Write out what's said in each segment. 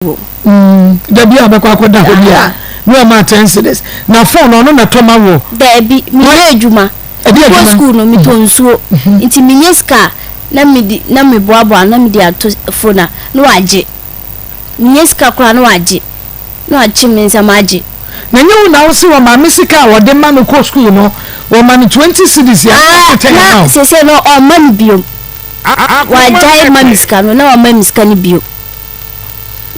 wɔ mu. Da bi a bɛkɔ akɔda hɔ bi a ne ɔma 10 cedis na phone ɔno na tɔ ma wɔ. Daabi, meyɛ adwuma. Ɛde kɔ adwuma? School no, metɔ nsuo, nti menyɛ sika a na mede na meboaboa na mede ato phone a na wagye. Menyɛ sika koraa na wagye, na wakye me nsam agye. Na nye wo na wo se wɔ maame sika a wɔde ma no kɔ school no, wɔma no 20 cedis yɛ Ah, 10 na ma wo. Sese no ɔmma me biom. Wagyae ma me sika no na ɔmma me sika no bio.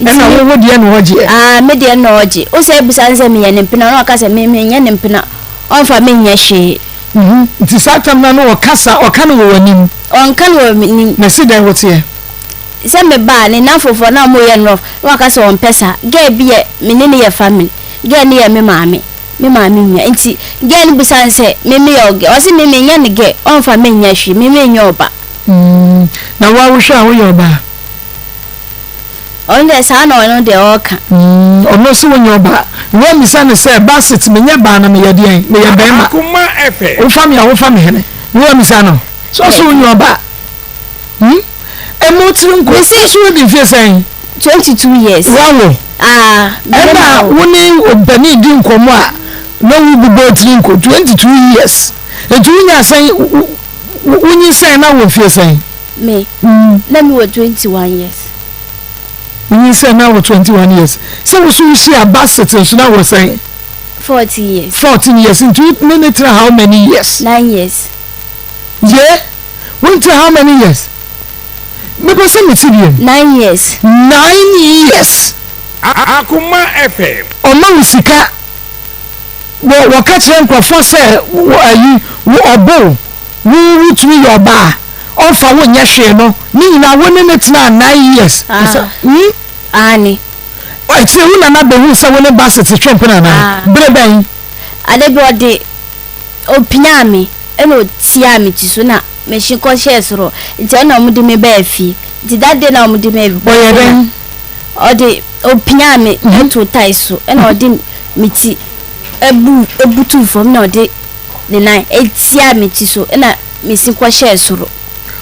Nti ɛna wo deɛ na ɔgyeɛ? Ah, me deɛ na ɔgye. Wo sɛ ebisa ne sɛ meyɛ ne mpena na ɔka sɛ me menyɛ ne mpena, ɔmfa menyɛ hwee. Nti saa tam no no ɔkasa, ɔka no wɔ w'anim? Ɔnka no wɔ m'anim. Na si dɛn woteɛ? Sɛ meba a, ne namfofoɔ na ɔmo yɛ no rough na waka sɛ ɔmpɛ saa. Girl bi yɛ me ne ne yɛ family. Girl no yɛ me maame nua, nti girl no bisa no sɛ me meyɛ ɔgɛ, ɔse me menyɛ ne girl, ɔmfa menyɛ hwee, me menyɛ ɔba. Na wo a wohwɛ a, woyɛ ɔbaa? Ɔno deɛ, saa na ɔno deɛ ɔreka. Ɔno sɛ wonyɛ ɔbaa, na woamisa no sɛ, "Basit, menyɛ baa na meyɛ deɛn? Meyɛ bɛrima. Wofa me a, wofa me hene?" Na woamisa no sɛ ɔsɛ wonyɛ ɔbaa? Ɛma tiri nko so, wodi mfie sɛn? 22 years. Wawo? Ah. Ɛna wo ne ɔpanin di nkɔmmɔ a na wobobɔ tiri nko 22 years, nti wonya sɛn? Wonyi sɛn na wɔ mfie sɛn? Me na me wɔ 21 years. Wonyi sɛn na wɔ 21 years? Sɛ wo so wohyia Basit nso na wɔ sɛn? 14 years. 14 years. Nti wo ne ne tena how many years? 9 years. Ye wonte how many years? Mepɛ sɛ mete biem. 9 years. 9 years. Akoma FM. Ɔma wo sika, wɔ wɔka kyerɛ nkurɔfoɔ sɛ wɔ ayi wo ɔbo wo wotumi yɛ ɔbaa, ɔmfa wo nyɛ hwee no ne nyinaa, wo ne ne tena 9 years? Ah. Sɛ, Aane. Akyire wo nana bɛhu sɛ wo ne Basit twe mpena anaa? Ah. Bere bɛn? Ade bi ɔde opinyaa me ɛna otiaa me ti so na mehye kɔhyɛɛ soro, nti ɛna ɔmo de me baa fie. Nti that day na ɔmo de me Ɔyɛ dɛn? Ɔde opinyaa me ɛto tae so ɛna ɔde me ti ebu ebutu fam na ɔde ne nan etia me ti so ɛna mesi kɔhyɛɛ soro,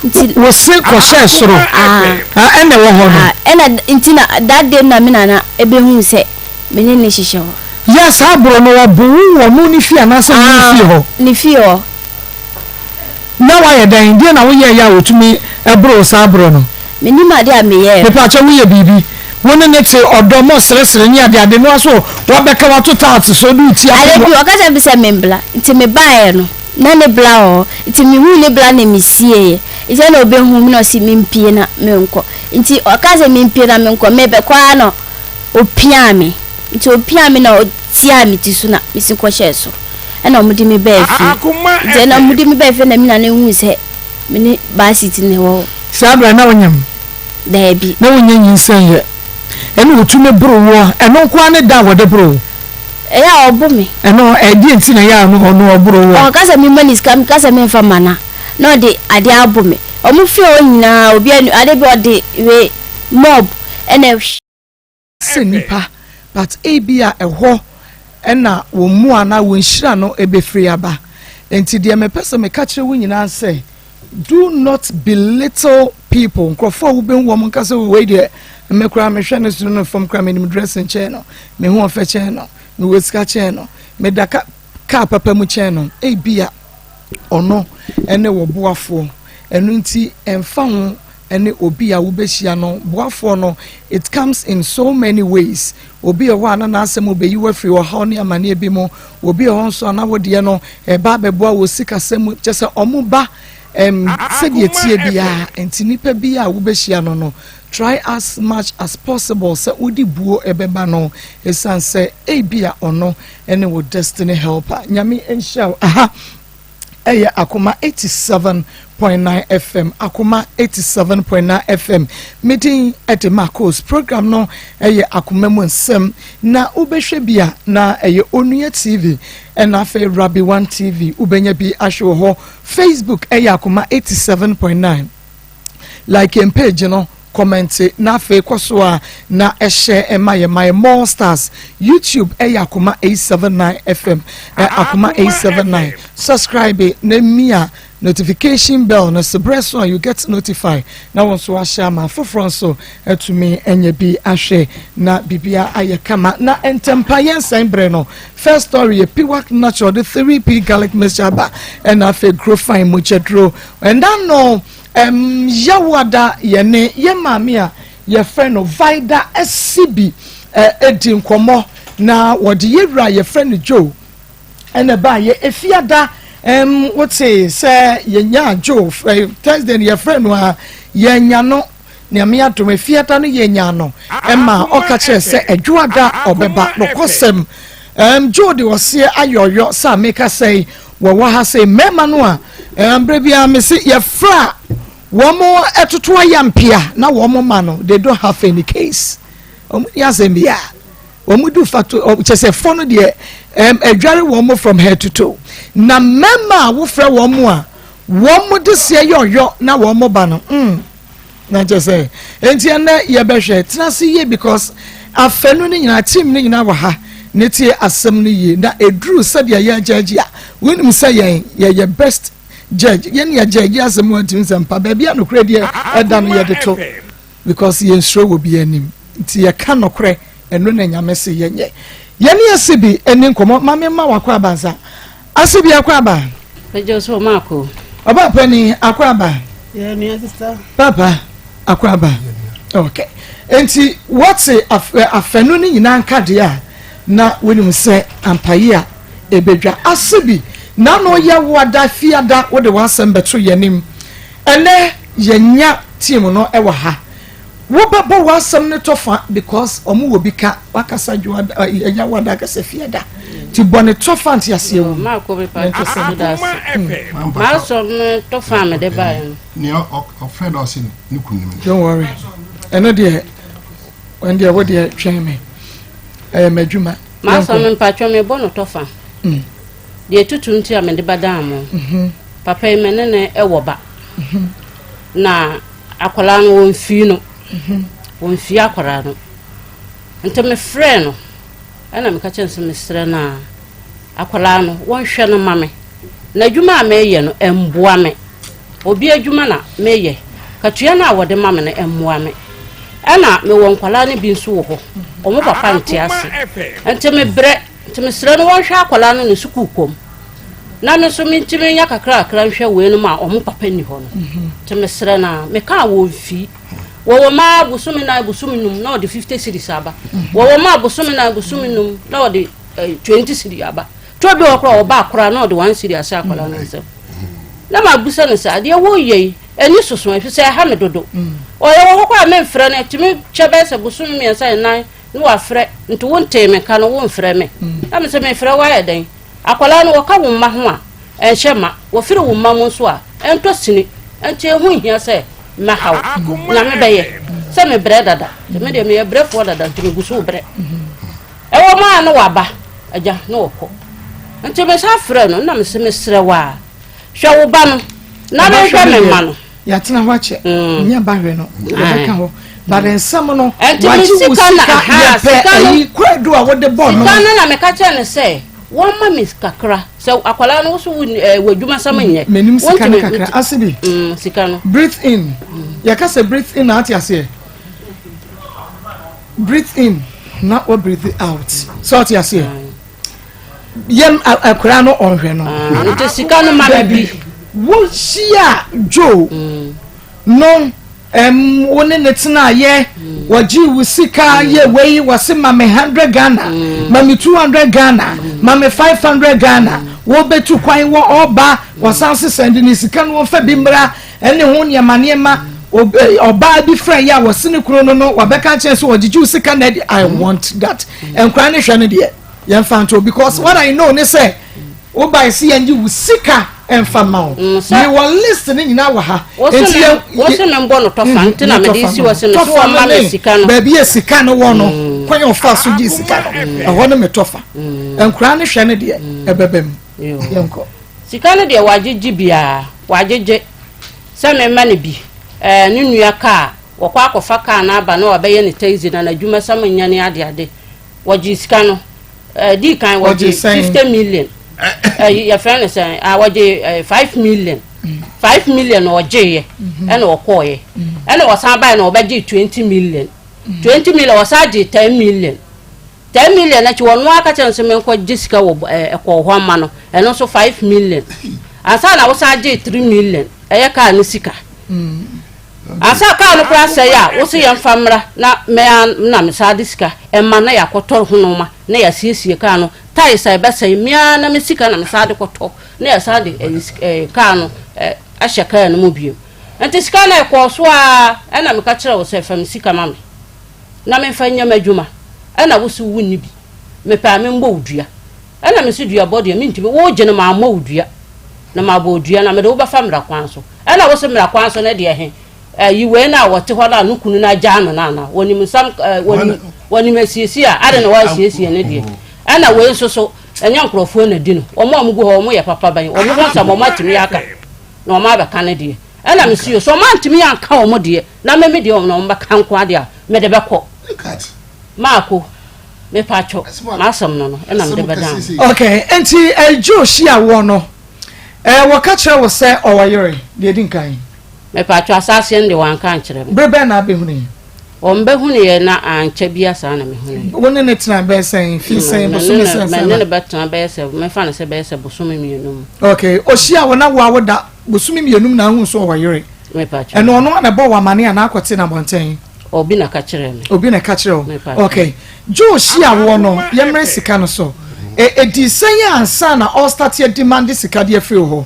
nti Wo se kɔhyɛɛ soro? Ah. Ah, ɛna ɛwɔ hɔ no? Ah, ɛna nti na that day na me nana ebehu sɛ me ne ne hyehyɛ hɔ. Yɛ saa borɔ no, wɔbo wo wɔ no ne fie anaasɛ wo ne fie hɔ? Ne fie hɔ. Na wayɛ dɛn? Deɛ na woyɛɛ yɛ a wɔtumi ɛboro wo saa borɔ no? Menim ade a meyɛɛ. Mepaakyɛ, woyɛ biribi? Wo ne ne te ɔdɔ mɔ seresere ne adeade no aso, wabɛka wato taate so de wo ti Ade bi ɔka kyerɛ me sɛ membla, nti mebaeɛ no na ne bla wɔ hɔ, nti mehuu ne bla na mesieeɛ, nti ɛna ɔbɛhu me na ɔse mempie na menkɔ. Nti ɔka sɛ mempie na menkɔ, mebɛkɔ ara na ɔpiaa me, nti ɔpiaa me na ɔtiaa me ti so na mesi kɔhyɛɛ soro, ɛna ɔmode me baa fie. Akoma Nti ɛna FM. ɔmode me baa fie na me nana huu sɛ me ne Basit ne wɔ hɔ. Saa berɛ na wonyam? Daabi. Na wonya nyinsɛn yɛ, ɛne wɔtumi boro woɔ? Ɛno nko ara ne da a wɔde boro wo? Ɛyɛ a ɔbo me. Ɛno ɛdeɛ nti na ɛyɛ a ɔno ɔboro woɔ? Ɔka sɛ memma ne sika, meka sɛ memfa ma na na ɔde adeɛ abɔ me. Ɔmo fie hɔ nyinaa obi ani ade bi ɔde wei mob ɛna sɛ nipa, but ebi a ɛhɔ ɛna wɔn mu anaa wɔn nhyira no ebɛfiri aba. Nti deɛ mepɛ sɛ meka kyerɛ wo nyinaa sɛ, do not belittle people. Nkurɔfoɔ a wobɛhu wɔn nka sɛ, "Wei deɛ, me koraa mehwɛ ne soro no fam koraa, menim dressing kyɛn no, mehu ɔfɛ kyɛn no, mewɔ sika kyɛn no, meda ka kaa papa mu kyɛn no." Ebi a ɔno ɛne wɔ boafoɔ. Ɛno nti ɛmfa ho ɛne obi a wobɛhyia no, boafoɔ no, it comes in so many ways. Obi wɔ hɔ a na n'asɛm obɛyi wafiri ɔhaw ne amanneɛ bi mu. Obi wɔ hɔ nso a na wodeɛ no ɛba abɛboa wɔ sikasɛm mu, kyɛ sɛ ɔmo ba sɛdeɛ tie biara. Nti nipa bi a wobɛhyia no, try as much as possible sɛ wode buo ɛbɛba no, ɛsiane sɛ ebi a ɔno ɛne wo destiny helper. Nyame nhyira wo. Aha ɛyɛ Akoma 87.9 FM, Akoma 87.9 FM. Medin ɛde Marcos. Program no ɛyɛ Akoma Mu Nsɛm, na wobɛhwɛ bi a na ɛyɛ Onua TV, ɛna afei Rabi One TV wobɛnya bi ahwɛ wɔ hɔ. Facebook ɛyɛ Akoma 87.9. Like yɛn page no, comment, na afei kɔ so a na ɛhyɛ ɛma yɛ my more stars. YouTube ɛyɛ Akoma 879 FM, Akoma 879. Subscribe na mia. Notification bell no so berɛ so a you get notify na wo nso wahyɛ ama afoforɔ nso atumi anya bi ahwɛ na biribia ayɛ kama. Na ntɛmpa yɛnsɛn berɛ no, first story yɛ Piwak Natural de 3P garlic mixture aba, ɛna afei Grofine mogyaduro. Ɛna no Yawoada yɛne yɛ maame a yɛfrɛ no Vida Asibi ɛdi nkɔmmɔ na wɔde yɛwura a yɛfrɛ no Joe ɛna ɛbaayɛ. Efiada wote sɛ yɛnya Joe, Thursday no yɛfrɛ no a yɛnya no. Nyame adom, efiada no yɛnya no ɛma ɔka kyerɛ sɛ Ɛdwoada ɔbɛba. Nɔkɔsɛm, Joe de ɔseɛ ayɔyɔ sɛ a meka sɛ wɔwɔ ha sɛ mmarima no a mmerɛ biara me se yɛfrɛ a wɔn ɛtoto ayampia na wɔn ma no, they don't have any case. Wɔn ni asɛm biara wɔn du fato kyɛ sɛ fɔ no deɛ ɛdware wɔn from head to toe. Na mmarima a wofrɛ wɔn a wɔn de seɛ yɛ ɔyɔ na wɔn ba no na kyɛ sɛ nti ɛnɛ yɛbɛhwɛ. Tena ase yie because afɛnu no nyinaa, team no nyinaa wɔ ha ne tie asɛm no yie na eduru sɛdeɛ yɛ gyɛgye a wɔnim sɛ yɛn yɛyɛ best judge. Yɛn yɛ judge asɛm wɔn ti nsɛm pa baabi a nokorɛ deɛ ɛda no yɛde to because yɛn suro wɔ bi anim nti yɛka nokorɛ. Ɛno na Nyame se yɛnyɛ. Yɛne yɛsi bi ɛni nkɔmɔ. Maame ma wakɔ abansa ase bi akɔ aba. Ɛgye so maako. Ɔba panyin akɔ aba. Yɛ nua sister. Papa akɔ aba. Okay, nti wɔte afɛnu no nyinaa nka deɛ a na wɔnim sɛ ampayi a ebedwa ase bi n'ano yɛ wada fiada wode w'asɛm bɛto yɛn anim. Ɛnɛ yɛnya team no ɛwɔ ha, wobɛbɔ w'asɛm no tɔfa because ɔmo wɔ bi ka wakasa dwo ɛnya wada akasa fiada nti bɔ ne tɔfa nte aseɛ wɔ mu. Maako mepa Yɛnto sɛ. Da ase. Maasɔm no tɔfa a mede baeɛ no. Nea ɔfrɛ no ɔse ne kunu nim. Don't worry, ɛno deɛ wɔn deɛ wo deɛ twɛn me, ɛyɛ m'adwuma. Maasɔm no mpatwɔ mebɔ no tɔfa. Deɛ tutu nti a mede ba mo. Papa yi me ne ne ɛwɔ ba. Na akwadaa no wɔmfii no. Wɔmfii akwadaa no. Nti mefrɛɛ no ɛna meka kyerɛ no sɛ mesrɛ no a akwadaa no wɔnhwɛ no ma me. Na adwuma a meyɛ no ɛmboa me. Obi adwuma na meyɛ. Katua no a wɔde ma me no ɛmmoa me. Ɛna mewɔ nkwadaa no bi nso wɔ hɔ. Wɔn papa nte ase. Nti mebrɛ. Nti mesrɛ no wɔnhwɛ akwadaa no ne sukuu kɔm. Na me nso mentumi nya kakra kakra nhwɛ weinom a wɔn papa nni hɔ no. Nti mesrɛ no a meka a wɔmfii. Wɔwɔ maa bosome 4, bosome 5 na ɔde 50 cedis aba. Wɔwɔ maa bosome 4, bosome 5 na ɔde 20 cedi aba. Tɔ bi wɔ koraa ɔba koraa na ɔde 1 cedi ahyɛ akwadaa no nsam. Na mabusa no sɛ adeɛ wɔyɛ yi ani soso ɛfiri sɛ ɛha me dodo. Ɔyɛ wɔ hɔ koraa memfrɛ no, ɛtumi kyɛ bɛyɛ sɛ bosome 3, 4 na wafrɛ nti wontee me nka no womfrɛ me. Na me sɛ mefrɛ wo ayɛ dɛn? Akwadaa no wɔka wo mma ho a ɛnhyɛ ma, wɔfiri wo mma mu nso a ɛntɔ sini nti ɛho nhia sɛ mɛha wo. Nyame bɛyɛ sɛ mebrɛ dada nti me deɛ meyɛ brɛfoɔ dada nti megu so brɛ. Ɛwɔ mu a na waba agya na wɔkɔ nti mesa frɛ no na mesɛ mesrɛ wo a hwɛ wo ba no na mehwɛ me mma no. Yɛatena hɔ akyɛ nyɛ ba hwɛ no yɛbɛka hɔ but nsɛm no Ɛnti me wagye wo sika na sika aha yɛpɛ sika no ayi kwaadu a wode bɔ no. Sika no na meka kyerɛ no sɛ wɔmma me kakra sɛ akwadaa no woso wo w'adwuma sɛm nyɛ. Menim sika no Wontumi kakra ase bi. Sika no. Breathe in, yɛka sɛ breathe in na ate aseɛ, breathe in na wa breathe out sɛ ɔte aseɛ. Yɛm akwadaa no ɔnhwɛ no. Nti sika no ma me bi. Wohyia Joe no wo ne ne tena yɛ wɔgye wo sika yɛ wei wɔse ma me 100 Ghana, ma me 200 Ghana, ma me 500 Ghana. Wɔbɛtu kwan wɔ ɔba wɔsan sesɛn de ne sika no wɔmfa bi mmra ɛne ho nneɛma nneɛma. Ɔbaa bi frɛ yɛ a wɔse ne kunu no wɔbɛka kyerɛ sɛ wɔgyegye wo sika na ɛde. I want that nkora ne hwɛ no deɛ yɛmfa nto because what I know ne sɛ wobae sɛ yɛngye wo sika ɛmfa ma wo. Mewɔ list ne nyinaa wɔ ha. Nti yɛn wɔsi mi bɔ no tɔfa nti na mede si wɔ se me so wɔn ma me sika no. Baabi yɛ sika no wɔ no kwan yɛ ɔfa so gye sika no ɛhɔ no me tɔfa. Nkora ne hwɛ no deɛ ɛbɛbɛ mu yɛnkɔ. Sika no deɛ wagyegye biara wagyegye sɛ me ma no bi ɛɛ ne nua kaa wɔkɔ akɔfa kaa no aba na wabɛyɛ ne taxi na n'adwuma sam nya ne ade ade. Wɔgye sika no ɛɛ di kan wɔgye 50 million ɛɛ yɛfrɛ no sɛn a wɔgye ɛɛ 5 million. 5 million na ɔgyeeɛ ɛna ɔkɔɔeɛ ɛna ɔsan baeɛ na ɔbɛgyee 20 million 20 million ɔsan gyee 10 million 10 million akyi ɔno ara ka kyerɛ no sɛ menkɔ gye sika wɔ ɛkɔɔ hɔ ama no ɛno nso 5 million ansa na wosan gyee 3 million ɛyɛ kaa no sika ansa kaa no koraa sɛe a wo se yɛmfa mmra na mɛa na mesan de sika ɛma na yɛakɔtɔ ho nnoɔma na yɛasiesie kaa no tiles a ɛbɛsɛe mea na me sika na mesan de kɔtɔ na yɛsan de ɛyi ɛɛ kaa no ɛ ahyɛ kaa no mu bio. Nti sika no ɛkɔɔ so ara ɛna meka kyerɛɛ wo sɛ fa me sika ma me na memfa nyɛ m'adwuma ɛna wo se wonni bi mepɛ a membɔ wo dua ɛna mese duabɔ deɛ mentumi wogye no mammɔ wo dua na mabɔ wo dua na mede wo bɛfa mmara kwan so ɛna wo se mmara kwan so no deɛ he Ayi wei no a wɔte hɔ no a no kunu no agyaa no no anaa? Wɔnim nsɛm ɛɛ wɔnim wɔnim asiesie a ade na wɔasiesie no deɛ. Ɛna wei nso so ɛnyɛ nkurɔfoɔ na di no. Wɔn a wɔgu hɔ wɔn yɛ papa bɛn? Wɔn ho nsɛm wɔn atumi aka na wɔn abɛka no deɛ. Ɛna mesi o sɛ wɔn antumi anka wɔn deɛ na me me deɛ wɔn na wɔn bɛka nko adeɛ a mede bɛkɔ. Maako mepatwɔ m'asɛm no no ɛna mede bɛdan mo. Okay, nti Joe hyia woɔ no, eh, wɔka kyerɛ wo sɛ ɔwɔ yere deɛ ɛdi nkan? Mepatwɔ asaseɛ no deɛ wanka ankyerɛ me. Bere bɛn na abɛhunui? Ɔmbɛhunuiɛ na ankyɛ bia saa na mehunuiɛ. Wo ne no tena bɛyɛ sɛn mfie sɛn bosome sɛn sɛn na? Me ne no bɛtena bɛyɛ sɛ mɛfa no sɛ bɛyɛ sɛ bosome mmienu mu. Okay, ɔhyia wo na wo a woda bosome mmienu mu na ahu so ɔwɔ yere. Mepatwɔ. Ɛno ɔno na ɛbɔ wo amane anaa akɔte no abɔnten? Obi na ka kyerɛɛ me. Obi na ɛka kyerɛ wo. Okay, Joe hyia woɔ no yɛmmrɛ sika no so. Ɛdii sɛn ansa na ɔrestate adimande sika de afiri wo hɔ?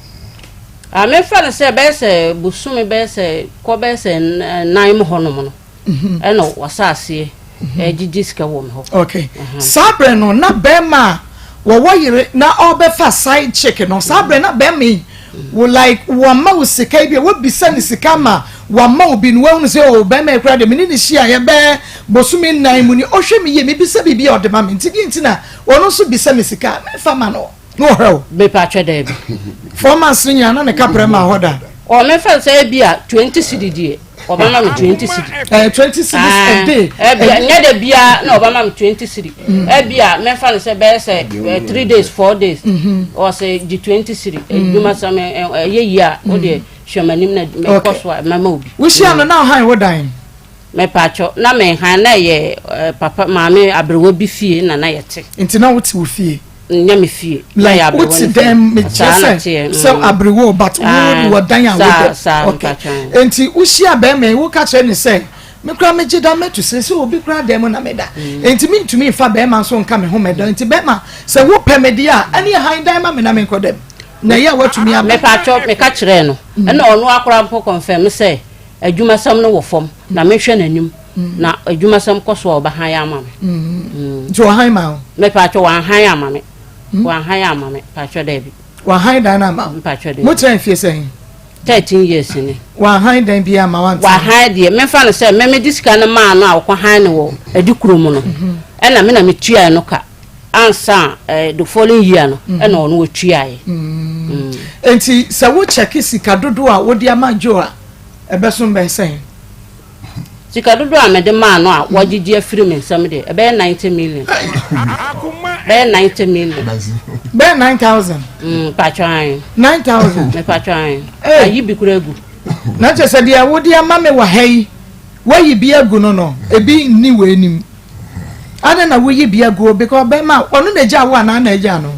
Ah, memfa no sɛ bɛyɛ sɛ bosome bɛyɛ sɛ kɔ bɛyɛ sɛ nnan mu hɔnom no mhm. ɛna wɔsa aseɛ mhm. ɛgyegye sika wɔ me hɔ. Okay. Saa berɛ no na bɛrima a wɔwɔ yere na ɔrebɛfa side chick no saa berɛ na bɛrima yi wo like wɔma wo sika yi bi a wɔbisa ne sika ma wɔama wo bi no wɔahunu sɛ o oh, bɛrima yi koraa deɛ mene ne hyia yɛ bɛɛ bosome nnan mu ni ɔhwɛ me yie mebisa biribi a ɔde ma me nti deɛ nti na ɔno nso bisa me sika memfa ma no. Na ɔhwɛ wo. Mepakyɛ daabi. Four months no nyinaa na ne kaprɛ maa hɔ da. Ɔ mefa no sɛ ebi a 20 cedi deɛ ɔbɛma me 20 cedi. Ɛɛ eh, 20 cedis a day. Ɛbi a nyɛ da biara na ɔbɛma me 20 cedi. Ɛbi a mefa no sɛ bɛyɛ sɛ 3 days 4 days. Ɔsɛ gye 20 cedi. Edwuma sɛ me ɛyɛ yie a o deɛ hwɛ m'anim na mekɔ so a mɛma obi. Wohyia no na ɔhan wo dan. Mepakyɛ na menhan na ɛyɛ papa maame aberewa bi fie na na yɛte. Nti na wote wo fie. Nyɛ me fie. Like wote dɛm mekyerɛ sɛ sɛ aberewa o but wo wɔ dan a wodɔ. Okay. Nti wohyia bɛrima yi woka kyerɛ ne sɛ me koraa megye da mɛto sɛ sɛ obi koraa dan mu na meda. Nti mentumi nfa bɛrima nso nka me ho mɛda. Nti bɛrima sɛ wopɛ me deɛ a ɛne han dan ma me na menkɔ dɛm. Na ɛyɛ a woatumi aba. Mepakyɛ meka kyerɛɛ no ɛna ɔno akora mpo confirm sɛ adwumasɛm no wɔ fam na mehwɛ n'anim na adwumasɛm kɔ so a ɔbɛhan ama me. Nti ɔhan ma wo? Mepatwɔ wanhan ama me. Wanhan ama me patwɔ daabi. Wanhan dan no ama wo? Mpatwɔ daabi. Mo tena mfie sɛn? 13 years ni. Wanhan dan bi ama wantena? Wanhan deɛ memfa no sɛ me mede sika no maa no a ɔkɔ han no wɔ adi kuro mu no ɛna me na metuae no ka ansa a the following year no ɛna ɔno ɔtuaeɛ. Nti sɛ wo kyɛke sika dodoɔ a wode ama Joe a ɛbɛsom bɛyɛ sɛn? Sika dodoɔ a mede maa no a wagyegye afiri me nsam deɛ, ɛbɛyɛ 90 million. Bɛyɛ 90 million. Bɛyɛ 9,000. Mm, patro ayi. 9,000. Me patro ayi. Ayi bi kura agu. Na kyerɛ sɛ deɛ wode ama me wɔ ha yi, wayi bi agu no no, ebi nni wɔ anim. Adɛn na woyi bi agu because bɛma ɔno na agya wo anaa na agya no?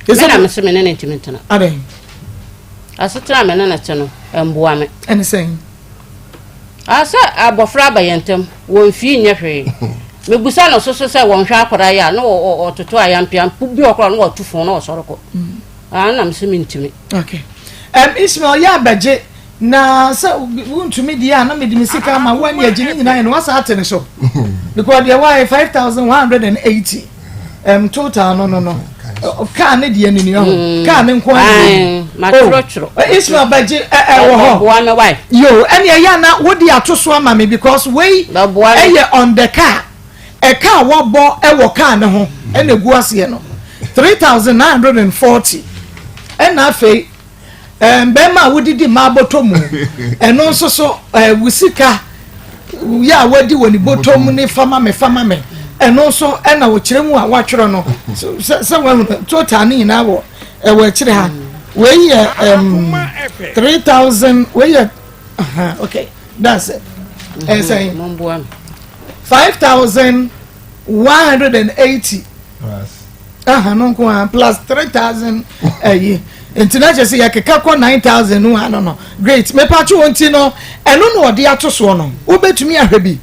Me na mese me ne ne ntumi ntena. Adɛn? Asetena a me ne no te no, ɛmboa me. Ɛne sɛn? Ah, sɛ abɔfra aba yɛn ntam, wɔmfii nyɛ hwee. Mebusa no so so sɛ wɔnhwɛ akwadaa yi a, na ɔtoto ayampeam, bi wɔ koraa na watu fon na ɔsɔre kɔ. Ah, na mese mentumi. Okay. Um, Ismail, yɛ abɛgye na sɛ wontumi deɛ a na mede me sika ama wo ani agye ne nyinaa yɛ no wasa ate ne so because deɛ woayɛ 5180 um, total no no no kaa ne deɛ ne nua ho mm. kaa ne nko adeɛ matwerɛtwerɛ oh, Ismail bɛgye ɛwɔ hɔ boa me wae yo ɛne ɛyɛ ana wode ato so ama me because wei ɛyɛ on the car ɛka a wabɔ ɛwɔ kaa ne ho ɛna egu aseɛ no 3940 ɛna afei Bɛrima a wodidi mmaa bɔtɔ mu, ɛno nso so wo sika yɛ a wadi wɔ ne bɔtɔ mu ne fama me fama me, ɛno nso ɛna wɔkyerɛ mu a wɔatwerɛ no sɛ sɛ wɔahu no total ne nyinaa wɔ ɛwɔ akyire ha. Wei yɛ um, 3000 wei yɛ uh, okay that's it. Ɛyɛ sɛn? 5180. Aha no nko ara plus 3000 ɛyi. Nti na kyerɛ sɛ yɛkeka kɔ 9000 no ano no. Great. Mepatwo wɔn ti no ɛno na ɔde ato soɔ no. Wobɛtumi ahwɛ bi.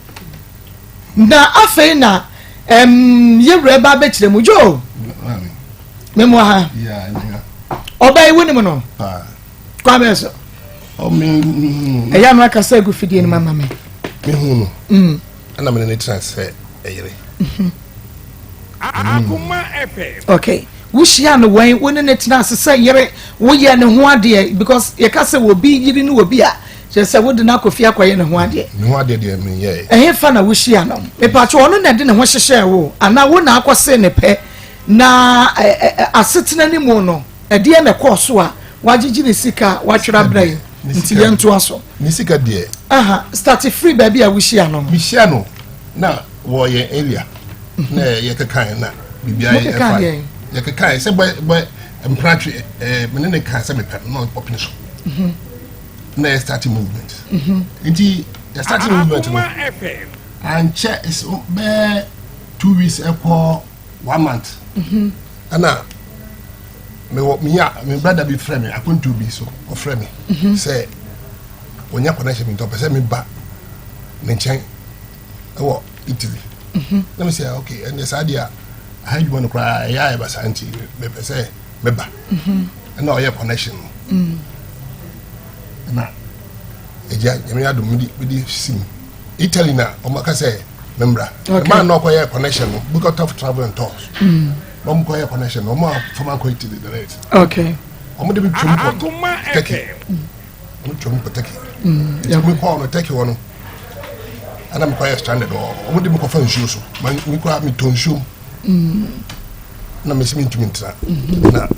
Na afei na ɛm yɛwura ba bɛkyerɛ mu. Joe. Memu ha. Ɔbaa yi wonim no? Kwan bɛn so? Ɛyɛ ano akasa agu fidie no ma ma me. Mehu no. Ɛna mene ne tena sɛ ɛyere. Okay. Wohyia no wɛn wo ne ne tena ase sɛ yere woyɛ ne ho adeɛ because yɛka sɛ obi yere ne obi a kyerɛ sɛ wode no akɔ fie akɔyɛ ne ho adeɛ. Ne ho adeɛ deɛ menyɛɛ. Ɛhe fa na wohyia no? Mepatwo ɔno na ɛde ne ho hyehyɛɛ wo anaa wo na akɔse ne pɛ na asetena no mu no ɛdeɛ na ɛkɔɔ so a wagyegye ne sika a watwerɛ abrɛ yi nti yɛntoa so. Ne sika deɛ. Aha start free baabi a wohyia no. Mehyia no na wɔ yɛn area na yɛkekae na biribiara yɛ ɛfa yɛkekae sɛ bɛ bɛ mpratwe ɛɛ me ne ne ka sɛ mepɛ no na ɔpene so na yɛ start movement nti yɛ start movement no ankyɛ bɛɛ 2 weeks ɛkɔ one month ɛna mewɔ menya me brother bi frɛ me akwantuo bi so ɔfrɛ me sɛ ɔnya connection bi nti ɔpɛ sɛ meba ne nkyɛn ɛwɔ Italy na me sɛ okay ɛnɛ saa deɛ a aha adwuma no koraa ɛyɛ ayɛ basa nti mepɛ sɛ meba ɛna ɔyɛ connection no ɛna ɛgya Nyame adom mede si mu Italy na ɔmaka sɛ membra ɛmaa na ɔkɔyɛ connection no Book of Travel and Tours na ɔmo kɔyɛ connection no ɔmo a fama nkɔ Italy direct. Ɔmo de bi twam kɔ Turkey, ɔmo twam kɔ Turkey nti mi kɔɔ no Turkey hɔ no ɛna mi kɔyɛ stranded hɔ. Ɔmo de mi kɔfa nsuo so ma mi kɔ mi tɔ nsuo mu na mi si mi ntumi ntena na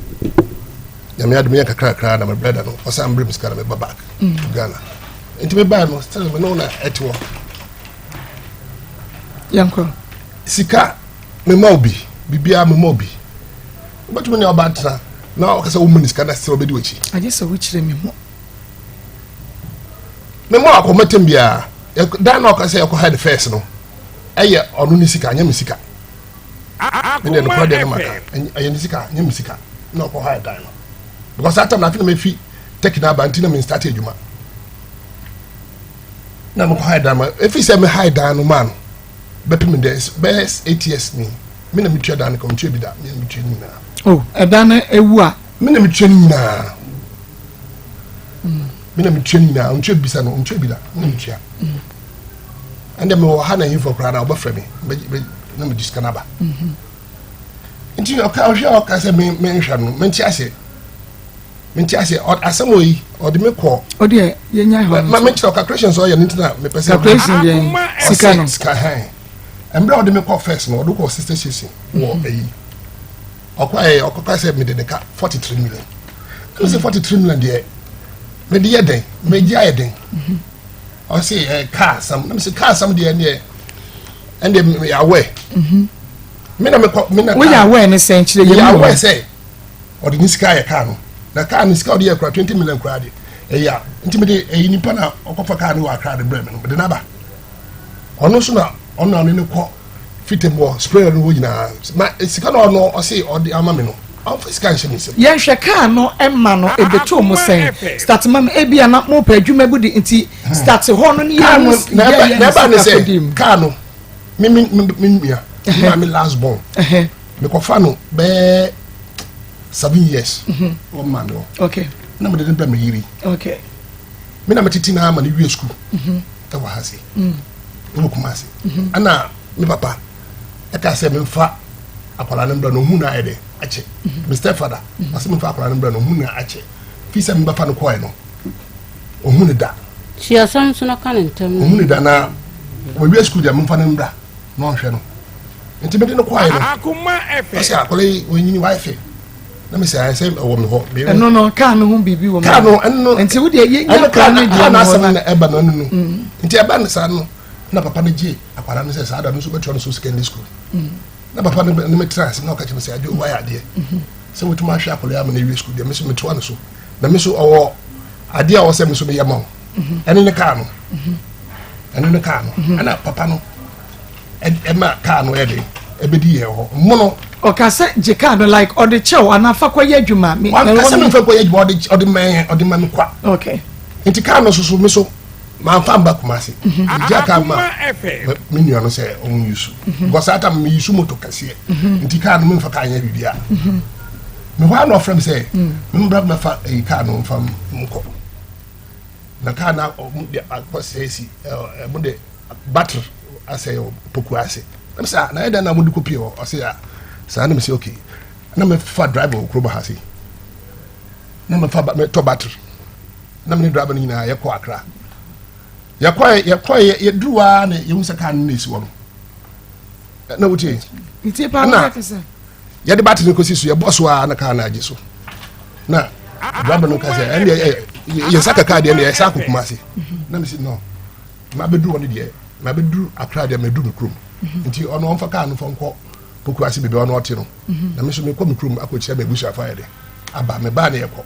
Nyame adom yɛ kakrakra na my brother no ɔsan mbere mi sika na mi ba back to Ghana. Nti mi baa no still mi ne wo na ɛte hɔ. Yɛnkɔ. Sika mema obi, biribiara mema obi. Wobɛtumi ne ɔba tena na ɔka sɛ woma ne sika na sɛ wobɛdi w'akyi. Agye sɛ wokyerɛ me mu. Mema akɔmɛtɛm biara dan na ɔka sɛ ɛkɔ ha ne first no ɛyɛ ɔno ne sika, nyɛ me sika. Me deɛ nokora deɛ no maka ɛyɛ ne sika, nyɛ me sika na ɔkɔ ha dan no because that time na afe na mefi Turkey na aba nti na me start adwuma na mekɔ ha dan ma efi sɛ me ha dan no maa no bɛpem dɛ bɛyɛ 8 years ni. Me na metua dan no ka, ɔntua bi da. Me na metua ne nyinaa. Oh, ɛdan no ewu a. Me na metua ne nyinaa, me na metua ne nyinaa. Ɔntua bi sa no, ɔntua bi da. Me na metua. Ɛnna mewɔ ha na ahemfo koraa na ɔbɛfrɛ me na mede sika no aba. Nti ɔka ɔhwɛ a ɔka sɛ me menhwɛ no, mente ase, mente ase. Asɛm wɔ yi ɔde me kɔ. O deɛ yɛnya hɔ no. Ma menkyerɛ calculation sɛ ɔyɛ no nti na mepɛ sɛ calculation deɛ sika no. Sika hɛn mmerɛ a ɔde me kɔ first no ɔde kɔ sister station wɔ ayi ɔkɔ ɛyɛ ɔkɔka sɛ mede ne ka 43 million. Ɛna sɛ 43 million deɛ mede yɛ dɛn, megye ayɛ dɛn? Ɔse ɛ kaa asɛm na mesɛ kaa asɛm deɛ ɛneɛ meyɛ aware me na mekɔ me na woyɛ aware ne sɛn? Kyerɛ yɛ mu. Aware sɛ ɔde ne sika ayɛ kaa no na kaa no sika ɔde yɛ kora 20 million koraa de ɛyɛ a nti mede ɛyi nipa na ɔkɔfa kaa no wɔ Akra de brɛ me no mede n'aba. Ɔno nso na ɔno na ɔne ne kɔ fitam wɔ spray no wɔ nyinaa ma sika na ɔno ɔse ɔde ama me no ɔmfa sika nhyɛ me nsam. Yɛnhwɛ kaa no ma no ebeto mo sɛn? Start ma me ebia na mopɛ adwuma bi de nti start hɔ no ne kaa no yɛn na ɛba na ɛba ne sɛ kaa no me me me me nua me maame last born mekɔfa no bɛɛ 7 years wɔ maame hɔ na mede ne brɛ me yere. Me na metete na ama ne wie sukuu ɛwɔ ha se ɛwɔ Kumase. Ɛna me papa ɛka sɛ memfa akwadaa no mbra na ohun na ayɛ dɛ akyɛ. Me step father ɔsɛ memfa akwadaa no mbra na ohun na akyɛ fi sɛ mebɛfa no kɔɛ no ohun ne da. Hyiasɛm nso no ka ne ntam. Ohun ne da na wɔwie sukuu deɛ memfa no mbra na ɔnhwɛ no. Nti mede no kɔɛ no ɔsɛ akwadaa yi wɔnyini wayɛ fɛ na mesɛ ayɛ sɛ ɛwɔ me hɔ. Ɛno no kaa no ho biribi wɔ mu. Kaa no ɛno no. Nti wo deɛ yɛnya kaa no deɛ kaa no asɛm na ɛba no ɛno no. Nti ɛba no saa no na papa no gye akwadaa no sɛ saa da no nso bɛtua no so secondary school na papa no ne me tena ase na ɔka kyerɛ me sɛ adwo wayɛ adeɛ. Sɛ wotumi ahwɛ akwadaa ama no awie sukuu deɛ, me nso metoa no so. Na me nso ɔwɔ adeɛ a ɔwɔ sɛ me nso meyɛ ma wo. Mhm. Ɛne ne kaa no. Mhm. Ɛne ne kaa no. Mhm. Ɛna papa no ɛma kaa no ɛde ɛbɛdi yɛn hɔ. Mmono. Ɔka sɛ gye kaa no like ɔde kyɛw anaa fa kɔyɛ adwuma. Wanka sɛ memfa kɔyɛ adwuma ɔde ɔde ma yɛn ɔde ma me kwa. Okay. Nti kaa no soso me so manfa mba Kumasi. Mhm. Megya kaa ma me nua no sɛ ɔn yusu. Mhm. Because saa tam me yusu moto kɛseɛ. Mhm. Nti kaa no memfa kaa nyɛ biribiara. Me hɔ a na ɔfrɛ me sɛ membra mɛfa ɛyi kaa no mfa nkɔ. Na kaa no ɔmo de akɔ sɛ si ɛmo de battery asɛ wɔ poku ase. Na me sɛ ah, na ɛdɛn na mo de kɔ pie hɔ? Ɔsɛ ah, saa na me sɛ okay. Na mefa driver wɔ kurom ha se. Na mefa metɔ battery. Na me ne driver no nyinaa yɛkɔ Accra. Yɛkɔ yɛkɔ yɛduru hɔ na yɛhu sɛ kaa no na esi hɔ no. Na wotie. Ntie paa na yɛde battery no kɔsi so yɛbɔ so a na kaa no agye so. Na driver no ka sɛ ɛndeɛ yɛnsa ka kaa deɛ ɛndeɛ yɛsa akɔ Kumasi. Na me si no. Mabɛduru hɔ no deɛ mabɛduru Accra deɛ mɛduru me kurom mhm. nti ɔno ɔmfa kaa no fa nkɔ Pokuase baabi ɔno ɔte no mhm. na me nso mekɔ me kurom akɔkyia m'abusuafo ayɛ de aba mebaa ne yɛkɔ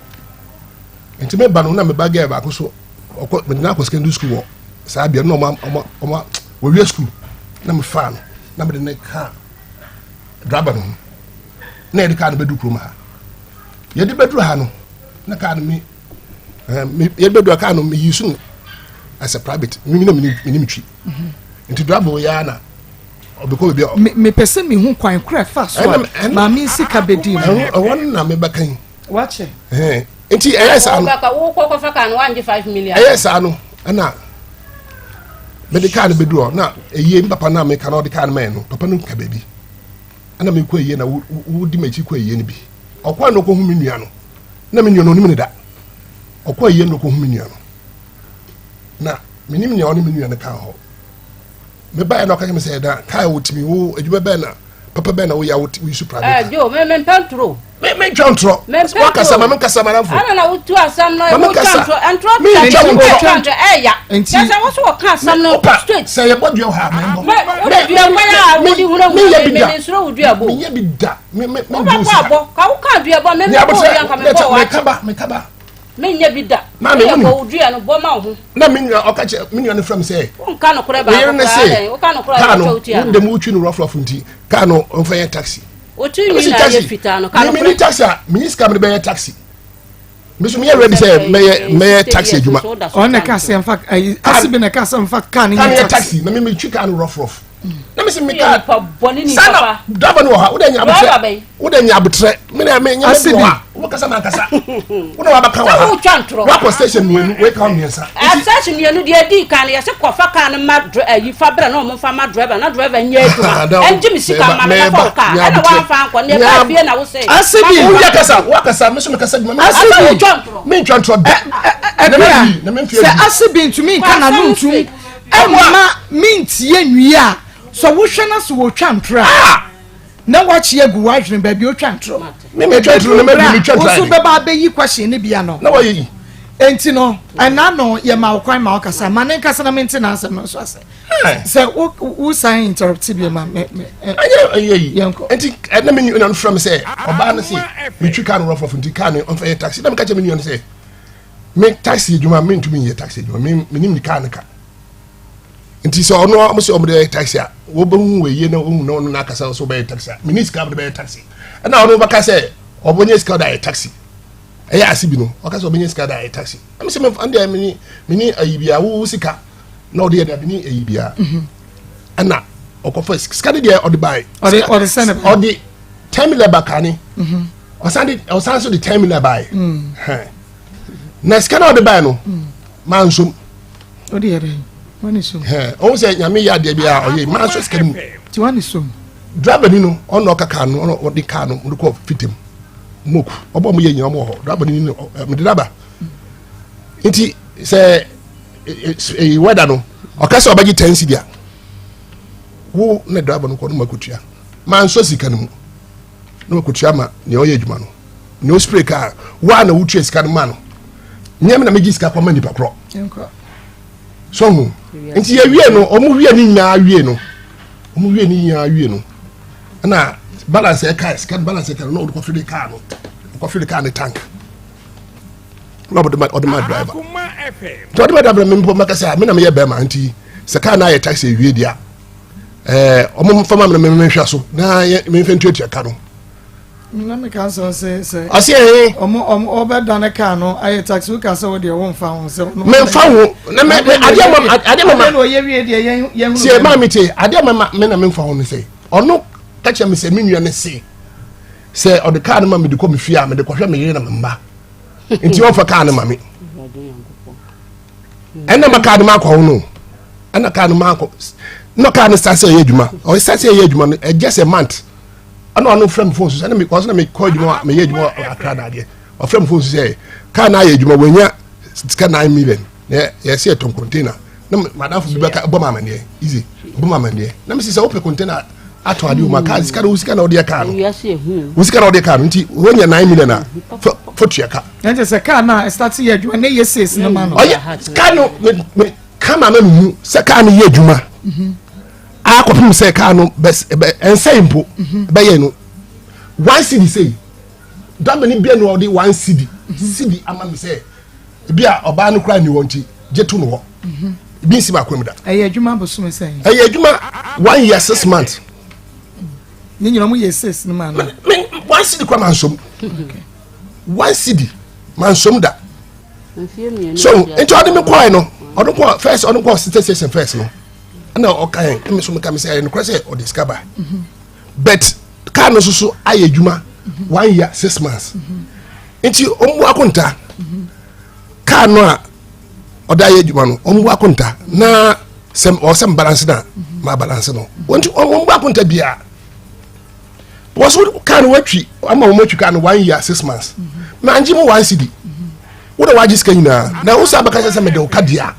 nti meba no na meba gɛɛ baako so ɔkɔ mede no akɔ secondary school wɔ saa bea no na ɔma ɔma ɔma wɔwie school na mefaa no na mede ne kaa driver no ho na yɛde kaa no bɛduru kurom ha yɛde bɛduru ha no na kaa no me yɛbɛdu kaa no meyi so no as a private mimi na menim twi nti driver wɔ yɛa na ɔbɛkɔ baabi a mepɛ sɛ mehu kwan kora ɛfa so a maame sika bɛdi mu ɛwɔ no na mebɛka yi wakyɛ nti ɛyɛ saa no ɛyɛ saa no ɛna mede kaa no bɛdu hɔ na ɛyie me papa no a meka na ɔde kaa no maɛ no papa no nka baabi ɛna mekɔ ɛyie na wodi m'akyi kɔ ɛyie no bi ɔkɔ a na ɔkɔhu me nua no na me nua no ɔnim ne da ɔkɔ ayie no ɔkɔhu me nua no na menim nea ɔne me nua no ka hɔ mebaeɛ na ɔka kyerɛ me sɛ na kaa wotumi wo adwuma bɛn na papa bɛn na woyɛ a woyi so private car. Jo, me mempɛ ntoro. Me mentwa ntorɔ. Mempɛ Wakasa ma menkasa madamfo. Ana na wotu asɛm no Ma wotwa menkasa. ntorɔ. Ntorɔ Mentwa wo ntorɔ. ntorɔ ɛya. Nti- Kyɛ sɛ wo so wɔka asɛm no Opa, straight. sɛ yɛbɔ dua wɔ ha a mɛmbɔ. Me wode dua kwan a wode hunahuna Menyɛ me bi me da. mensuro wo dua bo. Menyɛ bi da. Me me me Wobɛbɔ abɔ. Ka woka dua bɔ me mebɔ wo dua nka mebɔ wo akye. Mekaba mekaba. Menyɛ bi da. Maame, Woyɛ wonim. bɔ wo dua no bɔ ma wo ho. Na me nua ɔka kyerɛ me nua no frɛ me sɛ. Wonka nokorɛ Wo yere baako ne koraa se dɛn. Woka nokorɛ a kaa no wobɛtwa wo ti wo ana. dɛm wotwi no rɔfrɔfo nti kaa no ɔmfa yɛ taxi. Wo tiri Ɛna nwi si na taxi. ayɛ fitaa no ka Me me nokorɛ. ni taxi a me ni sika me de bɛyɛ taxi. Me so meyɛ ready sɛ mɛyɛ mɛyɛ taxi adwuma. Ɔno na ɛka sɛ nfa ayi ase bi na ɛka sɛ nfa kaa no Kaa no nyɛ yɛ taxi. taxi na me me twi kaa no rɔfrɔf. Na me se me Woyɛ kaa nipa bɔne ni saa na papa. driver no wɔ ha wode nya Driver abotrɛ bɛn? wode nya abotrɛ me na me nya me Ase wɔ bi. ha wo kasa ma nkasa wo na wabɛka wɔ Sɛ ha wotwa ntorɔ. wakɔ station mmienu wei ka mmiɛnsa nti Station mmienu deɛ edi kan no yɛsɛ kɔfa kaa no ma dr ayi fa brɛ na ɔmo nfa ma driver na driver nyɛ adwuma Na wo- ɛngye me sika meba- ma me na fa wo meba, kaa nya ɛna abotrɛ. wamfa ankɔ nea Nya- ɛbaa fie na wo sɛ Ase bi. ma woyɛ kasa wakasa me so mekasa bi ma me Ase Asa bi. wotwa ntorɔ. mentwa ntorɔ da Na Ɛbia mafie- na memfie sɛ adu. ase bi ntumi nka Fa n'ano asɛm ntum straight. ɛmma mentie nwie a sɛ wohwɛ no sɛ wɔtwa ntorɔ a na wakye agu w'adwene baabi otwa ntorɔ. Me metwa ntorɔ na madu metwa wo ntorɔ nso ayɛ. bɛba abɛyi question no bi ano. Na wɔyɛ yi. Enti no ɛna no yɛ ma wo kwan ma ɔkasa ma ne nkasa na mente n'asɛm no nso ase. Sɛ wo wo san interrupt bi ma me me. Ɛyɛ ɛyɛ yi. Yɛnkɔ. Enti ɛna me nua no frɛ me sɛ ɔbaa no se metwi kaa no rɔfrɔfo nti kaa no ɔmfa yɛ taxi na meka kyerɛ me nua no sɛ me taxi adwuma mentumi nyɛ taxi adwuma me menim ne kaa no ka. Nti sɛ ɔno ɔmo sɛ ɔmo de yɛ taxi a wɔbɛhu wɔ yie na ɔhu na ɔno n'akasa sɛ ɔbɛyɛ taxi a mene sika ɔmo de bɛyɛ taxi ɛna ɔno bɛka sɛ ɔbɛnyɛ sika ɔde ayɛ taxi ɛyɛ ase bi no ɔka sɛ ɔbɛnyɛ sika ɔde ayɛ taxi ɛmi sɛ mɛfa ɛndeɛ mene mene ayi bia wo sika na ɔde yɛ deɛ mene ayi bia ɛna ɔkɔfa sika ne deɛ ɔde bae Ɔde ɔde sɛ ne ba. ɔde 10 million ba kane ɔsan de ɔsan so de 10 million bae Hɛn. Na sika na ɔde bae no maa nsom. O de yɛ dɛ wani som. Ɔhu sɛ nyame yɛ adeɛ bi a ɔyɛ maa nso sika no mu. Ti wani som. Driver ni no ɔna ɔka kaa no ɔna ɔde kaa no ɔde kɔ fitam moku ɔbɔ ɔmo yɛ nyina ɔmo wɔ hɔ driver ni no mede raba nti sɛ ɛyi wɛda no ɔka sɛ ɔbɛgye 10 cedi a wo ne driver no kɔ no ma kotua maa nso sika no mu na wakotua ma nea ɔyɛ adwuma no nea ɔspray kaa wo a na wotua sika no ma no nyɛ me na megye sika kɔma nipa korɔ so ho nti yɛwie no ɔmo wie ne nyinaa wie no ɔmo wie ne nyinaa wie no ɛna. Balance ɛka sika no balance ɛka no na ɔde kɔfiri kaa no ɔkɔfiri kaa no tank na ɔde ma ɔde ma driver nti ɔde ma driver mi mpo mɛka sɛ mi na mi yɛ bɛrima nti sɛ kaa no ayɛ taxi ewie deɛ ɛɛ ɔmo nfa ma mi na mi mi nhwɛ so na yɛ mi nfa ntuatua ka no. Na mi ka sɛ ɔsɛ sɛ. Ɔsɛ ɛɛ. Ɔmo ɔmo ɔbɛ kaa no ayɛ taxi wo ka sɛ wo deɛ wo nfa ho sɛ. Mi nfa ho na mɛ mɛ adeɛ ma adeɛ ma ma. Adeɛ na ɔyɛ wie deɛ yɛn yɛn hunu. Tie maa mi tie adeɛ ma ma mi na mi nfa ho ne sɛ ɔno kakyɛ mi sɛ mi nua ne se sɛ ɔde kaa no ma mi de kɔ mi fie a mi de kɔhwɛ mi yere na mi mma nti ɔnfa kaa no ma mi ɛna ma kaa no ma akɔ ho no ɛna kaa no ma akɔ na kaa no start sɛ ɛyɛ adwuma ɔyɛ start sɛ ɛyɛ adwuma no ɛgyɛ sɛ month. Ɛna ɔno frɛ me phone so sɛ ɛna ɔsɛ na mekɔ adwuma meyɛ adwuma akra na adeɛ ɔfrɛ me phone so sɛ kaa na ayɛ adwuma wɔnya sika 9 million na yɛsɛ yɛtɔn container na madamfo bi bɛka bɔ ma amaneɛ easy bɔ ma amaneɛ na mesi sɛ wopɛ container atɔ adeɛ ma kaa sika na wo sika na wode yɛ kaa no wo sika na wode kaa no nti wonya 9 million a fa tua ka. Ɛnkyɛ sɛ kaa no a ɛstart yɛ adwuma ne yɛ sales no ma no. Ɔyɛ kaa no me kama na mehu sɛ kaa no yɛ adwuma akɔpem sɛ kaa no ɛnsɛe mpo mhm. bɛyɛ no 1 cedi sei damani bia no ɔde 1 cedi mhm. cedi ama me sɛ ebi a ɔbaa no koraa ni wɔn ti gye to no hɔ mhm. ebi nsi baako mu da. Ɛyɛ adwuma bosome sɛn. Ɛyɛ adwuma 1 year 6 months. Ne nyina mo yɛ six no ma no. Me 1 cedi kora ma nsom, 1 cedi ma nsom da. So nti ɔde me kɔɛ no, ɔde kɔ first, ɔde kɔ state station first no, ɛna ɔka yɛn ɛmi so mi ka mi sɛ ɛyɛ nokorɛ sɛ ɔde sika ba, but kaa no soso ayɛ adwuma 1 year 6 months nti ɔmbu akonta kaa no a ɔde ayɛ adwuma no, ɔmbu akonta na sɛ ɔsɛ m balance na ma balance no wɔn ti ɔmbu akonta biara wɔn so kaa no watwi ama wɔn atwi kaa no 1 year 6 months na angye mu 1 cedi wo na wagye sika nyinaa na wo sa bɛka sɛ mede wo ka deɛ a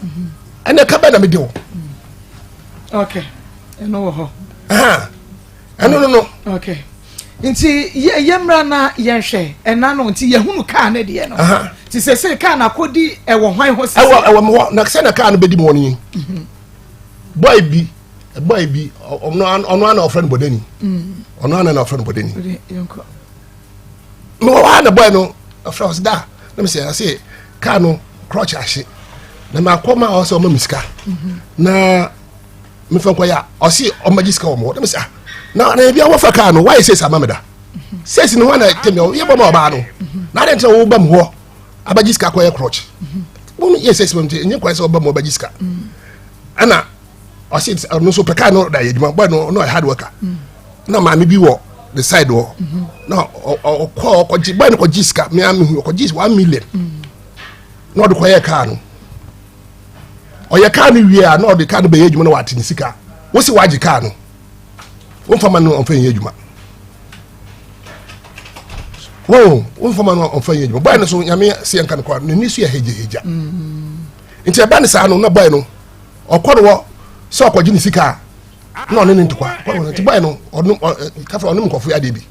ɛnna ka bɛn na mede wo. Okay, ɛno wɔ hɔ. Ɛno no. Okay, nti yɛ yɛ mmra na yɛnhwɛ ɛna no nti yɛhunu kaa ne deɛ no nti sɛ kaa na akɔdi ɛwɔ hwan hɔ sisi. Ɛwɔ mu hɔ na sɛ na kaa no bɛdi mu hɔ no yi boy bi ɔno ɔno ana ɔfrɛ no bɔdani, ɔno ana na ɔfrɛ no bɔdani. Mewɔ hɔ a na boy no ɔfrɛ ɔsɛ da na mesɛ ɔsɛ kaa no clutch ahye na makɔ ma ɔsɛ ɔma me sika na mefa nkɔyɛ a ɔse ɔmagye sika wɔ mɔ na mesɛ ah na ebi a wɔfa kaa no wayɛ sɛsi ama me da sɛsi no ho ana tɛmi yɛ bɔ ma ɔbaa no na adɛn ntina woba mu hɔ abɛgye sika kɔyɛ clutch wɔn yɛ sɛsi ma nti ɛnyɛ kwan sɛ ɔba mu ɔbɛgye sika. Ɛna ɔse ɔno nso pɛ kaa no da yɛ adwuma. Boy no, ɔno ɔyɛ hard worker na maame bi wɔ the side hɔ na ɔkɔ ɔkɔgye boy no kɔgye sika mmea mi hu ɔkɔgye 1 million na ɔde kɔyɛ kaa no. Ɔyɛ kaa no wie a na ɔde kaa no bɛyɛ adwuma na wate ne sika. Wosi wagye kaa no, womfa ma no ɔmfa nyɛ adwuma, wɔn womfa ma no ɔmfa nyɛ adwuma. Boy no so Nyame si yɛn ka no kɔ n'ani so yɛ hegyahegya nti ɛba ne saa no na boy no ɔkɔ no wɔ sɛ ɔkɔgye ne sika a na ɔne ne ntokwa nti boy no ɔnom kafa ɔnom nkɔfo adeɛ bi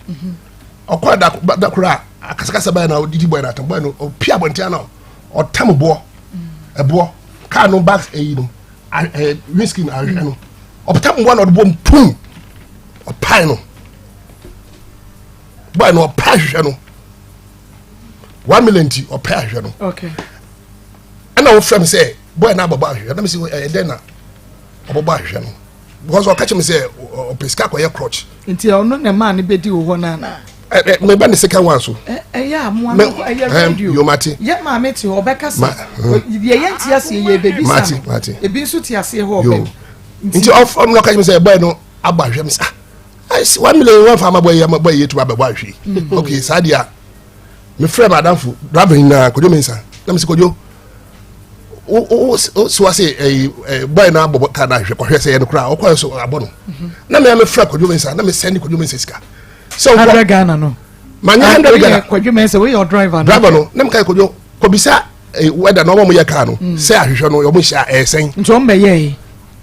ɔkɔ da da koro a akasakasa bɛyɛ na ɔdidi boy no atam. Boy no ɔpia abɔnten na ɔtam boɔ ɛboɔ kaa no back ɛyi no ɛɛ windscreen ahwehwɛ no ɔtam boɔ na ɔde bɔ mpum ɔpae no. Boy no ɔpae ahwehwɛ no 1 million ti ɔpae ahwehwɛ no. Ɛna wɔfrɛ mi sɛ boy no abɔbɔ ahwehwɛ na mi sɛ ɛyɛ dɛn na ɔbɔbɔ ahwehwɛ no because ɔka kyerɛ mi sɛ ɔpɛ sika kɔyɛ clutch. Nti ɔno na maa ne bɛdi wɔ hɔ nana. Ɛ mɛ ba ne second one so. Ɛyɛ amoa no ɛyɛ radio. Yomate. Yɛ maame te hɔ ɔbɛkasa deɛ yɛn ti aseɛ yɛ ebebi sa no. Mate. Ebi nso te aseɛ hɔ ɔbɛm. Nti ɔfɔ mi na ɔka kyerɛ mi sɛ boy no abɔ ahwehwɛ mi sɛ ah 1 million wɔn fa ama boy yi ama boy yi etuma abɛbɔ ahwehwɛ yi. Ok, saa deɛ mi frɛ madamfo driver nyinaa Kodwo Mensa na mi sɛ Kodwo wo wo so ase ɛyi ɛ boy na abɔ kaa na ahwehwɛ kɔhwɛ sɛ yɛ no koraa ɔkɔ so abɔ no na mi ame frɛ Kodwo Mensa na mi send Kodwo Mensa sika sɛ 100 Ghana no. Ma nye 100 Ghana. Kodwo Mensa wey your driver no. Driver no na mi ka Kodwo kɔbisa ɛ wɛda na ɔmo yɛ kaa no sɛ ahwehwɛ no ɔmo hyɛ ɛyɛ sɛn. Nti ɔmo bɛ yɛ yi.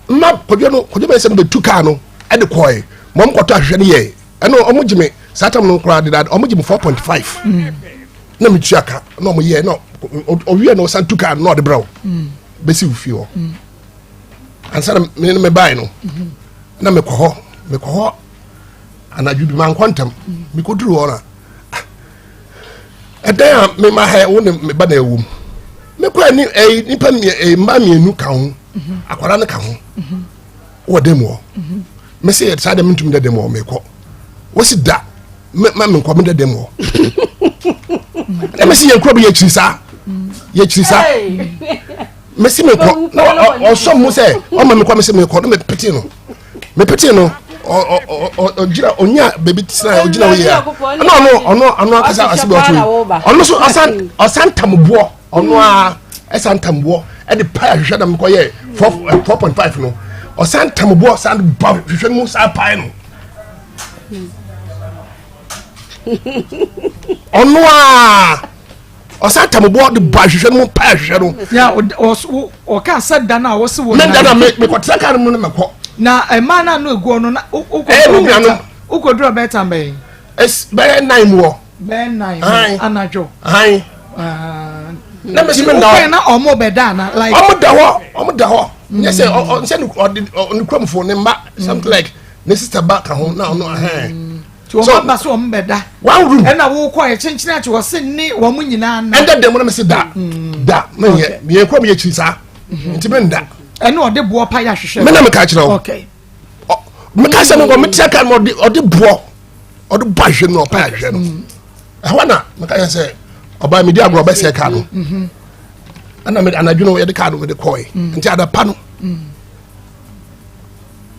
Mma Kodwo no Kodwo Mensa no bɛ tu kaa no ɛde kɔɛ ma ɔmo kɔtɔ ahwehwɛ no yɛ ɛna ɔmo gye mi saa tam no koraa deda ɔmo gye mi 4.5 na mi tua ka na ɔmo yɛ na ɔwie na ɔsan tu kaa no na ɔde brɛ o bɛsi wo fie hɔ ansa na me ne me bae no na mekɔ hɔ mekɔ hɔ. Anadwo bi mankɔ ntɛm. Mekɔduru hɔ na ah, ɛdan a mema ha wo ne me ba na ɛwɔ mu. Mekɔ ani ɛyi nipa ɛyi mmaa mmienu ka ho. Akwadaa no ka ho. Wɔ dan mu hɔ. Mese yɛ saa deɛ mentumi da dan mu hɔ mekɔ. Wosi da ma menkɔ meda dan mu hɔ. Na mese yɛn kuro bi yɛ kyiri saa. Yɛ kyiri saa. Mese mekɔ na ɔsɔ mu sɛ ɔma mekɔ mese mekɔ na mepete no. Mepete no ɔgyina ɔnya baabi tena ɔgyina hɔ yie a ɛna ɔno ɔno ɔno ankasa ase bi ɔto yi ɔno so ɔsan ɔsan tam boɔ ɔno a ɛsan tam boɔ ɛde pae ahwehwɛ na mekɔ yɛ 4.5 no ɔsan tam boɔ san ba hwehwɛ no mu san pae no ɔno a ɔsan tam boɔ de bɔ ahwehwɛ no mu pae ahwehwɛ no. ya ɔka sɛ da no a wɔsi wɔ. ne da na mekɔtena kaa no mu no mɛkɔ. Na mmaa no ano eguo no na wokɔ. Ɛɛ mi nuanom. Wokɔduru ɔbɛn tan bɛn. Bɛyɛ nan mu wɔ. Bɛyɛ nan mu anadwo. Ayi. Na mesi mi na. Wokɔɛ na ɔmo bɛ da na like. Ɔmo da hɔ ɔmo da hɔ. Nyɛ sɛ ɔ ɔ sɛ ɔde ne kurom ne mma something like ne sister ba ka ho na ɔno ahɛn. Ti wɔn aba so wɔn bɛ da. One room. Ɛna wokɔ yɛ kyenkyen akyi wɔ se ne wɔn nyinaa na. Ɛnda dɛm na mesi da da mɛ yɛ yɛ kurom yɛ kyiri saa nti mɛ nda. Ɛna ɔde boɔ pa yɛ ahwehwɛ. Mɛ na mɛ ka kyerɛ o. Okay. Mɛ ka sɛ mɛ kɔ mɛ tia ka mɛ ɔde ɔde boɔ ɔde bɔ ahwehwɛ no ɔpa ahwehwɛ no ɛhɔ na mɛ ka yɛ sɛ ɔbaa mi di agorɔ ɔbɛ sɛ kaa no ɛna mɛ anadwo no yɛde kaa no mɛ de kɔɛ nti adapa no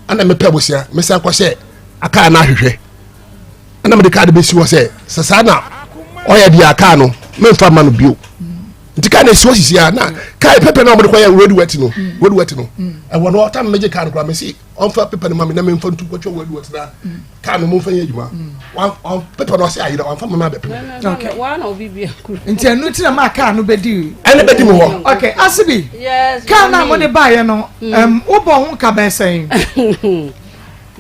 ɛna mɛ pɛ bosia mɛ san kɔ sɛ akaa no ahwehwɛ ɛna mɛ de kaa no bɛ si hɔ sɛ sɛ saa na ɔyɛ deɛ akaa no mɛ nfa ma no bio nti kaa no esi hɔ sisi a na kaa pɛpɛ na wɔde kɔ yɛ road wet no road wet no ɛwɔ no ɔtam mɛ gye kaa no koraa mɛ si ɔnfa pepa no ma mi na mi nfa ntu kɔtwa road wet na kaa no mo nfa yɛ adwuma wan pepa no ɔsɛ ayera wanfa mama abɛpem. Nti ɛnu ti na maa kaa no bɛ di. Ɛne bɛ di mu hɔ. Ok asibi. Kaa naa mo de ba yɛ no wobɔ ho ka bɛn sɛn.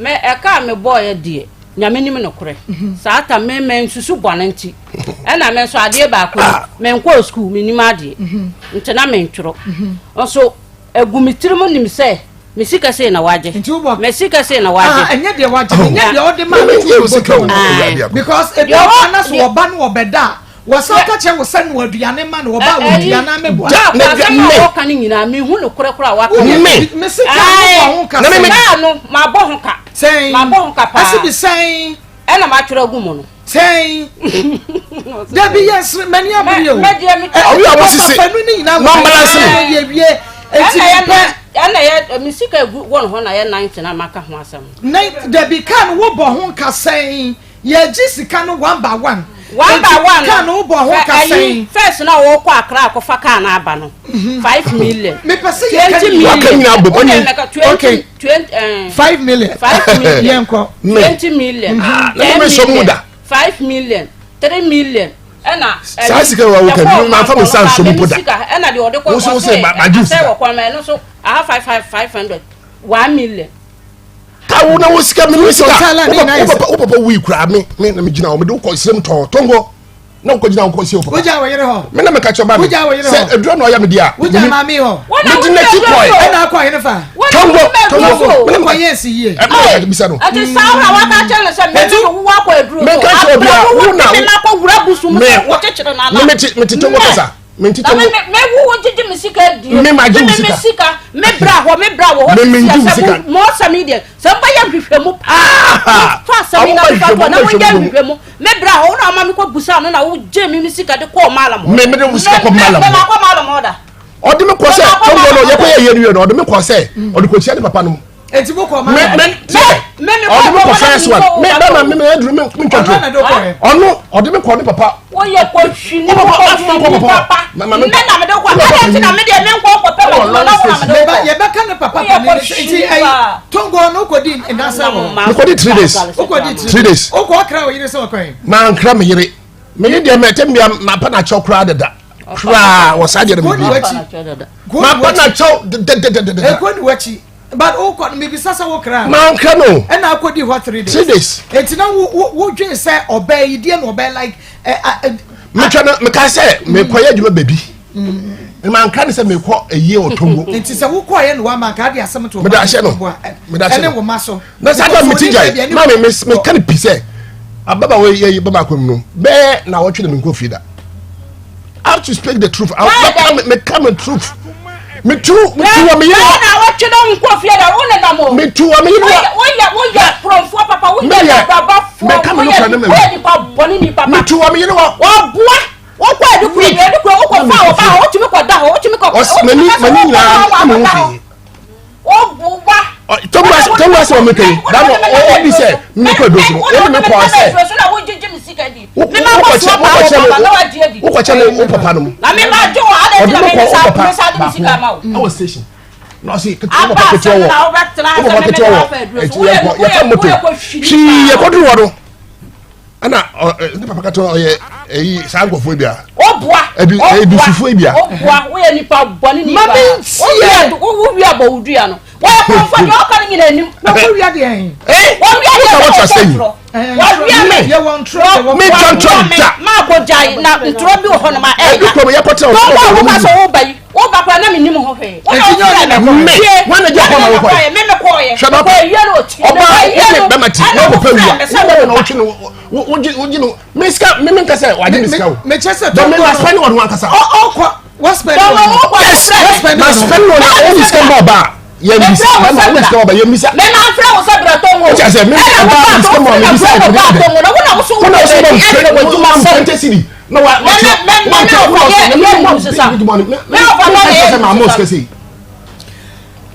Mɛ ɛkaa mi bɔ yɛ deɛ nyame nim nokorɛ saa ta me mɛ nsusu bɔne nti ɛna me nso adeɛ baako me nkɔɔ sukuu me nim adeɛ nti na me ntwerɛ nso Egu me tirim nim sɛ me sika sei na wagye. Nti wobɔ. Me sika sei na wagye. Ah, ɛnyɛ deɛ wagye, ɛnyɛ deɛ ɔde maa no to bɔtɔ mu. Because ebi ɔba na so ɔba no ɔbɛda a, wɔsan ka kyerɛ wo sɛ noa aduane ma no, ɔba a wɔdi anaa meboa. Jack, asɛm a wɔka no nyinaa, mehu no korɛ korɛ a waka. Me. Me se kaa no bɔ ho ka sɛn. Kaa no, mabɔ ho ka. Sɛn. Mabɔ ho ka paa. Ɛsi bi sɛn. Ɛna matwerɛ agu mu no. Sɛn. Dabi yɛ sere mani abiri o. Ɔwi a wɔsisi nɔmbalance no. Yɛ wie eti pɛ. Ɛna yɛ mi sika egu wɔn hɔ na yɛ 90 na maka ho asɛm. Nine dabi kaa no wo bɔ ho nka sɛn yɛ gye sika no one by one. One by one. Kaa no wo bɔ ho ka sɛn. First na wɔkɔ akra akɔfa kaa no aba no 5 million. Mepɛ sɛ yɛ ka 20 million. Waka nyinaa bɔ mu. Okay. 20 5 million. 5 million. Yɛn kɔ. 20 million. Na 10 mo nsɔm mu million. Da. 5 million. 3 million. Ɛna. Saa sika wa wo ka mi ma fa mi nsa nso mu po da. Ɛna deɛ ɔde kɔ Wo so wo sɛ ma gye wo sika. Asɛ wɔ kwan ma ɛno so aha five five 500 1 million. Ka wo na wo sika mi ni sika. Wo Wo papa wo papa wui kura me me na me gyina hɔ me de wo kɔ srem tɔn tongo na wo kɔ gyina wo kɔ sie wo papa. Wogya wɔ yere hɔ. Me na me ka kyerɛ ba mi Wogya wɔ yere sɛ hɔ. eduro na ɔyɛ me di a. Wogya maame hɔ. Me di n'akyi kɔɛ. Ɛna akɔ ahene fa. Tongo tongo. Me na me Wokɔ yɛ esi yie. Ɛ me na bisa no. Ɛti saa na waka kyerɛ no sɛ mɛ ne wo akɔ aduro Me nka kyerɛ obi a, wo na wo akɔ wura busu mu Me sɛ wɔkyekyere nana. me me te me te tongo kasa. Me te Na tongo. me me wo wo gyegye me sika die. Me ma gye wo Me sika. me sika me bra hɔ me bra wɔ hɔ. Me me ngye wo sɛ sika. Mo asɛm yi deɛ sɛ mo bɛyɛ nhwehwɛmu paa. Ah! Fa asɛm yi Ɔmo na bɛ mo fa hwehwɛ to mu, na ɔmo mo bɛ yɛ hwehwɛ mu. nhwehwɛmu. Me bra hɔ wo na ɔma me kɔ busa no na wo gye me me sika de kɔɔ maalam hɔ. Me me de wo sika kɔ maalam Me hɔ. me akɔ maalam hɔ da. Ɔde me kɔ sɛ tongo no yɛkɔ yɛ yɛ no yɛ no ɔde me kɔ sɛ ɔde kɔ kyia ne papa no mu. Eti mo kɔ Me maame. me tiɛ Me me ɔde me kɔ kɔ first one me bɛma me me aduru me me ntwa Ɔno na de ntoro. kɔ yɛ. Ɔno ɔde me kɔ ne papa. Woyɛ kɔhwini Wo papa afoma nkɔ kɔhwini papa. papa. Ma- ma Me me- na mede kɔ. Wo papa Adɛn nti na me deɛ menkɔ nkɔpɛ Ɛwɔ m'adwuma na lorry wo na station. mede Yɛbɛ kɔ. yɛbɛka ne papa Woyɛ panin ne sɛ nti kɔhwini ɛyi paa. tongo no wokɔ di ndansa wɔ hɔ. Mekɔdi 3 days. Wokɔ di 3 days. Wokɔ ɔkra wo yere sɛ ɔkɔ yɛn. Mankra me yere. Me yere deɛ mɛ tɛm bia mapa na kyɛw koraa deda. Koraa wɔ saa deɛ no Kɔ ni me bi. w'akyi. Kɔ ni Mapa na w'akyi. kyɛw dedededede. Ekɔ ni w'akyi. But wokɔ no mebisa sɛ wokra. Mankra no. Ɛna akɔ di hɔ 3 days. 3 days. Eti na wo wo wo dwen sɛ ɔbaa yi deɛ na ɔbɛyɛ like ɛ ɛ. Metwa no meka sɛ mekɔyɛ adwuma baabi. Manka ne sɛ mekɔ ayie wɔ Togo. Nti sɛ wokɔɔyɛ na wama nka ade asɛm to mede ahyɛ no mede ahyɛ no ɛne wo ma so. Na saa da mete gyae na me meka no pi sɛ ababaawa yi bɛma akɔm no bɛɛ na wɔtwe na menkɔ fie da. I have to speak the truth. Meka me truth. Metu metu wɔ me yere. Na wɔtwe na nkɔ fie da wo nenam o. Metu wɔ me yere. Woyɛ woyɛ kurɔnfoɔ papa woyɛ babafoɔ woyɛ nipa bɔne ni papa. Metu wɔ me yere wɔ. Wɔboa. Wokɔ adukuro bi adukuro wokɔ fa wɔ ba hɔ wotumi kɔ da hɔ wotumi kɔ. Ɔsi mani mani nyinaa ɛna ho fi. Woboa. Tɔmu asɛ wɔn mekɛ yi dama ɔdi sɛ mmekɔ edo so no ɔdi mi kɔ asɛ. Wokɔ kyɛ mi wo papa no mu. Ɔdi mi kɔ wo papa baako ɛwɔ station. Na ɔsi wo papa ketewa wɔ wo papa ketewa wɔ ɛti yɛ kɔ yɛ fa moto hwii yɛ kɔ duru wɔ no. ɛna ɔ ne papa kata ɔyɛ ɛyi saa nkurɔfoɔ bi a. ɔboa ɛbi ɛbisifo bi a. ɔboa woyɛ nipa bɔne nipa Mami ntie. wo wia bɔ wo dua no wɔyɛ kɔnfɔ deɛ ɔka no nyina anim. Na wo wia deɛ ɛn. Ee wɔn wia deɛ woka wɔtra sɛ yi. Wɔwia me. Yɛ wɔn ntorɔ deɛ wɔn. Me ntɔntɔn da. Maa bɔ gyae na ntorɔ bi wɔ hɔ nom a ɛyɛ. Ɛbi kɔm yɛ kɔtɛ ɔsɔ ɔsɔ wɔn mu. Wɔn sɛ wo ba yi wo ba kora na mi nim ho hwee. Eti nyɛ ɔne na kɔɛ. Me wɔn na gye kɔ na wokɔ yɛ. Me me kɔɔ yɛ. Hwɛ ba ɔba wone bɛma ti na ɔkɔpɛ wia wo bɛma na wotwe no wogye wogye no me sika me me nkasa wagye me sika o. Me kyɛ sɛ tɔn me ma spend wɔn ho ankasa. Ɔ ɔkɔ wɔ spend wɔn ho. Yes ma spend wɔn ho ɔwɔ sika ma ɔba yɛn bisa bɛma ɔwɔ sika ma ɔba yɛn bisa. Me ma nfrɛ wo sɛ brɛ tɔn o. O kyɛ sɛ me ɔba sika ma ɔba bisa ɛkò dɛ dɛ. Wo na wo so wɔ bɛ ɛdi wɔ adwuma sɛ. 20 cedi na wa wa wa wa wa wa wa wa wa wa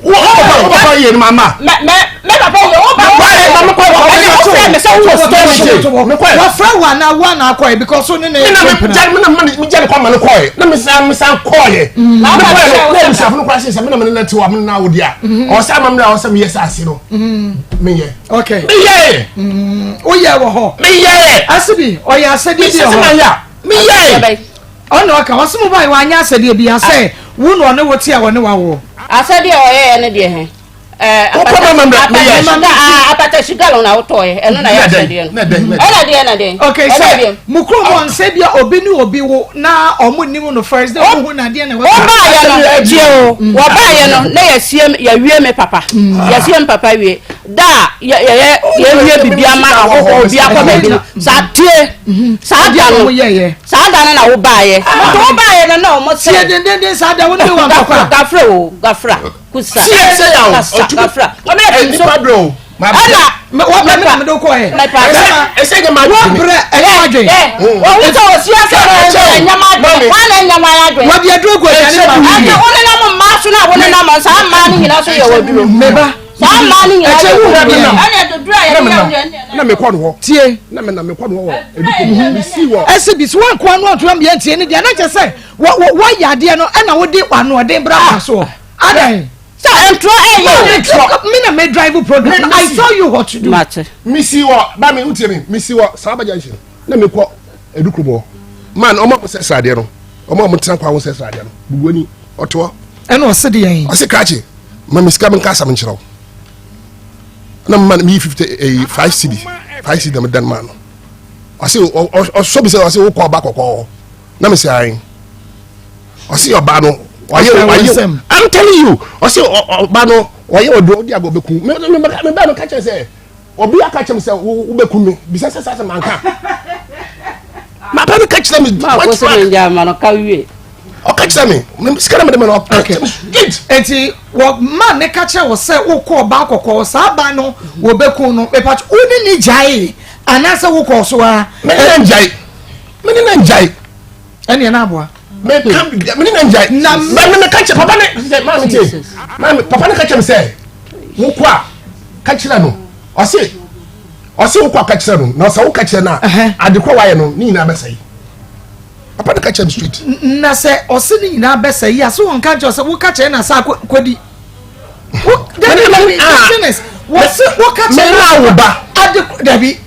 wo papa wo papa yɛ ni ma ma. mɛ mɛ mɛ papa yɛ wo ba wo ba yɛ ma mi kɔ yɛ ɛni o fɛ mi sɛ wo wɔ station mi kɔ yɛ. wɔfrɛ wo anaa wo anaa kɔ yɛ because wo ne ne yɛ mpena. mi na mi mi jɛ ne kɔ ma ne kɔ yɛ na mi san mi san kɔ yɛ. mi kɔ yɛ no ne ebusuafo no kɔ ase sɛ mi na mi ne ti wa mi na wo di a ɔsɛ ama mi na ɔsɛ mi yɛ sɛ ase no mi yɛ. ok mi yɛ. o yɛ wɔ hɔ. mi yɛ. asibi ɔyɛ asɛdeɛ bi wɔ hɔ. mi yɛ. Ɔna ɔka, ɔse mo bae wanyɛ asɛdeɛ bia sɛ wo na ɔne wo te a wɔne wo awoɔ. Asɛdeɛ a ɔyɛeɛ no deɛ he, ɛɛ, apatashi galɔn na wotɔeɛ, ɛno na ɛyɛ asɛdeɛ no. Ɛna deɛ na deɛ. Okay, sɛ mo kurom hɔ nsɛ bia obi ne obi wo na ɔmo nnim no first na ɔmo hu na adeɛ na ɛwɔ. Wobaeɛ no, tie o, wɔbaeɛ no na yɛasie, yɛawie me papa, yɛasie me papa wie. Da a yɛyɛ yɛwie biribi ama ahɔhoɔ obi akɔ baabi no, saa tie, saa da no, saa da no na wobaeɛ. Nti wobaeɛ no na wɔn sɛ. Tie dendenden saa da wo ne wa nkɔkɔ a. Gafra o, gafra, kusa. Tie sɛ ya o, kasa, gafra. Wɔn yɛ ti nso. Ɛna wɔbrɛ me na mede wokɔɛ. Ɛsɛ nyɛ ma adwene. Wɔbrɛ ɛnyɛ ma adwene. Wɔn sɛ wɔsi asɛ na ɛnyɛ ma adwene. Wɔn na ɛnyɛ ma adwene. Wɔde aduro gu aduane ma wo. Ɛnti wo nenam mmaa so na wo nenam saa mmaa no nyinaa so yɛ wɔ duro. Meba. Saa mmaa no nyinaa Ɛkyɛ yɛ wo wɔ deɛ. duro. Ɛna duro a yɛde yɛ deɛ. Na mekɔ no hɔ. Tie. Na me na mekɔ no hɔ wɔ ebi kɔ mu. Mesi wɔ. Ɛsi bi so wɔn nkoa no antoa mmea ntie ne deɛ na kyɛ sɛ wɔ wɔ wɔayɛ adeɛ no ɛna wode anoɔden bra ma soɔ. Adan. Sɛ ntorɔ ɛyɛ o. Me na me drive program. I saw you what to do. Mate. Mesi wɔ ba mi wotie mi mesi wɔ Saaba junction na mekɔ Edukurom hɔ. Man ɔmo a mo sɛ sradeɛ no ɔmo a mo tena kwan ho sɛ sradeɛ no bubu ani ɔte hɔ. Ɛna ɔse deɛn? Ɔse krakye ma me sika menka asɛm nkyerɛ wo. Na mema no meyi 50 ɛyi 5 cedi 5 cedi na meda no maa no. Ɔse ɔsɔ bi sɛ ɔse wokɔ ɔba kɔkɔɔ hɔ. Na mese ae. Ɔse ɔba no ɔyɛ ɔyɛ I'm telling you ɔse ɔba no ɔyɛ ɔdo ɔdi agɔ bɛku me me me ba no ka kyerɛ sɛ obi aka kyerɛ me sɛ wobɛku me bisa sɛ saa sɛ manka mapa no ka kyerɛ me point blank ɔka kyerɛ me sika na mede ma no ɔka kyerɛ me straight eti wɔ ma ne ka kyerɛ wɔ sɛ wokɔ ɔbaa kɔkɔɔ saa ba no wɔbɛku no mepatwo wo ne ne gyae anaasɛ wokɔɔ so a mene na ngyae mene na ngyae ɛneɛ na aboa meka bibia mene na ngyae na me meka kyerɛ papa ne sɛ maame tie maame papa ne ka kyerɛ me sɛ wokɔ a ka kyerɛ no ɔse ɔse wokɔ a ka kyerɛ no na sɛ woka kyerɛ no a ade kɔ wayɛ no ne nyinaa bɛsɛe papa ne ka kyerɛ me straight na sɛ ɔse ne nyinaa bɛsɛe yi a so wɔnka nkyerɛ sɛ woka kyerɛ na sɛ kɔdi dabi dabi wɔse woka kyerɛ no ade dabi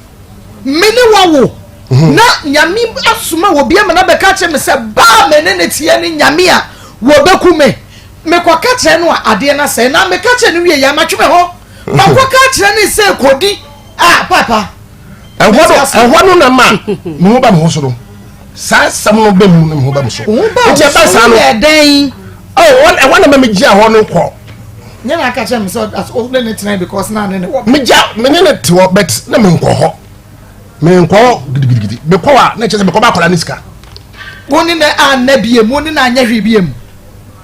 Me ne wo awo, na Nyame asoma obi ama no abɛka akyerɛ me sɛ ba a me ne no teɛ ne Nyame a wɔbɛku me. Mekɔka kyerɛ no a, adeɛ no asɛe. Na meka kyerɛ no wie yɛ a, matwe me ho. Makɔka akyerɛ no sɛ kɔdi a, papa. Ɛhɔ no, ɛhɔ no na ma me ho ba me ho so no. Saa asɛm no bɛ mu na me ho ba me so. Wo ho ba Nti wo ɛba so saa no. yɛ dɛn? Oh, wɔn ɛhɔ na ma me gya hɔ no kɔ. Nyɛ na aka kyerɛ me sɛ as wo ne ne tena because na ne ne wɔ. Me gya me ne ne te hɔ but na me nkɔ hɔ. Me nkɔ hɔ gidigidigidi. Me kɔ a na kyerɛ sɛ me kɔ ba akwadaa ne sika. Wo ne ne anna biem, wo ne ne anyɛ hwee biem.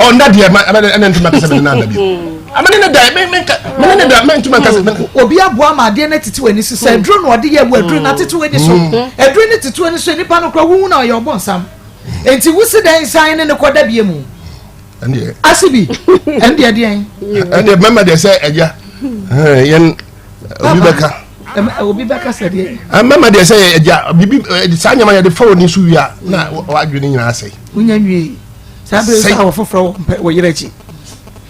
Ɔ nna deɛ ma ɛbɛ ɛna ntoma kasa me ne na bio. Ama ne ne da me me nka me ne ne da me ntoma kasa. Obi aboa ma adeɛ no tete w'ani so sɛ aduro na ɔde yɛ wo aduro na tete w'ani so. Aduro no tete w'ani so nipa no kora wohu na ɔyɛ ɔbɔnsam. Nti wosi dɛn san ne ne kɔ da bie mu? Ɛndeɛ. Asibi ɛndeɛ deɛn? Ɛndeɛ mɛma deɛ sɛ ɛgya yɛn obi bɛka. Obi bɛka sɛ deɛ. Mɛma deɛ sɛ ɛgya bibi saa nyɛma yɛde fa wɔ ni so wia na wadwene nyinaa asɛe. Wonya nwie. Saa bere nso a wɔ foforɔ wɔ mpɛ wɔ yerɛ akyi.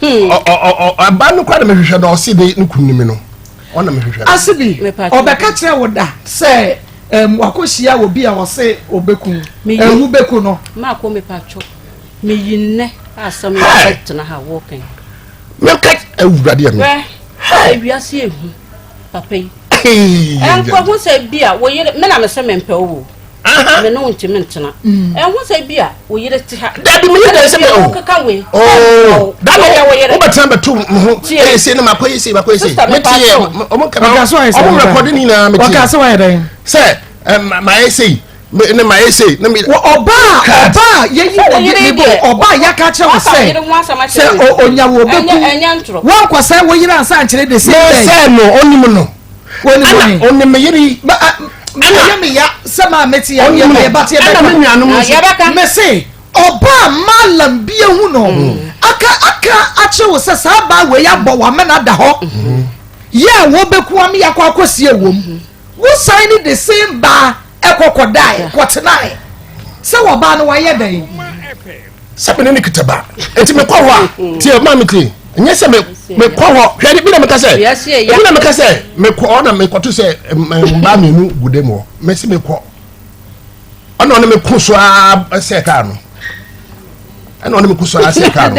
Ɔba no kora na mehwehwɛ no ɔse ne ne kunu ni mi no ɔna mehwehwɛ no. Ase bi ɔbɛka kyerɛ wo da sɛ ɛm wakɔhyia wɔ bi a ɔse ɔbɛku ɛwu bɛku no. Maako mepatwɔ meyi nnɛ asɛm yɛ bɛtena ha wɔkɛn. Meka awurade ɛmi. Hwɛ ewiase ehu papa yi. Ɛnkɔ ho sɛ bi a wo yere me na mesɛ mempɛ wo. Me ne wo ntumi ntena. Ɛho sɛ bi a wo yere te ha. Dabi me yere sɛ me o. Keka wei. Oh. Da no wo bɛtena bɛto me ho. Ɛyɛ se na makɔ yɛ se makɔ yɛ se. Me te yɛ ɔmo kama ɔmo rekɔde ne nyinaa me te. Ɔka sɛ wayɛ dɛn? Sɛ mayɛ sei ne mayɛ sei ne me. Ɔbaa ɔbaa yɛyi wɔ ne bo ɔbaa yɛaka kyerɛ wo sɛ sɛ onya wɔ bɛku wankɔ sɛ wo yere ansa nkyerɛ de sɛ dɛn. Sɛ no ɔnim no. Ɛna ɔnim me yere yi. Ɛna me ya sɛ maa me te yɛ yɛ ba te yɛ bɛka. Ɛna me nuanom nso. Me se ɔbaa malam bi ehu no aka aka akyerɛ wo sɛ saa baa wei abɔ wamena da hɔ yɛ a wɔbɛku ame akɔ akɔsie wom wo san ne the same baa ɛkɔ kɔdae kɔtenae sɛ wɔbaa no wayɛ dɛn. Sɛ me ne ne kita ba nti mekɔ hɔ a tie maa me tie nyɛ sɛ mekɔ hɔ hwɛ bi na meka sɛ ebi na meka sɛ mekɔ hɔ na mekɔto sɛ mmaa mmienu gu dɛm hɔ mɛsi mekɔ ɔna ɔne meko so ara sɛ kaa no ɛna ɔne meko so ara sɛ kaa no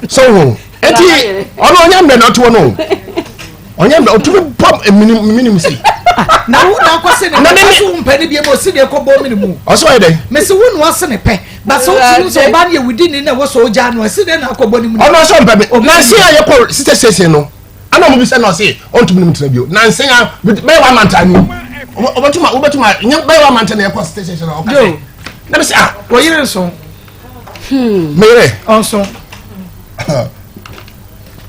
sɛ ho eti ɔno ɔnyɛ mmerɛ na ɔte hɔ no ɔnyɛ mmerɛ ɔtumi bɔ minim si. na wo na akɔ se ne pɛ so wo mpɛ ne bie ma ɔsi deɛ kɔ bɔ mini mu. Ɔsɛ ɔyɛ dɛ. Mesi wo na ɔse ne pɛ ba sɛ wotumi sɛ ɔba no yɛ wudi ni na ɛwɔ sɛ ɔgya no ɛsi dɛ na akɔ bɔ ne mu. Ɔno ɔsɛ ɔmpɛ me nansi a yɛkɔ sisɛ station no ana ɔmo bisa na ɔse ɔntumi ne mu tena bio nansi a bɛyɛ wa manta ni ɔbɛtuma wobɛtuma nyɛ bɛyɛ wa manta na yɛkɔ sisɛ station no ɔka sɛ na mesi ah. Wɔyere nso. Meyere. Ɔnso.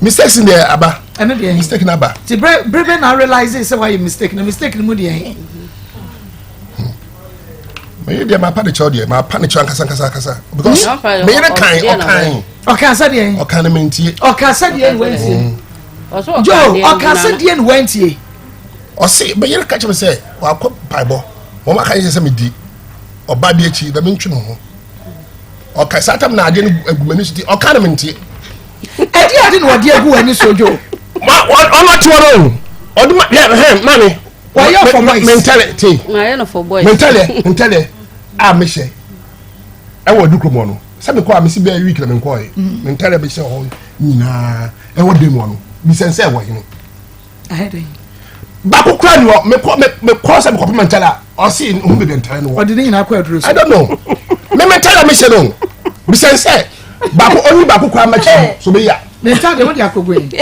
Mistakes in there aba. Ɛno deɛ. Mistake na aba. Ti bere bere bɛ na realize sɛ wayɛ mistake na mistake no mu deɛ he. Meyere deɛ mapa ne kyɛw deɛ mapa ne kyɛw ankasa ankasa ankasa because meyere kan ɔkan. Ɔkan sɛ deɛ. Ɔkan ne mentie. Ɔkan sɛ deɛ ne wantie. Joe ɔkan sɛ deɛ ne wantie. Ɔse meyere ka kyerɛ me sɛ wakɔ mpaebɔ wɔn aka kyerɛ sɛ medi ɔba bi akyi na mentwe me ho. Ɔka saa tam na adeɛ no agu m'ani so ti ɔka ne mentie. Ɛde ade na ɔde agu w'ani so dwo. Ma ɔno ɔte hɔ no ɔde ma yɛ hɛn maame. Wɔyɛ for boys. Mentale te. Mayɛ no for boys. Mentale ntale a mehyɛ ɛwɔ adu kurom hɔ no sɛ mekɔ a mesi bɛyɛ week na menkɔɛ mentale mehyɛ hɔ nyinaa ɛwɔ dan mu hɔ no bisɛn sɛ ɛwɔ hene. Baako kura ni hɔ mekɔ mekɔ sɛ mekɔpɛ mentale a ɔsi ohun baabi ntale no wɔ. Ɔde ne nyinaa kɔ aduro so. I don't know me mentale a mehyɛ no bisɛn sɛ baako ɔnyi baako kura mɛkyerɛ so bɛyi a. Ne ntaade wo de akɔgu yi.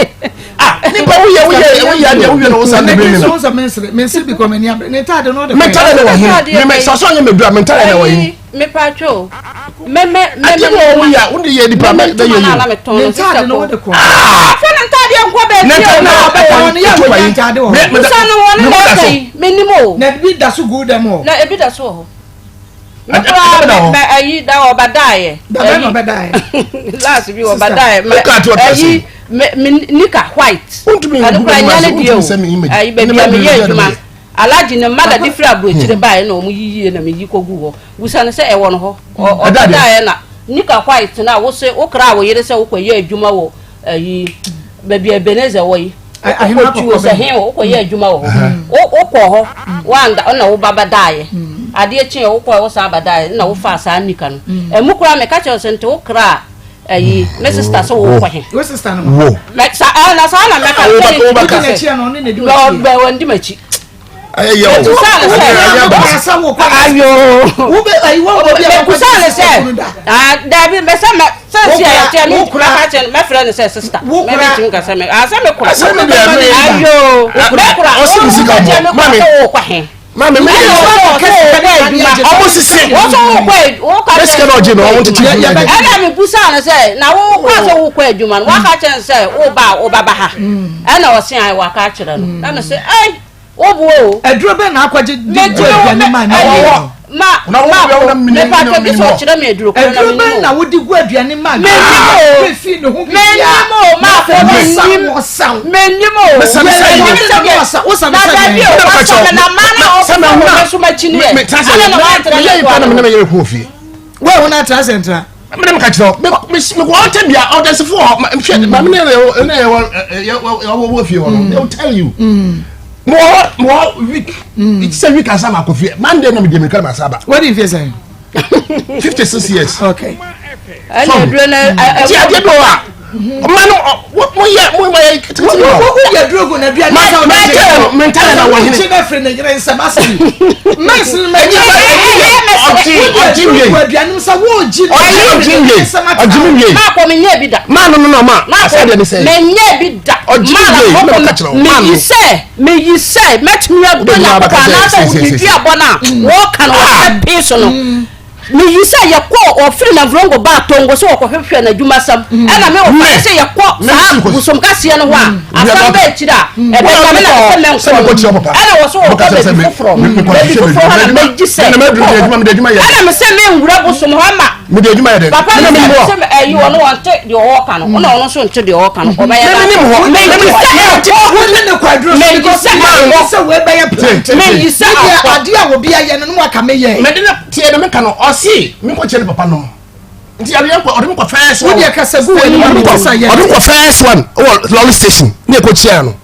Ah nipa woyɛ woyɛ woyɛ adeɛ woyɛ na wosan de bere mi no. Ne nso sɛ mensere bi kɔ m'ani abere ne ntaade no de. Me ntaade na wɔ he me me sasɔ nyɛ mɛdura me ntaade na wɔ he. Mepa kyɛw mɛmɛ mɛmɛ. Adeɛ wɔ woyɛ a wode yɛ nipa bɛ bɛ yɛ yi. Ne ntaade no wode kɔ. Fɛ ne ntaade nkɔ baabi Ne ntaade na ɔbɛka wɔn yɛ wɔ yɛ ntaade wɔ hɔ. Musa no wɔn ne na ɛka yi menim o. Na ebi da so gu dɛm hɔ. Na ebi da so wɔ hɔ. Mekura mɛ ayi da ɔbadaayɛ. Dabɛ na ɔbɛdaayɛ. Last bi ɔbadaayɛ mɛ ayi mɛ me nika white. Ɛno kura nyɛ ne deɛ o. Ayi baabi a meyɛ adwuma. Alhaji ne mma dade firi aburokyire baeɛ na wɔn yiyie na meyi kɔgu hɔ. Busa no sɛ ɛwɔ no hɔ. Ɔbɛdaayɛ na nika white na wose wokra wo yere sɛ wokɔyɛ adwuma wɔ ayi baabi a Ebenezer wɔ yi. Wokɔtu sɛ he wɔ wokɔyɛ adwuma wɔ hɔ. Wokɔ hɔ wanda na wo ba bɛdaeɛ. Adeɛ kyeeɛ wokɔɛ wo san bɛdaeɛ na wofaa saa nika no. Ɛmu koraa meka kyerɛ wo sɛ nti wokra ayi me sister sɛ wokɔ he. Wo sister no. Wo. Na saa na mɛka sɛ wodi n'akyi ana ɔne na di w'akyi. Ɔdi m'akyi. Ayɛ yɛ o. Mebusa no sɛ. Ayɛ ba. Ayo. Mebusa no sɛ. Ah, dabi mɛsɛ mɛ sɛ si a yɛte mi mɛka kyɛ mɛfrɛ no sɛ sista. Mɛmi tumi ka sɛ mɛ asɛ mɛ kura. Asɛ mi deɛ mi. Ayo. Mɛ kura. Ɔsi mi sika bɔ. Mami. Mami mi yɛ ɔmo sisi. Wọ́n sọ wọ́n kọ́ ẹ̀ wọ́n kọ́ ẹ̀. Sika náà ɔgye na ɔmo tete. Ɛna mi busa no sɛ na wo kɔ sɛ wo kɔ adwuma no waka kyerɛ no sɛ wo ba wo ba ba ha. Ɛna ɔsi ayi waka kyerɛ no. Na mi sɛ ɛy wo bu o. Aduro bɛ na akɔgye di gu aduane ma ne yɛ. Ma ma ko mepa kyɛ bi sɛ ɔkyerɛ mi aduro koro na mi Aduro bɛ nim na o. wodi gu aduane ma Mi nim o. Fi ne ho Mi nim o ma ko mi nim. Mi nim o. Mesa mesa yi. Mi nim sɛ deɛ. Wosa Na mesa dabi deɛ. o wasa mi na maa na ɔfɔ mi so ma kyi ni yɛ. Ɛna na wa tẹrɛ Meyɛ ne nipa na kɔ mene ano. meyere kɔɔ fie. Wo a wo na atra sɛ ntra. Mene meka kyerɛ wo, me mekɔ ɔntɛm bia ɔdansefo hɔ hwɛ maame ne ne yɛ wɔ fie hɔ no they will tell you. Mewɔ hɔ mewɔ hɔ week sɛ week ansa makɔ fie Monday na mede mirika na masa aba. Wadi mfie sɛn? 56 years. Okay. Ɛna aduro no Nti adeɛ bi wɔ hɔ a ɔma no mo yɛ mo yɛ ketekete bi wɔ hɔ. Wo yɛ duro gu na aduane sɛ wo Mɛntɛlɛ no mɛntɛlɛ na wɔ hene. Kye na firi ne yere nsɛm ase. Mɛnsi no mɛnyi. Ɔgye ɔgye wie. Wo aduane sɛ wo gye. Ɔgye wie ɔgye mi wie. Maa kɔ mi nyɛ bi da. Maa no no na ɔma asɛ deɛ ne sɛ. Mɛ nyɛ bi da. Ɔgye mi wie mɛ mɛ kakyerɛ o. Maa no. Meyi sɛ meyi sɛ mɛtumi abɔ Nyankopɔn anaasɛ wodidi abɔ no a wɔka no wɔsɛ pee so no. Meyi sɛ yɛkɔ ɔfiri Navrongo baa Tongo sɛ wɔkɔhwehwɛ n'adwumasɛm ɛna me wɔfa sɛ yɛkɔ saa bosom kaseɛ no hɔ a asɛm bɛɛ akyiri a ɛbɛka me na sɛ mɛnkɔ no ɛna wɔ so wɔkɔ baabi foforɔ baabi foforɔ hɔ na mɛgye sɛ ɛna me sɛ menwura bosom hɔ ama papa me sɛ sɛ ɛyi ɔno ɔnte deɛ ɔwɔ no ɔna ɔno nso nte deɛ ɔwɔ ka no ɔbɛyɛ da meyi sɛ ɛkɔ meyi sɛ ɛkɔ meyi sɛ ɛkɔ adeɛ a obi ayɛ no no waka meyɛ Tie na meka no, ɔse menkɔ kyerɛ ne papa nom. Nti ɔde yɛn kɔ, ɔde me kɔ first one. Wodeɛ kasa gu w'anim a mekasa yɛ. Ɔde me kɔ first one wɔ lorry station ne ɛkɔ kyia no.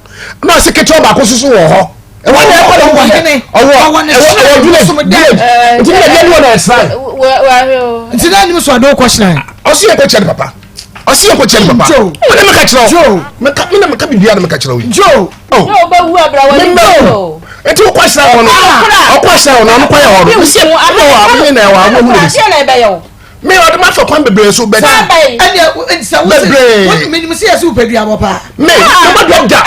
Na ɔse ketewa baako nso so wɔ hɔ. Ɛwɔ na ɛkɔ na ɔwɔ hene. Ɔwɔ ɛwɔ ɛwɔ village village. Nti ne yɛ ne wɔ na ɛsran. Nti na anim so ade wokɔ shrine. Ɔse yɛn kɔ kyia ne papa. Ɔse yɛn kɔ kyia ne papa. Joe. Wo na meka kyerɛ wo. Joe. Meka me na meka biribiara na meka kyerɛ wo yi. Joe. Oh. Joe bɛwu abira wɔ ne Joe. Eti wokɔ hyira hɔ no. Ɔkɔ hyira hɔ no ɔno kɔ yɛ hɔ no. Mesi ɛwɔ hɔ a me na ɛwɔ a mo hu ne. Me ɔde ma fɛ kwan bebree so bɛti. Ɛnni sɛ wo Bebree. se menim sɛ yɛsɛ wopɛ duabɔ paa. Me me bɔ dua da.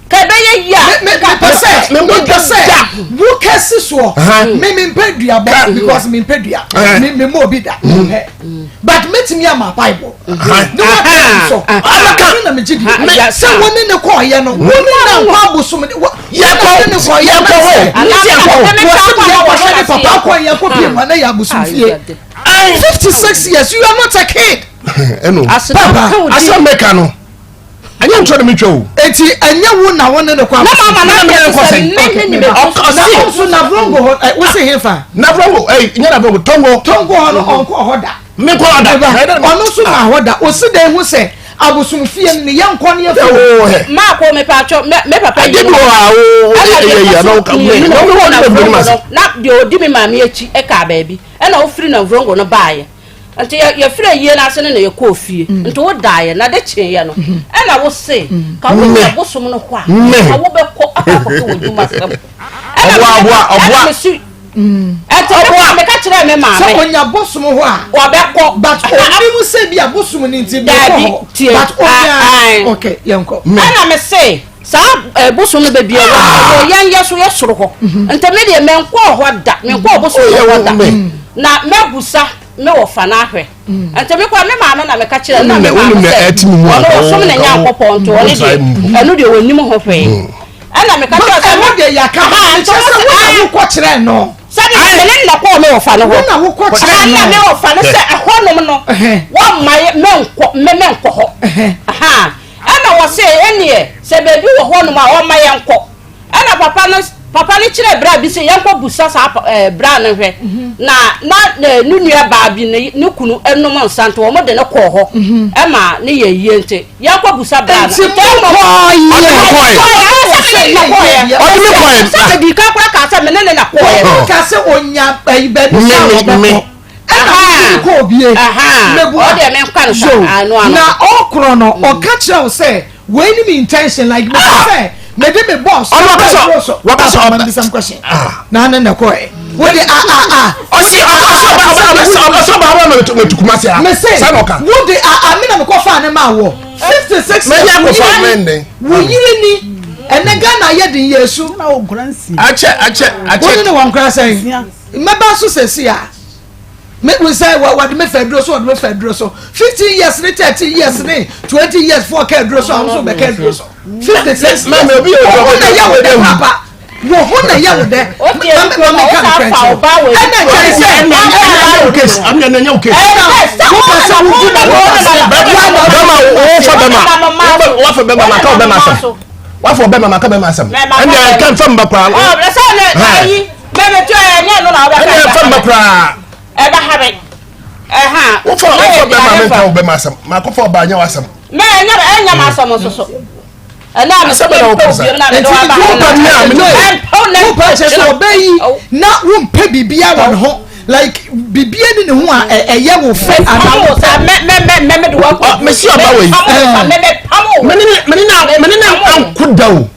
Ka ɛbɛyɛ yie a. Me mepɛ sɛ Me bɔ mepɛ dua sɛ da. wo kɛse soɔ me mempɛ duabɔ because mempɛ dua me me mɔ obi da mempɛ but mɛtumi ama bible ne wa so ɛno na megye di sɛ wo ne ne kɔɔyɛ no wo ne na nkɔ abosom ne wo Yɛkɔ ne kɔɔyɛ yɛkɔ hɔ. wɔsɛ Yɛkɔ hɔ. yɛkɔhwɛ ne papa kɔ yɛkɔ pie mu ana yɛ abosom fie 56 years you are not a kid Ɛno. Papa. Asɛm mɛka no. Ɛnyɛ ntwerɛ na metwa o. eti ɛnyɛ wo na wo ne ne kɔ Na abosom mama Na na me deɛ nkɔ sɛ sɛn? me ne ne bɛ Ɔse. na ɔnso navrongo hɔ ɛ wo se hefa Navrongo ɛyi nyɛ Navrongo Tongo. Tongo hɔ no ɔnkɔ hɔ da Menkɔ ɔda. ɔno nso ma hɔ da osi dan ho sɛ abosom fie no ne yɛ nkɔ ne yɛ fie Ɛwɔ hɛ. Maa ko me pa atwɔ me me papa yi. Adeɛ bi wɔ hɔ a o Ɛna ɛyɛ deɛ yɛ na ɛkɔ ɔka so me mmienu na na ɔmo wofiri wɔ ne bɛ Navrongo ase. no na deɛ ɔdi me maame akyi ɛkaa baabi ɛna wofiri Navrongo no baeɛ nti yɛ yɛfiri ayie no ase no na yɛkɔɔ fie nti wodaeɛ na de kyeeɛ no ɛna wo se ka wonya bosom no hɔ a ka wobɛkɔ akɔ akɔpɛ wɔ dwuma sɛm ɛna Ɔboa, me ɔboa, ɛna ɔboa. me se ɛnti me kɔ meka kyerɛɛ me sɛ maame onya bosom hɔ a wɔbɛkɔ but onim sɛ bi a bosom no nti mekɔ Daabi, hɔ tie. but onya Ah, okay yɛnkɔ ɛna me se saa eh, bosom no baabi a ɛwɔ wɔ yɛn yɛ so yɛ soro hɔ nti me deɛ menkɔɔ hɔ da menkɔɔ bosom no hɔ da na mɛbusa me wɔ fa no ahwɛ nti me kɔ me maame na meka kyerɛ na me maame sɛ ɔno wɔsom ne nyankopɔn nti ɔno deɛ ɛno deɛ wɔnim ho hwee ɛna meka kyerɛ sɛ ɛno deɛ yɛaka Aha, nti kyerɛ sɛ wɔse, wo na ah. wokɔ kyerɛ no sɛde me ne nna kɔɔ me wɔ fa no hɔ wo na wokɔ kyerɛ na me no wɔ fa no sɛ ɛhɔnom no Ɛhɛn. wɔmma yɛ menkɔ me menkɔ hɔ Ɛhɛn. Aha. Ɛna wɔse ɛneɛ sɛ baabi wɔ hɔnom a ɔmma yɛnkɔ ɛna papa no papa no kyerɛ bra bi sɛ yɛnkɔ busa saa ɛɛ bra no hwɛ na na ne ne nua baa bi ne ne kunu ɛnom nsa nti wɔn de no kɔɔ hɔ ɛma ne yɛ yie nti yɛnkɔ busa bra no nti mokɔɔyɛ Ɔde me kɔɛ. Ɔde me kɔɛ. sɛ medi kan koraa kaa sɛ me ne ne na kɔɔyɛ Oh. ka sɛ onya ayi baabi Me, sɛ me, wɔbɛkɔ me. ɛna wotumi kɔ obie Aha. Mebua. Ɔdeɛ menka no sa Yo. ano ano. na ɔkorɔ no ɔka kyerɛ wo sɛ wei ne me intention like mepɛ sɛ Mede me boss. Ɔno wakasa wakasa ɔba. Ɔma bisam question. Na ne na kɔ ɛ. Wo de a a a. Ɔsi ɔsi ɔba ɔba ɔba ɔsi ɔba ɔba ma me tu kumasi a. Me se. Sa na ɔka. Wo de a a me na me kɔ fa ne ma wɔ. 56 years. Mɛ yɛ akɔ fa mɛ ndɛ. Wo yiri ni. Ɛnɛ Ghana yɛ den yɛ esu. Akyɛ akyɛ akyɛ. Wo ne ne wɔ nkora sɛn. Mmɛba so sɛsi a. Me hu sɛ wɔde me fa aduro so wɔde me fa aduro so 15 years ne 13 years ne 20 years fo ɔka aduro so a wɔn nso bɛka aduro so 56 years wɔn ho na yɛ wo dɛ papa wɔn ho na yɛ wo dɛ maame ka ne fɛn kyerɛ ɛna nkyɛn sɛ ɛna ɛnyɛ wo case ɛna ɛnyɛ wo case ɛna wopɛ sɛ wogu na wopɛ sɛ bɛma wofa bɛma wofa bɛma maka wo bɛma asɛm wafa bɛma maka bɛma asɛm ɛna ɛka nfa mba koraa ɛna ɛfa mba koraa wofa wofa bɛma menka wo bɛma asɛm makɔfa ɔbaa nyɛ w'asɛm asɛm na wopɛ kyerɛ sɛ ɔbɛ yi na wompɛ biribiara wɔ ne ho like biribiara ni ne ho a ɛyɛ wo fɛ anaa mesi ɔba wɔ yi mene na anko da o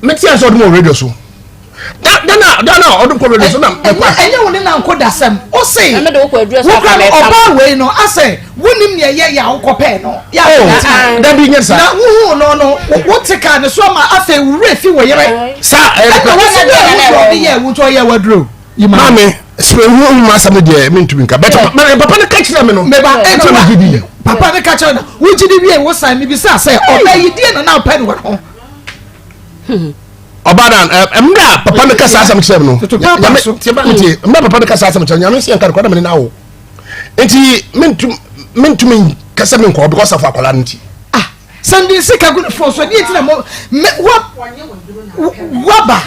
mete a sɛ ɔde ma wɔ radio so dana dana ɔde kɔ radio so na ɛkɔ ɛnyɛ wo ne na nko dasɛm o se wokura no ɔbaa wei no asɛ wonim nea ɛyɛ yɛ a wokɔpɛɛ no yɛ a dabi nyɛ sa na wohu no no wote kaa ne so ama afei wo werɛ fi wo yere sa ɛna wo sɛ wo deɛ ɔde yɛ wo nti ɔyɛ waduro maame sɛ ehu ehu ma asɛm deɛ mentumi nka bɛtɛ papa no ka kyerɛ me no meba ɛnti na gye di yɛ papa no ka kyerɛ no wogye di wie wo san mebisa sɛ ɔbɛ yi deɛ na na wopɛ no wɔ ho ɔba na mmerɛ a papa no kasa asɛm kyerɛ me no nyame tie mmerɛ papa no kasa asɛm kyerɛ nyame sɛ yɛnka no kora na mene no awo nti mentumi kasa me nkɔɔ because of akwadaa no nti ah sɛnde sika gu ne fon so ɛdeɛ nti na mo me wa waba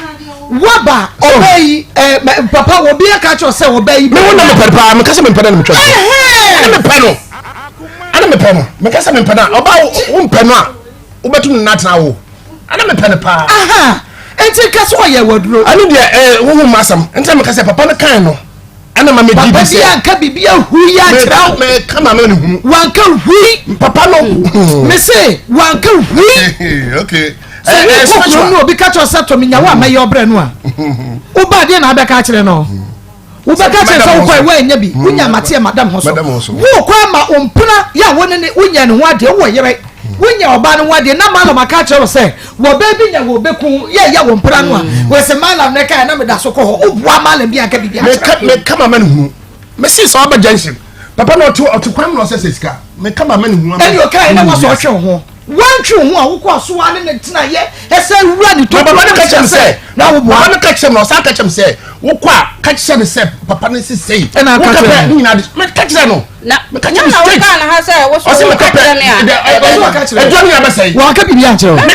waba ɔbɛ yi ɛ papa obi aka kyerɛ sɛ ɔbɛ yi. mi wo na mi pɛ paa mi kasa mi mpɛ na mi twɛ ɛna mi pɛ no ɛna mi pɛ no mi kasa mi mpɛ no a ɔba wo mpɛ no a wobɛtum ne natena wo ɛna mepɛ no paa nti nka sɛ ɔyɛ waduro ɛno deɛ eh, wohu ma asɛm nti na meka sɛ papa no kan no ɛna ma megye di sɛ papa bi anka biribi ahui ankyerɛ wo meka ma me ne hunu wanka hui papa no me se wanka hui okay sɛ wokɔ kurom no obi ka kyerɛ sɛ tɔ menya wo a mɛyɛ ɔbrɛ no a woba deɛ na abɛka akyerɛ no Wobɛka kyerɛ sɛ wokɔe woannya bi, wonya mateɛ madam ho so. Wokɔ ama wo mpena yɛ a wo ne ne wonya ne ho adeɛ, wowɔ yere, wonya ɔbaa no ho adeɛ na malam aka akyerɛ wo sɛ wɔbaa bi nya wɔ bɛku yɛ yɛ wo mpena no a, mm. wɔ sɛ malam ne kae na meda so kɔ hɔ, woboa malam bi anka biribi akyerɛ. Meka mama ne hunu. Mesi sɛ ɔba junction. Papa na ɔte ɔte kwan mu na ɔsɛ sɛ sika. Meka mama ne hunu. Ɛne ɔkae na wasɔ ɔhwɛ wo ho. Wantwe wo ho a wokɔ asoa ne ne tena yɛ ɛsɛ wura ne tokuro papa no ka kyerɛ me sɛ na woboa papa no ka kyerɛ me ɔsan ka kyerɛ me sɛ wokɔ a ka kyerɛ no sɛ papa no si sei ɛna aka kyerɛ no ne nyinaa de meka kyerɛ no na meka kyerɛ no straight na woka ha sɛ ɔsɛ meka pɛ aduro no nyinaa bɛsɛe wɔaka biribi ankyerɛ wo ma me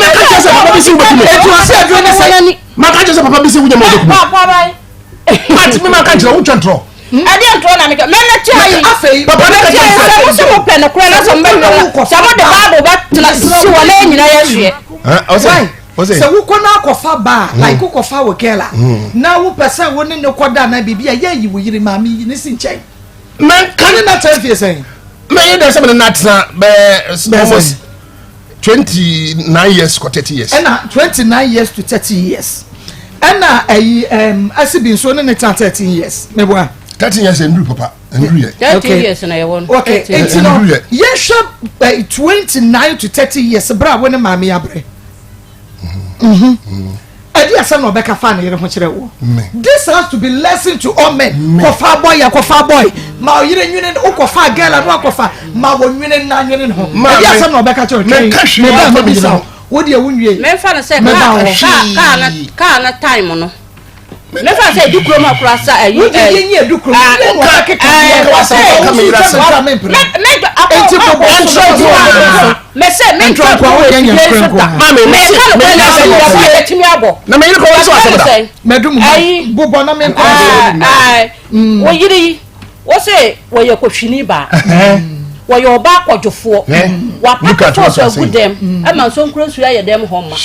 meka kyerɛ sɛ papa bi si wobɛku me ɛti ɔsɛ aduro ne sɛ maka kyerɛ sɛ papa bi si wonya ma wobɛku me Ati mi ma ka kyerɛ wo twɛ ntorɔ. Ɛdeɛ ntorɔ na meka mɛmɛ tia yi. Afei papa ne ka kyerɛ sɛ mo sɛ mo pɛ no korɛ na sɛ mo bɛ ntorɔ sɛ mo de baabu bɛ tena si wɔ na nyina yɛ hweɛ. Ɔsɛ sɛ wokɔ na akɔfa ba a like wokɔfa wo girl a na wopɛ sɛ wo ne ne kɔ da na biribi a yɛ yi wo yere maame yi ne si nkyɛn. Mɛnka ne na tena fie sɛn. Mɛyɛ dɛ sɛ mene na tena bɛɛ almost 29 years kɔ 30 years. Ɛna 29 years to 30 years. Ɛna ɛyi ɛm asibi nso ne ne tena 13 years. Mɛboa. 13 years nduru papa nduru yɛ. 13 years na yɛ wɔ no. Okay eti no yɛhwɛ ɛ 29 to 30 years bere a wo ne maame abrɛ. Ɛdi asɛm na ɔbɛka fa ne yere ho kyerɛ wo. This has to be lesson to all men. Kɔfa boy yɛ kɔfa boy. Ma ɔyere nwene wo kɔfa girl ano akɔfa ma wɔ nwene na nwene ne ho. Ɛdi asɛm na ɔbɛka kyerɛ twɛn. Meba ma bisa wo. Wo deɛ wo nwie. Mɛmfa no sɛ kaa kaa kaa na time no. Mɛfa sɛ edu kurom akora sa ɛyi. Wo deɛ yɛn yi edu kurom. Yɛn na ɔka keka bi yɛn kasa ɔka mi yira sɛ ɔka mi mpere. Eti bɔbɔ so mɛsɛ mi ntwa nkɔ wɔ efie nso da. Maame mɛ ka no kwan na sɛ yɛ fɔ yɛ tumi abɔ. Na mɛ yiri kɔ wɔn so asɛm da. Mɛ dum mu bobɔ na mi nkɔ. Wo yiri yi. Wose wɔyɛ kɔhwini baa. Wɔyɛ ɔbaa kɔdwofoɔ. Wapake fɔs agu dɛm ama nsonkuro nsuo ayɛ dɛm hɔ ma.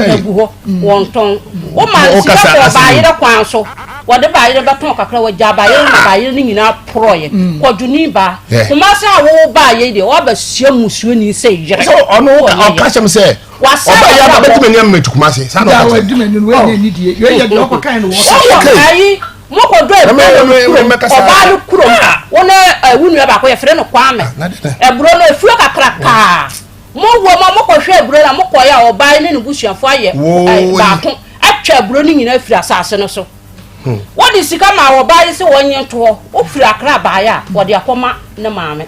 Agu hɔ. Wɔntɔn. Woma sika kɔ ɔbaa yerɛ kwan so. Wɔde bayerɛ bɛtɔn kakra, wɔgyaa bayerɛ no ma bayerɛ no nyinaa porɔeɛ. Kwadwoni baa Kumasi a wo baeɛ yi deɛ, woabɛhyia mmusuoni sɛ yere. Sɛ ɔno ɔka kyerɛ me sɛ ɔba yɛ aba bɛdi m'ani ama matu Kumasi. Saa na ɔka kyerɛ me. Wokɔ ayi mokɔdɔ aburo no kurom, ɔbaa no kurom, wo ne wo nua baako yɛfrɛ no Kwame. Aburo no afuo kakrakaa. Mo wɔ mu a mokɔhwɛ aburo no a mokɔeɛ a ɔbaa yi ne ne busuafoɔ ayɛ baako atwa aburo no nyinaa afiri asase no so. Wode sika maa ɔbaa yi sɛ wɔnyɛ nto hɔ. Wofiri Accra baeɛ a, wɔde akɔma ne maame.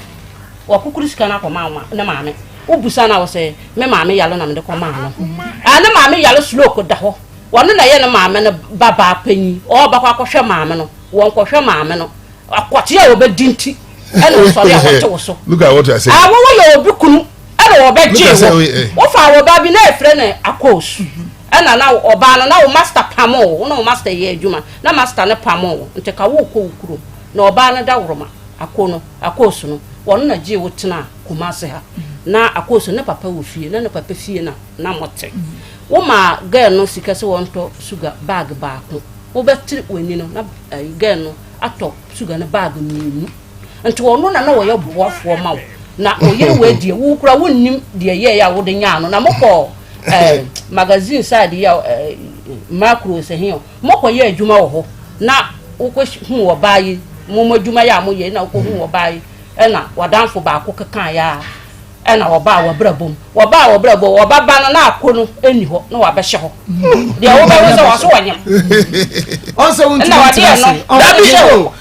Wakukuru sika no akɔma ne maame. Wobusa no a, ɔsɛ me maame yare na mede kɔmaa no. Ah, ne maame yare stroke da hɔ. Wɔno na ɛyɛ ne maame no babaa panyin. Ɔrebɛkɔ akɔhwɛ maame no. Wɔnkɔhwɛ maame no. Akwakyere a wɔbɛdi nti ɛna ɔsɔre a wɔte wo so. Look at what you are saying. Ah, wɔwɔ yɛ obi kunu ɛna wɔbɛgye wo. Eh. Wofa wɔ ba bi na efrɛ no akos. Ɛna na ɔbaa no na wo master pamo wo na wo master yɛ adwuma na master no pamo wo nti ka wo kɔ wo kurom na ɔbaa no da woroma ako no akos no wɔno na gye wo tena Kumase ha na akos ne papa wɔ fie na ne papa fie na na mote. Wo ma girl no sika sɛ wɔntɔ sugar bag baako wobɛtere w'ani no na girl no atɔ sugar no bag mmienu nti ɔno na na ɔyɛ boafoɔ ma wo na ɔyere wei deɛ wo kura wonnim deɛ yɛɛ a wode nyaa no na mokɔ eh, magazine side yɛ eh, macro sɛ he mokɔ yɛ adwuma wɔ hɔ na wokɔ hu ɔbaa yi mo mo adwuma yɛ a moyɛ na wokɔ hu ɔbaa yi ɛna wadanfo baako keka yɛ a Ɛna wɔbaa w'abrabɔ mu. Wɔbaa w'abrabɔ mu, wɔbɛba no na ako no nni hɔ na wɔabɛhyɛ hɔ. Deɛ wobɛhu sɛ wɔso wɔnyem. Ɔnsɛ wontumi ntena ase. Dabi o,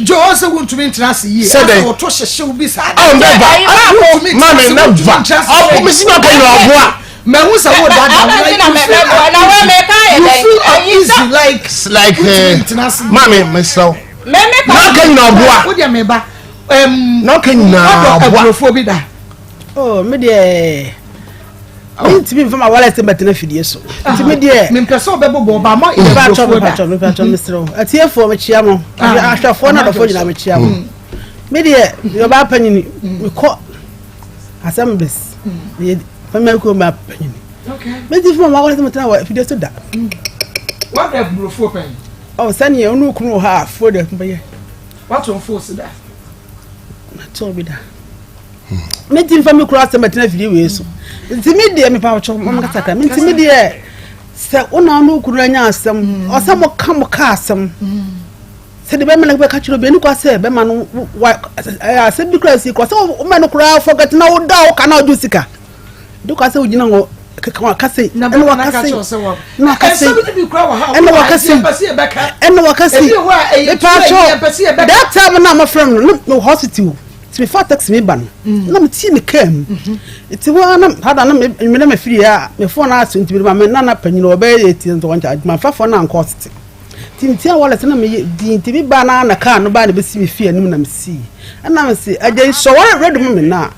Joe ɔnsɛ wontumi ntena ase yie. Sɛ dɛn? Wɔto hyehyew bi saa. Oh, never. Mami, never. Ɔbo mi si na ɔka nyina ɔboa. Mɛhu sɛ wo dada like you feel uneasy. You feel uneasy like. Like mami, mesrɛ wo. Na ɔka nyina ɔboa. Wo deɛ meba. na ɔka nyinaa boa aburofoɔ bi da. oh me deɛ mentumi nfa ma wallet mbɛtena fidie so nti me deɛ. mempɛ sɛ ɔbɛbobɔ ɔba ma aburofoɔ da. mepatwɔ mepatwɔ mesrɛ wo atiefoɔ mekyia mo ah. ahwɛfoɔ ne adɔfoɔ nyinaa mekyia mo mm. me deɛ meyɛ ɔbaa panyini mm. mekɔ assemblies meyɛ fama kuo ma panyini menti fama ma wallet mbɛtena wɔ fidie so da. wadɔ aburofoɔ pɛn. ɔ sɛneɛ ɔne okunu wɔ hɔ a fuo deɛ bɛyɛ. Wato mfo si da. Mato bi da. Me ti nfa mi kura asɛm ɛtena fidie wei so. Nti mi deɛ mepa ɔkyɛw mo kasa kra. Nti mi deɛ sɛ wo na ɔno kunu anya asɛm ɔsɛ mo ka mo ka asɛm. Sɛ de bɛma no bɛka kyerɛ obi ɛni kwa sɛ bɛma no wa asɛm bi kura si kura sɛ wo ma no kura forget na wo da wo ka na ɔgye sika. De kwa sɛ wogyina hɔ keka waka sei ɛna waka sei ɛna waka sei ɛna waka sei ɛna waka sei mepaakyɛw that time na amafrɛ no no me hospital ti mefa taxi me ba no mm. na metie me kaa mu mm-hmm. nti hɔ na hada na mene mefiri a me phone aso nti mede ma me nana panyin ɔbɛyɛ yɛ ti nti wɔnkyɛ adwuma mfa phone na ankɔ hospital nti metia wallet na meyɛ di nti me ba na na kaa no ba na bɛsi me fie anim na mesii ɛna mese agya yi sɔ wɔre ready mu me na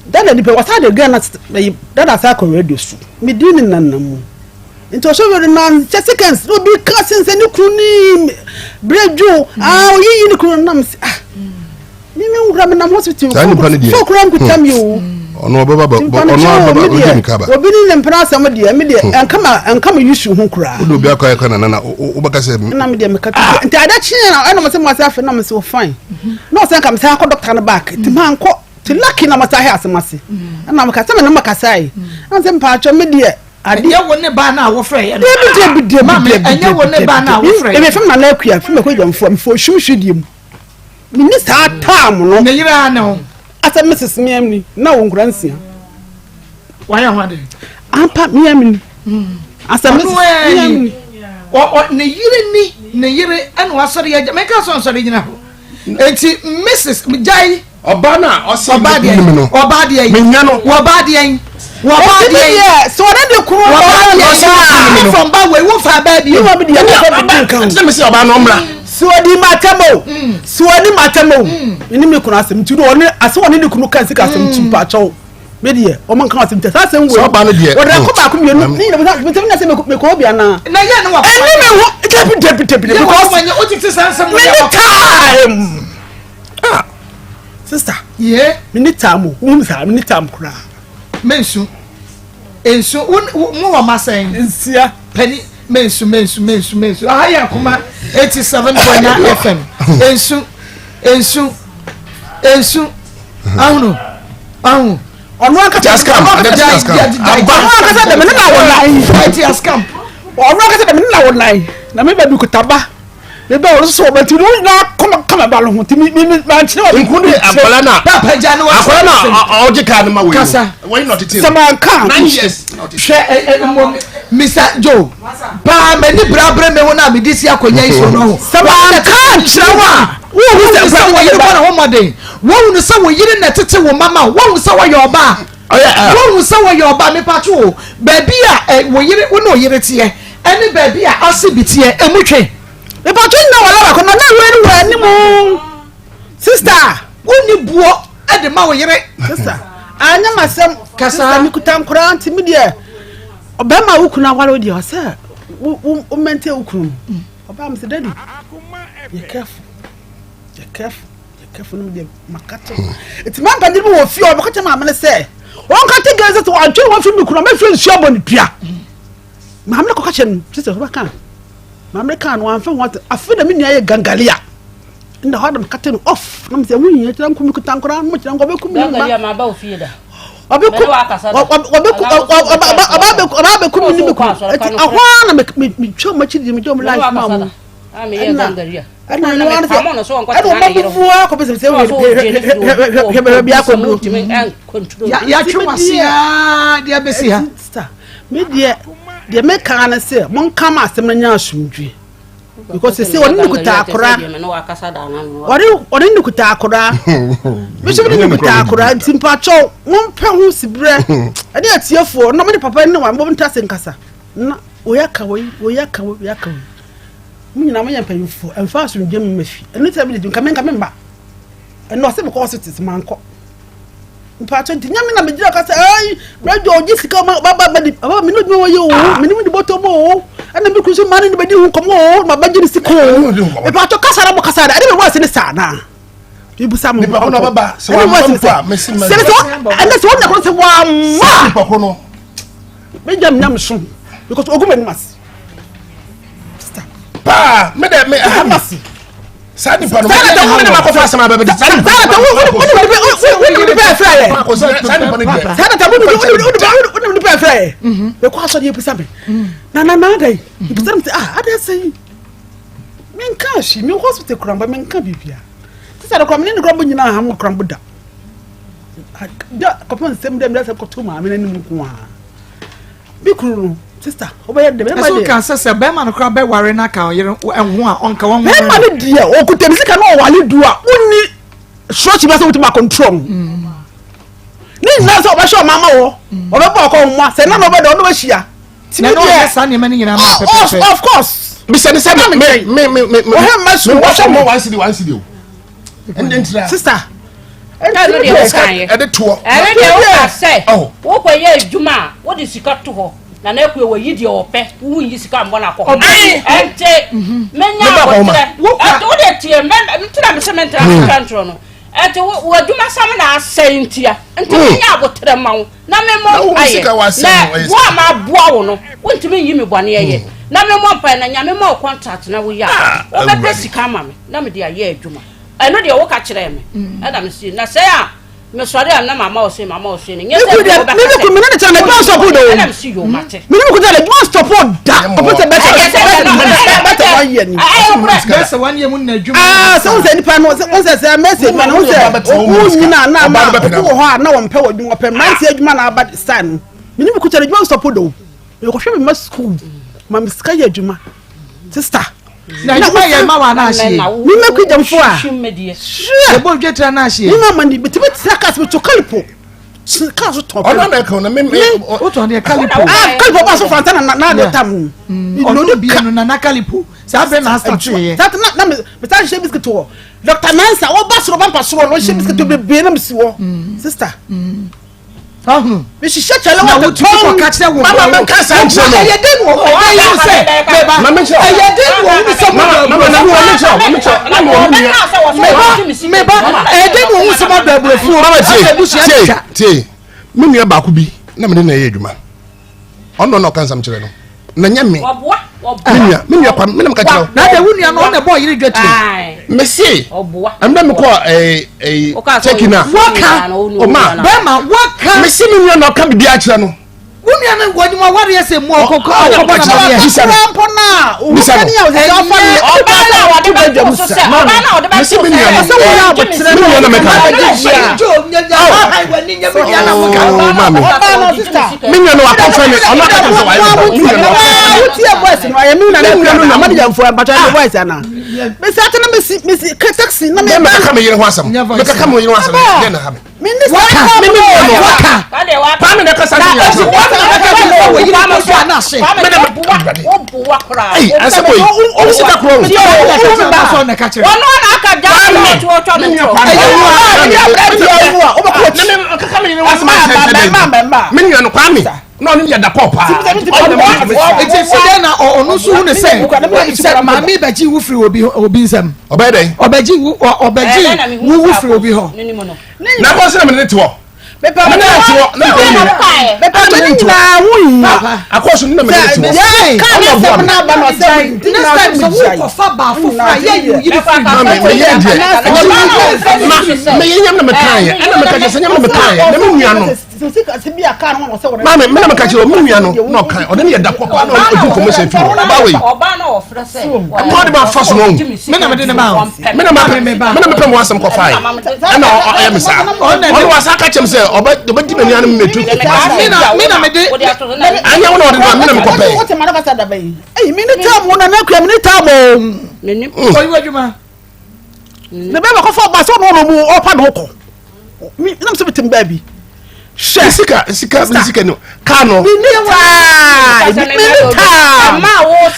Dada nipa wasa de Ghana ɛyi dada asa akɔ radio so me di ne nana mu nti ɔsɔ radio na nkyɛ seconds na obi ka sen sɛ ne kunu ni bere dwo ah oyiyi ne kunu nam se ah mi mi nwura mi nam hospital saa nipa no deɛ fo kura nkuta mi o ɔno ɔbɛba ba ɔno ɔbɛba ɔdi mi kaba obi ne ne mpena asɛm deɛ mi deɛ nka ma nka ma yusu ho koraa wode obi akɔ ayɛkɔ nana na wobɛka sɛ na mi deɛ meka ah. nti ada kyeɛ na ɛna mo sɛ mo ase afei na mo sɛ o fine na ɔsɛ nka mo sɛ akɔ doctor no back nti ma nkɔ Ti lucky na masa hɛ asɛm ase. Ɛna meka sɛ me ne mo kasa yi. Ɛna sɛ mpaatwɔ me deɛ adeɛ. Ɛnyɛ wo ne baa no a wofrɛ yɛ no. Debi debi debi Maame debi ɛnyɛ wo ne baa no a wofrɛ yɛ. Ebi fam nana akua fam akɔ dwamfoɔ mefo ohwim hwidie mu. Me ni saa taam no. Ne yere a ne ho. Asɛ Mrs. Miamni na wɔ nkura nsia. Wayɛ ho ade. Ampa Miamni. Asɛ Mrs. Miamni. Ne yere ni ne yere ɛna wasɔre agya mɛka sɛ ɔnsɔre gyina hɔ. Eti Mrs. Gyae. Ɔbaa no a ɔsɛ Ɔbaa deɛ me no. Ɔbaa deɛ Menya no. Ɔbaa deɛ Ɔbaa deɛ deɛ sɛ ɔne de kunu Ɔbaa deɛ Ɔsɛ ɔbaa Ɔbaa from ba wei wo fa baa bio. Ìwọ mi deɛ ɛna fɛ bi nka ho. Ɛnti sɛ mesi ɔbaa no ɔmmra. Sɛ ɔdi ma atɛm o sɛ ɔni ma atɛm o ne mi kunu asɛm nti ɔne asɛ ɔne ne kunu kan sika asɛm nti mpakyɛw me deɛ ɔmo nka asɛm nti saa asɛm wei Sɛ ɔbaa no deɛ, wɔde akɔ baako mmienu ne nyina mi ntɛm na sɛ mekɔ obi anaa Na yɛ ne wa. Ɛne me ho dabi dabi dabi Yɛ because wɔ nyɛ o tete saa nsɛm me ne time. Ah, sister. Yeah. Me ni time o. Wo saa me ni time koraa. Me nsu. Nsu wo mo wɔ ma sɛn? Nsia. Pani. Mensu mensu mensu mensu. Aha yɛ akoma 87.9 FM. Ensu ensu ensu ahunu ahunu. Ɔno ankasa Just come. Just come. Ɔno ankasa dɛm ne na wɔ nan. Just come. Ɔno ankasa dɛm ne na wɔ nan. Na me ba bi kuta ba. Me ba ɔno nso wɔ ba nti wɔn nyinaa kɔma kama ba no ho nti mi mi mi maa nkyerɛ wɔn. Nkun de akwadaa na Papa gya ne wa. akwadaa na ɔgye kaa no ma wei. Kasa. Wɔyi na ɔtete. Sɛ maa nka. 9 years. na ɔtete. Hwɛ ɛ ɛ mmom Mr Joe paa m'ani brabere me ho na mede si akonnwa yi so no ho. Sɛ maa nka nkyerɛ wo a wohu sɛ sɛ sɛ wɔyere bɔ ne ho mmɔden wɔhu no sɛ wo yere na ɛtete wo mama wo wɔhu sɛ wɔyɛ ɔbaa wɔhu sɛ wɔyɛ ɔbaa mepatwo o baabi a ɛ wo yere wo ne wo yere teɛ ɛne baabi a ase bi teɛ emu twe. Mepatwo nyina wɔ laba kɔ na na wei no wɔ anim sister. Wonni buo de ma wo yere. Sister anyɛ m'asɛm. Kasa. Sister mekuta nkoraa nti me deɛ ɔbɛrima wo kunu aware wo deɛ ɔsɛ wo wo wo mɛnte wo kunu no ɔbaa mi sɛ daddy yɛ careful yɛ careful yɛ careful no deɛ maka kyɛ nti maa mpanyin bi wɔ fie ɔbɛka kyɛ maame no sɛ wɔn ka te gɛn sɛ wɔantwe wɔn fi mi kunu ɔmɛfiri nsuo abɔ ne dua maame no kɔka kyɛ no sister ɔbɛka maame no kaa no wɔamfa ho ate afei na me nua yɛ gangalia nna hɔ adam kate no off na mesɛ ho hia kyerɛ nko mekuta nkora no kyerɛ nkɔ bɛku me mma ɔbɛku ɔbɛku me ne me kunu ɛti ɛhɔ ara na metwa mu akyi de megya mu life ma mu ɛna ɛna ɛno ara sɛ ɛna ɔma bubu ara kɔpɛ sɛ sɛ hwɛ hwɛ bi akɔduro yɛatwe wase aa deɛ bɛsi ha me deɛ deɛ meka ne sɛ monka ma asɛm no nya asomdwe because sese ɔne ne kuta akora ɔne ɔne ne kuta akora bishop ne ne kuta akora nti mpakyɛw mompɛ ho siberɛ ɛne atiefoɔ na mene papa ne wa mbɔ ntase nkasa na wei aka wei wei aka wei wei aka wei mo nyinaa moyɛ mpanyimfoɔ ɛmfa asomdwe mma fi ɛno sɛ mede nka menka memma ɛno ɔsɛ mekɔ hospital mankɔ mpatsɔ nti nyame na megyina ka sɛ ai radio ɔgye sika ma baba ba di baba mene odwuma wɔyɛ o mene mu de bɔtɔ mu o ɛna me kunu so ma ne ne bɛdi ho nkɔmmɔ o ma bɛgye ne sika o mpatsɔ kasa na mo kasa da ɛne me wɔase ne saa naa ebusa mo nipa ko na ɔbɛba sɛ wamma mpo a mesi ma sɛ sɛ ɛnɛ sɛ wɔn koro sɛ wamma nipa ko no megya me nyam so because ogu m'anim ase paa me dɛ me ɛha me saa nipa no saa na wo ne ma kɔfa asɛm abɛbɛ de saa nipa saa na wo wo wo ne nipa ɛfrɛ yɛ saa nipa no deɛ saa na wo ne wo ne nipa ɛfrɛ yɛ mekɔ asɔre yɛ bisa me na na na adai bisa me sɛ ah adai sɛ yi menka ahyi me hospital kura mba menka biribia te sɛ kora mene ne kora mbɔ nyinaa ha mo kora mbɔ da da kɔpɛ nsɛm dɛ mede sɛ kɔto maame no anim nko a Me kunu no, sista, wobɛyɛ dɛ. Ɛsɛ woka sɛ sɛ bɛrima no koraa bɛware no aka ɔyere ho a ɔnka wɔn. Bɛrima no deɛ ɔkuta ne sika na ɔwale du a wonni sɔɔkyi bɛ sɛ wotumi akɔntrɔ no. Ne nyinaa sɛ ɔbɛhyɛ ɔma ama wɔ ɔbɛbɔ ɔkɔ ɔmoa sɛ nana ɔbɛdɛ ɔno bɛhyia. Na ɛna ɔyɛ saa nneɛma no nyinaa ma pɛpɛpɛ. Of course. Bisa ne sɛ me me me me me ɔhɛ mma su me wɔhyɛ mɔ one cedi one cedi o. Ɛnde ntira. Sista. Ɛno deɛ wokaeɛ. Ɛde toɔ. Ɛno deɛ woka sɛ wokɔyɛ adwuma a wode sika to hɔ na na akue wɔyi deɛ ɔpɛ wo nyi sika mbɔ no akɔ hɔ. Ɛnte menya aboterɛ ɛnte wode tie ntina me sɛ mentra mentra ntorɔ no ɛnte w'adwuma sam na asɛe ntia nti menya aboterɛ ma wo na memmɔ mpaeɛ na wo a maboa wo no wontumi nyi me bɔne ɛyɛ na memmɔ mpaeɛ na nyame ma wo contract na woyɛ a wobɛpɛ sika ama me na mede ayɛ adwuma ɛno deɛ woka kyerɛɛ me ɛna mese na sɛ a mesɔre a na mama wo se mama wo se no nyɛ sɛ wobɛka sɛ mene ne kyerɛ na adwuma stop da o ɛna mese yo mate mene me kuta na adwuma stop da ɔpɛ sɛ bɛtɛ bɛtɛ one year ni bɛsɛ one year mu na adwuma ah sɛ wo sɛ nipa no wo sɛ sɛ message ma no wo sɛ wo nyina na ama obi wɔ hɔ a na wɔmpɛ wɔ adwuma wɔpɛ mmeranteɛ adwuma na aba style no mene me kuta na adwuma stop da o mekɔhwɛ me ma school ma me sika yɛ adwuma sister na adwuma yɛ ma wa na ahye mi ma kwi jamfo a yɛbɔ dwetira na ahye mi ma ma ni bitumi tira kasi mi to kalipo kaa so tɔn ɔno na ɛka na mi mi o tɔn deɛ kalipo ah kalipo ba so fanta na na de tam ɔno bie no nana kalipo saa bɛ na asate yɛ saa na na mi ta hyehyɛ bisikiti wɔ dr mensa ɔba soro ba mpa soro no ɔhyɛ bisikiti bebree na mi si wɔ sister. Mehyehyɛ kyɛlɛ wɔ tɔn. Kɔka kyerɛ wo mama menka saa nkyerɛ no. Ɛyɛ den wɔ ɔbɛ yi sɛ meba. Ɛyɛ den wɔ wo sɛ mo dɔ aburofo. Meba meba ɛyɛ den wɔ wo sɛ mo dɔ aburofo. Mama tie tie tie me nua baako bi na mene na ɛyɛ adwuma ɔno na ɔka nsɛm kyerɛ no na nyɛ me. Me nua, me nua Kwame, me na meka kyerɛ wo. Na de wo nua no ɔna ɛbɔ ɔyere dwa tire. Me se, ɛmɛ mi kɔ ɛɛ ɛɛ Turkey na. Waka. Ɔma. Bɛrima waka. Me se me nua na ɔka bibi akyerɛ no. Wo nua no wɔ nyuma wareɛ sɛ mu ɔkɔ kɔ ɔkɔ bɔ na wareɛ. Bisa no. Bisa no. Ɔbaa na wɔde bɛ to so sɛ ɔbaa na wɔde bɛ to so sɛ ɛsɛ wɔn yɛ abotire mi nua na mɛka. Mi nua no wakɔfɛ mi ɔno akata sɛ wayɛ bɔ mi nua no wakɔfɛ mi. Wotie voice no ayɛ mi nua no na manager mfo mpatwa ne voice ana. Mesi ate na mesi mesi taxi na mɛ. Mɛka mi yere ho asɛm mɛka ka mi yere ho asɛm yɛ na ha mi. Waka mi nua no waka. Kwame na kasa mi yɛ asɛm. Kwame na kasa mi yɛ yere ko so ana ase. Mɛ na ayi asɛm oyi ɔmo sika kuro o. Wɔn a aka gya na ɔtɔ ɔtɔ ne to. Mi nua no Kwame na ɔno yɛ da kɔ paa. Nti si dɛ na ɔno nso hu ne sɛ sɛ maame bɛgye wo firi obi obi nsam. Ɔbɛyɛ dɛ. Ɔbɛgye wo ɔbɛgye wo wo firi obi hɔ. Na kɔ sɛ na mi ne te hɔ. Mepɛ ne te hɔ na mepɛ ne mepɛ ne nyinaa ho hia. Akɔso ne na mene te hɔ. Kaa ne asɛm no aba no ɔsɛ next time sɛ wokɔfa baa foforɔ a yɛ yi yiri firi mu. Mame meyɛ deɛ ma meyɛ nyam na mekaeɛ ɛna meka kyerɛ sɛ nyam na mekaeɛ na me nua no maame me na meka kyerɛ me nua no na ɔkae ɔde ne yɛ da kɔ paa na ɔdi information fi hɔ ɔbaa wei ɛkɔ de ma fa so no me na mede ne ma o me na mepɛ mo asɛm kɔfae ɛna ɔyɛ me saa ɔno wasa aka kyɛm sɛ ɔbɛdi m'ani ano mmetu me na mede anyɛ wo na ɔde ma me na mekɔpɛe ɔyiwa adwuma ne bɛma kɔfa ɔba sɛ ɔno ɔno mu ɔpa ne ho kɔ nam sɛ metem baabi hwɛ sika sika sika no kaa no mene taa mene taa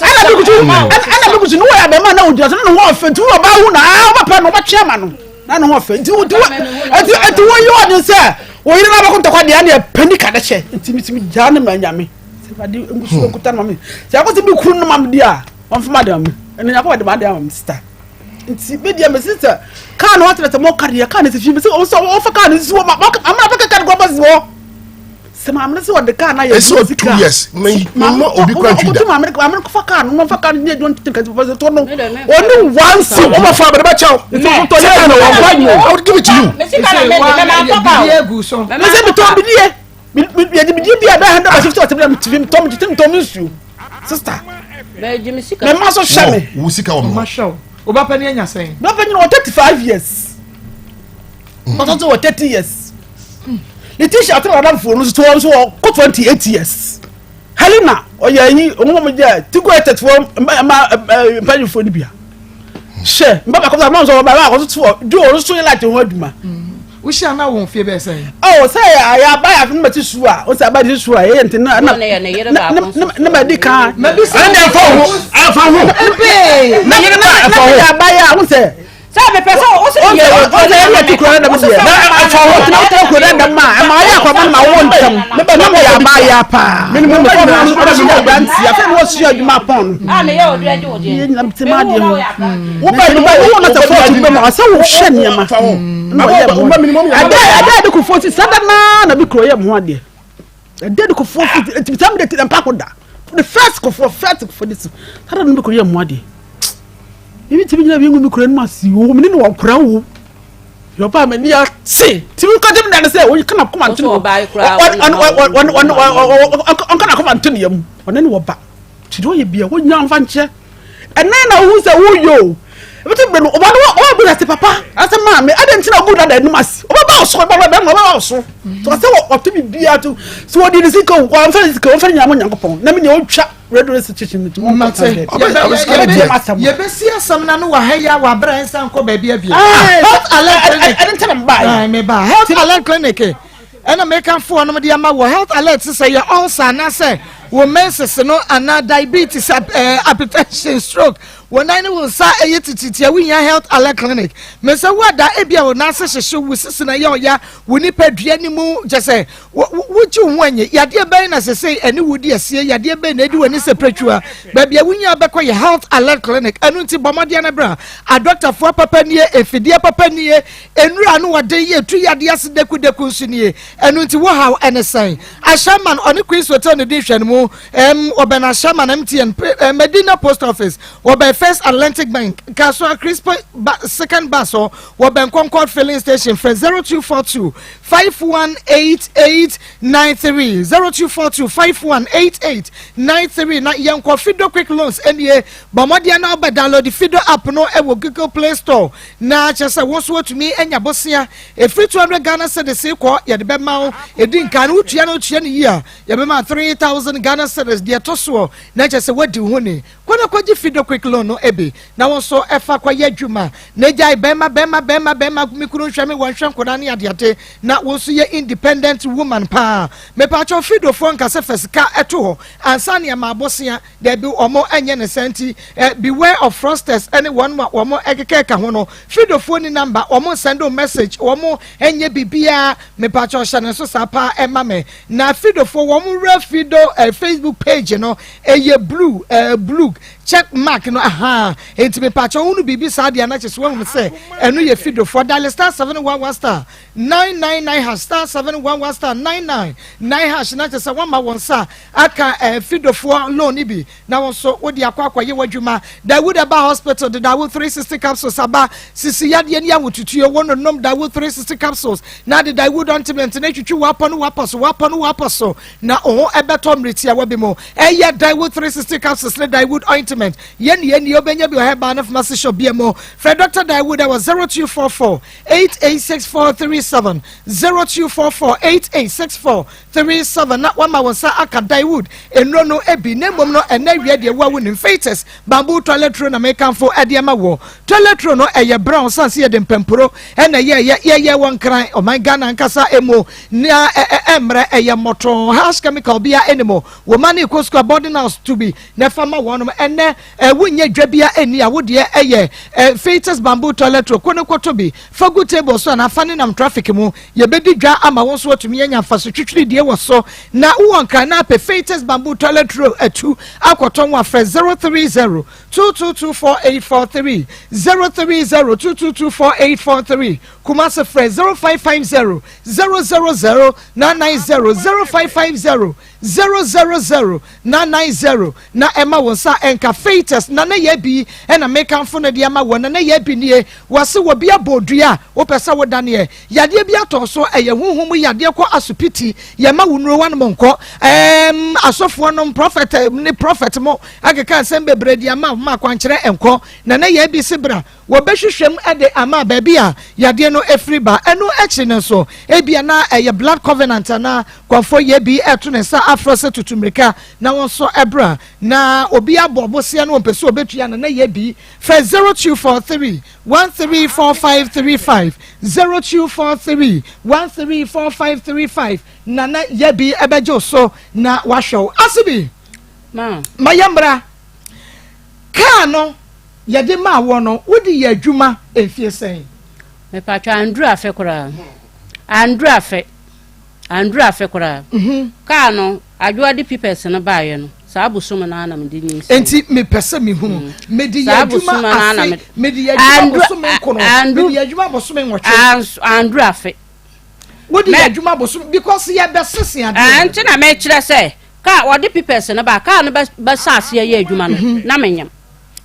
ɛna bi kutu ɛna bi kutu ne wɔyɛ abɛma na ogyina so ne ho ɔfɛ nti wɔn ɔbaa hu na aa ɔbɛpɛ no ɔbɛtwe ama no na ne ho ɔfɛ nti nti nti nti wɔyɛ ɔde sɛ wɔyere na abɛko ntɔkwa deɛ ɛna pɛ nika de hyɛ nti mi ti mi gyaa ne ma nyame sɛ ade nkusu nkuta no ma mi sɛ akɔsi mi kuru no ma mi di a wɔn fama de ma mi ɛna nyakɔ wɔde ma de ama mi sista nti mi deɛ mesi sɛ kaa no watena sɛ mo ka deɛ kaa no si fi mi sɛ ɔsɛ ɔfa kaa no si hɔ ma amuna bɛka kaa no kɔ bɔ si hɔ sɛ maame no sɛ ɔde kaa no ayɛ ɛsɛ ɔ two years mma obi kura ntwi da ɔkɔtu maame no maame no kɔfa kaa no ɔfa kaa no ne adwuma tete kasi papa tɔ no ɔne wansi ɔma fa abɛde bɛkyɛw sɛ kaa no wɔn kɔ I will give it to you mesɛ metɔn bidie yɛde bidie bi a bɛyɛ hundred by fifty ɔtɛ bi na metumi metɔn metumi metɔn me nsuo sista mɛma so hwɛ me wo sika wɔ me hɔ wo ba pɛ ni anya sɛn ba pɛ ni wɔ 35 years ɔtɔ so wɔ 30 years Letitia ɔtɔ ɔdam fo no so wɔn so wɔ kɔ 28 years. Helena ɔyɛ yi ɔmo mo yɛ tigo ɛtɛt fo mma mma mpanyinfoɔ ni bia hyɛ mba baako sɛ ɔmo nso ɔba baako so wɔ di ɔno so yɛ light ho adwuma. Wohyia na wɔn fie bɛyɛ sɛn. Ɔ sɛ ayɛ aba yɛ afei ma ti su a ɔsɛ aba ti su a yɛyɛ nti na na na ma di kan. Ɛnna ɛfa ho ɛfa ho. Na yɛrɛ ba ɛfa ho. Na aba yɛ a sɛ. Sɛ mepɛ sɛ wo sɛ yɛ ɔsɛ yɛ ti kura dɛm deɛ na ɛfa ho. Ɔtena ɔtena kura dɛm dɛm a ɛma ayɛ akɔba no ma wo ntɛm na mo yɛ aba yɛ paa. Mene mo mɛ na ɔsɛ yɛ aberanteɛ afei na wɔsua adwuma pɔn no. A meyɛ ɔdɔ agye wo deɛ. Yɛ nyina te ma adeɛ ho. Wo ba no ba wo na sɛ fɔɔtu bɛ ma ɔsɛ wo hwɛ nneɛma. Na ɔyɛ mo. Ɛdɛ ɛdɛ ɛde kofoɔ si sada naa na bi kuro yɛ mo ho adeɛ. Ɛdɛ de kofoɔ si eti sɛ mi de ti mpa ko da. The first kofoɔ first kofoɔ de si sada na bi kuro yɛ mo adeɛ. Ebi ti mi gyina bi ngu mi kuro anim ase o mi ne no wɔ kura o. Yɔba mi ni ase ti mi kɔgye mi dan sɛ oyi kana kɔma nto ne ɔnkana kɔma nto ne yam ɔne ne wɔ ba. Ti de ɔyɛ bia wɔnya nfa nkyɛ. Ɛnɛ na wohu sɛ woyɛ o. Ebi ti bɛ no ɔba no ɔba bu ase papa ase maame ɛdɛ nti na ɔgu dada anim ase ɔbɛba ɔso ɔbɛba bɛma ɔbɛba ɔso so ɔsɛ ɔto biribiara to so ɔdi ne sika o ɔnfɛ ne sika ɔnfɛ ne nyinaa mo Nyankopɔn na mi nea ɔtwa radio station no mate yɛbɛsi asɛm no no wɔ ha yi a wɔabrɛ nsa nkɔ baabi abie Health Alert Clinic ɛne ntɛm mbae meba Health Alert Clinic ɛna meka foɔ nom de ama wɔ Health Alert sɛ yɛ ulcer anaasɛ wo menses no anaa diabetes, hypertension, stroke, wɔn nan ne wɔn nsa ɛyɛ tititi a wohia Health Alert Clinic. Mɛ wo ada ebi a wɔn nan ase hyehye wo sisi na yɛ ɔya wo nipadua ne mu kyɛ sɛ wogye wo ho anyɛ yadeɛ bɛn na sese ɛne wo di asie yadeɛ bɛn na edi w'ani sɛ pɛtwa baabi a wonya bɛkɔ yɛ Health Alert Clinic. Ɛno nti bɔ mmɔden no bra. Adɔktafoɔ papa nie, efidie papa nie, nnura no wɔde yɛ tu yadeɛ ase dekudeku nso nie. Ɛno nti wo haw ɛne sɛn? Ahyɛnman ɔne Queens Hotel ne di nhwɛ no mu. mu. Ɛm wɔbɛn Ashaiman MTN, eh, Medina Post Office, wɔbɛn First Atlantic Bank, Kasoa Crispo ba, second bus hɔ, wɔbɛn Concord Filling Station. Frɛ 0242 518893, 0242 518893 na yɛnkɔ. Fido Quick Loans nie. Bɔ mmɔden na wobɛ download Fido app no wɔ Google Play Store na kyerɛ sɛ wo nso watumi anya bosea ɛfiri 200 Ghana cedis kɔ. Yɛde bɛma wo ɛdi nka no, wotua no, wotua no yie a, yɛbɛma 3000 Ghana cedis deɛ ɛtɔ soɔ, na kyerɛ sɛ woadi wo ho ni. Kɔ na kɔgye Fido Quick Loan no bi na wo nso ɛfa kɔyɛ adwuma na gyae bɛrima, bɛrima, bɛrima, bɛrima, me kunu nhwɛ me, wɔnhwɛ nkɔdaa ne adeade, na wo nso yɛ independent woman paa. Mepaakyɛw, Fidofoɔ nka sɛ fa sika ɛto hɔ ansa ne ɛma abosea. Dabi, wɔn nyɛ ne saa. Nti beware of fraudsters ɛne wɔn a wɔn ɛkeka ɛka ho no. Fidofoɔ ni number, wɔn nsend o message, wɔn nyɛ biribiara. Mepaakyɛw, hyɛ ne nso saa paa ɛma me. Na Fidofoɔ wɔn wura Fido Facebook page no, ɛyɛ blue, blue check mark no aha. Nti mepaakyɛw, wɔn biribi saa deɛ anakyɛ so wɔn sɛ ɛno yɛ Fidofoɔ. Dial *711 *999#, *711 *999# na kyerɛ sɛ wɔn ma wɔn nsa aka Fidofoɔ loan bi na wɔn nso wɔde akɔ akɔyɛ wɔ adwuma. Dawood Aba Hospital de Dawood 360 capsules aba. Sisi yadeɛ ne ahotutuo, wɔn nonom Dawood 360 capsules na de Dawood ointment na etwitwi wapɔ no wapɔ so, wapɔ no wapɔ so, na ɔho ɛbɛtɔ mmerɛ bi mu. Ɛyɛ Dawood 360 capsules ne Dawood ointment. Yɛn ni yɛn ni obɛnya bi wɔ herbal ne pharmacy shop bi mu. Frɛ Dr Dawood ɛwɔ 0244 886437, 0244 886437 na wama wɔn nsa aka Dawood nnuro no ebi. Na mmom no, ɛnɛ wie deɛ wo a wonim Fatus bamboo toilet roll na mekamfo ɛde ama wɔ. Toilet roll no ɛyɛ brown sanse yɛde mpampuro ɛna yɛyɛ yɛyɛ wɔ Nkran ɔman Ghana ankasa emu na ɛmmerɛ ɛyɛ mmɔtɔn harsh chemical bia ɛnim. Wɔ ma ne kɔ sukuu boarding house to bi na ɛfa ma wɔnom. Ɛnɛ ɛwonyɛ dwa bia ɛni a wodeɛ ɛyɛ Fatus bamboo toilet roll. Kɔ ne kɔtɔ bi fa gu table so anaa fa ne nam traffic mu, yɛbɛdi dwa ama wɔn nso watumi anya mfaso twitwiri deɛ wɔ so. Na wowɔ Nkran na apɛ Fatus bamboo toilet roll atu akɔtɔn wɔ afrɛ 030 2224843, 030 2224843. Kumasi, frɛ 0550 000 990, 0550 000 990 na ɛma wɔn nsa ɛnka Fatus. Na ne yɛ bi ɛna mekanfo no de ama wɔn. Na ne yɛ bi nie: wɔse wɔ bi abɔ dua a wopɛ sɛ wodaneɛ, yadeɛ bi atɔ so, ɛyɛ huhum yadeɛ, kɔ asopiti, yɛma wo nnuro wanom nkɔ, asɔfoɔ nom, prophet ne prophet mo akeka nsɛm bebree de ama ma akwankyerɛ nkɔ. Na ne yɛ bi si bra, wɔbɛhwehwɛ mu de ama baabi a yadeɛ no efiri ba. Ɛno akyi no nso, ebia na ɛyɛ blood covenant anaa kɔnfɔ yɛ bi ɛto ne nsa afrɛ sɛ tutu mirika na wɔn nso ɛbra na obi abɔ ɔbosia no, wɔn pɛ sɛ obetua no. Na yɛ bi fɛ 0243 134535, 0243 134535. Nana yɛ bi ɛbɛgye so na wahwɛ wo ase bi. Ma. Ma yɛ mmra kaa no yɛde maa wɔ no, wode yɛ adwuma mfie sɛn? Mepatwa, anduru afe koraa, anduru afe, anduru afe koraa. Kaa no, Adwoa de papers no baeɛ no, saa abosom no ana mede nyinsɛn. Nti mepɛ sɛ mehunu, mede yɛ Saa adwuma abosom no ana afe mede yɛ adwuma bosome nkono, mede yɛ adwuma bosome 8. Anduru afe. Wode yɛ adwuma bosome because yɛbɛsese Ah, adeɛ. Nti na mekyerɛ sɛ kaa wɔde papers no ba, kaa no bɛsa aseɛ yɛ adwuma no na menyam.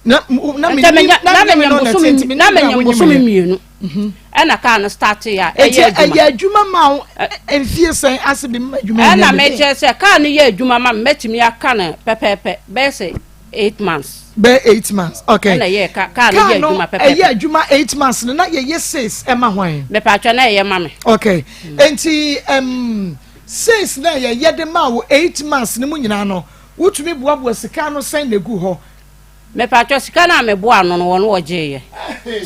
Na na Nti menim na na menyam menim no na bosome nti menim na berɛ a menyam wonyim bosome yɛ. 2 ɛna kaa no start yɛ a Enti ɛyɛ adwuma. ɛyɛ adwuma ma wo mfie sɛn ase bi ma adwuma Ɛna nyɛ me den? mekyerɛ sɛ kaa no yɛ adwuma ma me, mɛtumi aka no pɛpɛɛpɛ bɛyɛ sɛ 8 months. Bɛyɛ 8 months, okay. Ɛna ɛyɛ kaa no kaa yɛ no adwuma pɛpɛɛpɛ. Ɛyɛ adwuma 8 months no, na yɛyɛ sales ɛma hwan? Mepatwa, na ɛyɛ ma me. Okay, nti sales na yɛyɛ de ma wo 8 months no mu nyinaa no, wotumi boaboa sika no sɛn na egu hɔ? Mepatwa, sika no a meboa ano no, wɔno wɔgyeeyɛ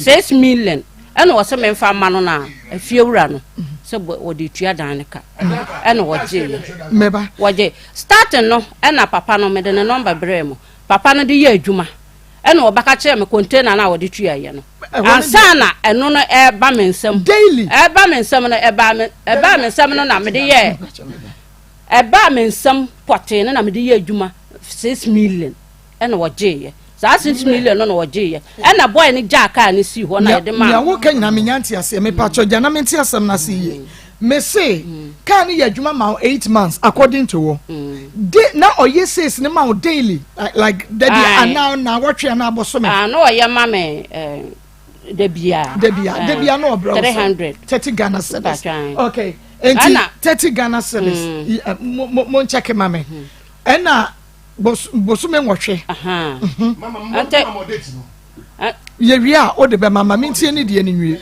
6 million, ɛna wɔsɛ memfa ma no no a afiewura no sɛ wɔde tua dan no ka, ɛna wɔgyeeyɛ. Mɛba. Wɔgye starting no, ɛna papa no mede ne number brɛɛ mu, papa no de yɛ adwuma, ɛna wɔbɛka kyerɛ me container no a wɔde tuaeɛ no. Ɛhɔ no Ansa na ɛno no ɛba me nsam. Daily. Ɛba me nsam no, ɛbaa me nsam no na mede yɛ, ɛbaa me nsam pɔtee no na mede yɛ adwuma 6 million, ɛna wɔgyeeɛ saa 6 million no na wɔgyeeɛ, ɛna boy no gyaa kaa no sii hɔ na yɛde maa Nea no. woka nyinaa menya nte aseɛ. Mepatwɔ gya na mente asɛm no ase yie. Mese car no yɛ adwuma ma wo 8 months according to wo. De na ɔyɛ sales ne ma wo daily, like dabi anaa na wɔtwe anaa bɔsome? Ah, na ɔyɛ ma me dabia. Dabia, dabia na ɔbrɛ wo 300. 30 Ghana cedis. Okay. Enti 30 Ghana cedis. Mo mo mo nkyɛke ma me. Ɛna bosome 8. Ante Yɛwie a wode bɛma ma mentie ne deɛ no nwie.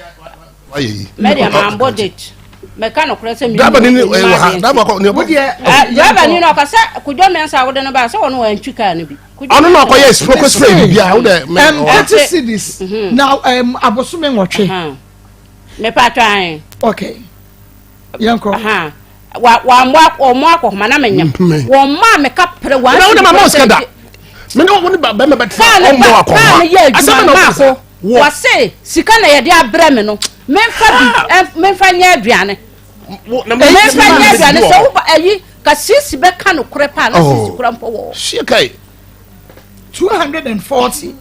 Mɛdeɛ mambɔ date, mɛka nokorɛ sɛ driver ni ni wɔ ha, driver kɔ ni wodeɛ. Driver ni no ɔka sɛ Kodwo Mɛnsa a wode no baa sɛ ɔno wantwi kaa no bi. Ɔno na ɔkɔyɛ spray spray bi bia wo dɛ. 30 cedis na abosome 8. Mepa twan. Okay, yɛnkɔ. Wa wa wɔn akɔhoma na menyam wɔn maa meka pere wɔn. Na wo de ma ma osika da me ne wo ne bɛrima bɛtena ɔmmɔ akɔhoma. Kaa no yɛ adwuma maako wɔse sika na yɛde abrɛ me no, memfa bi memfa nyɛ aduane, memfa nyɛ aduane sɛ woba ayi ka sisi bɛka no korɛ paa na sisi kora mpo wɔ. Hyia kai. 240.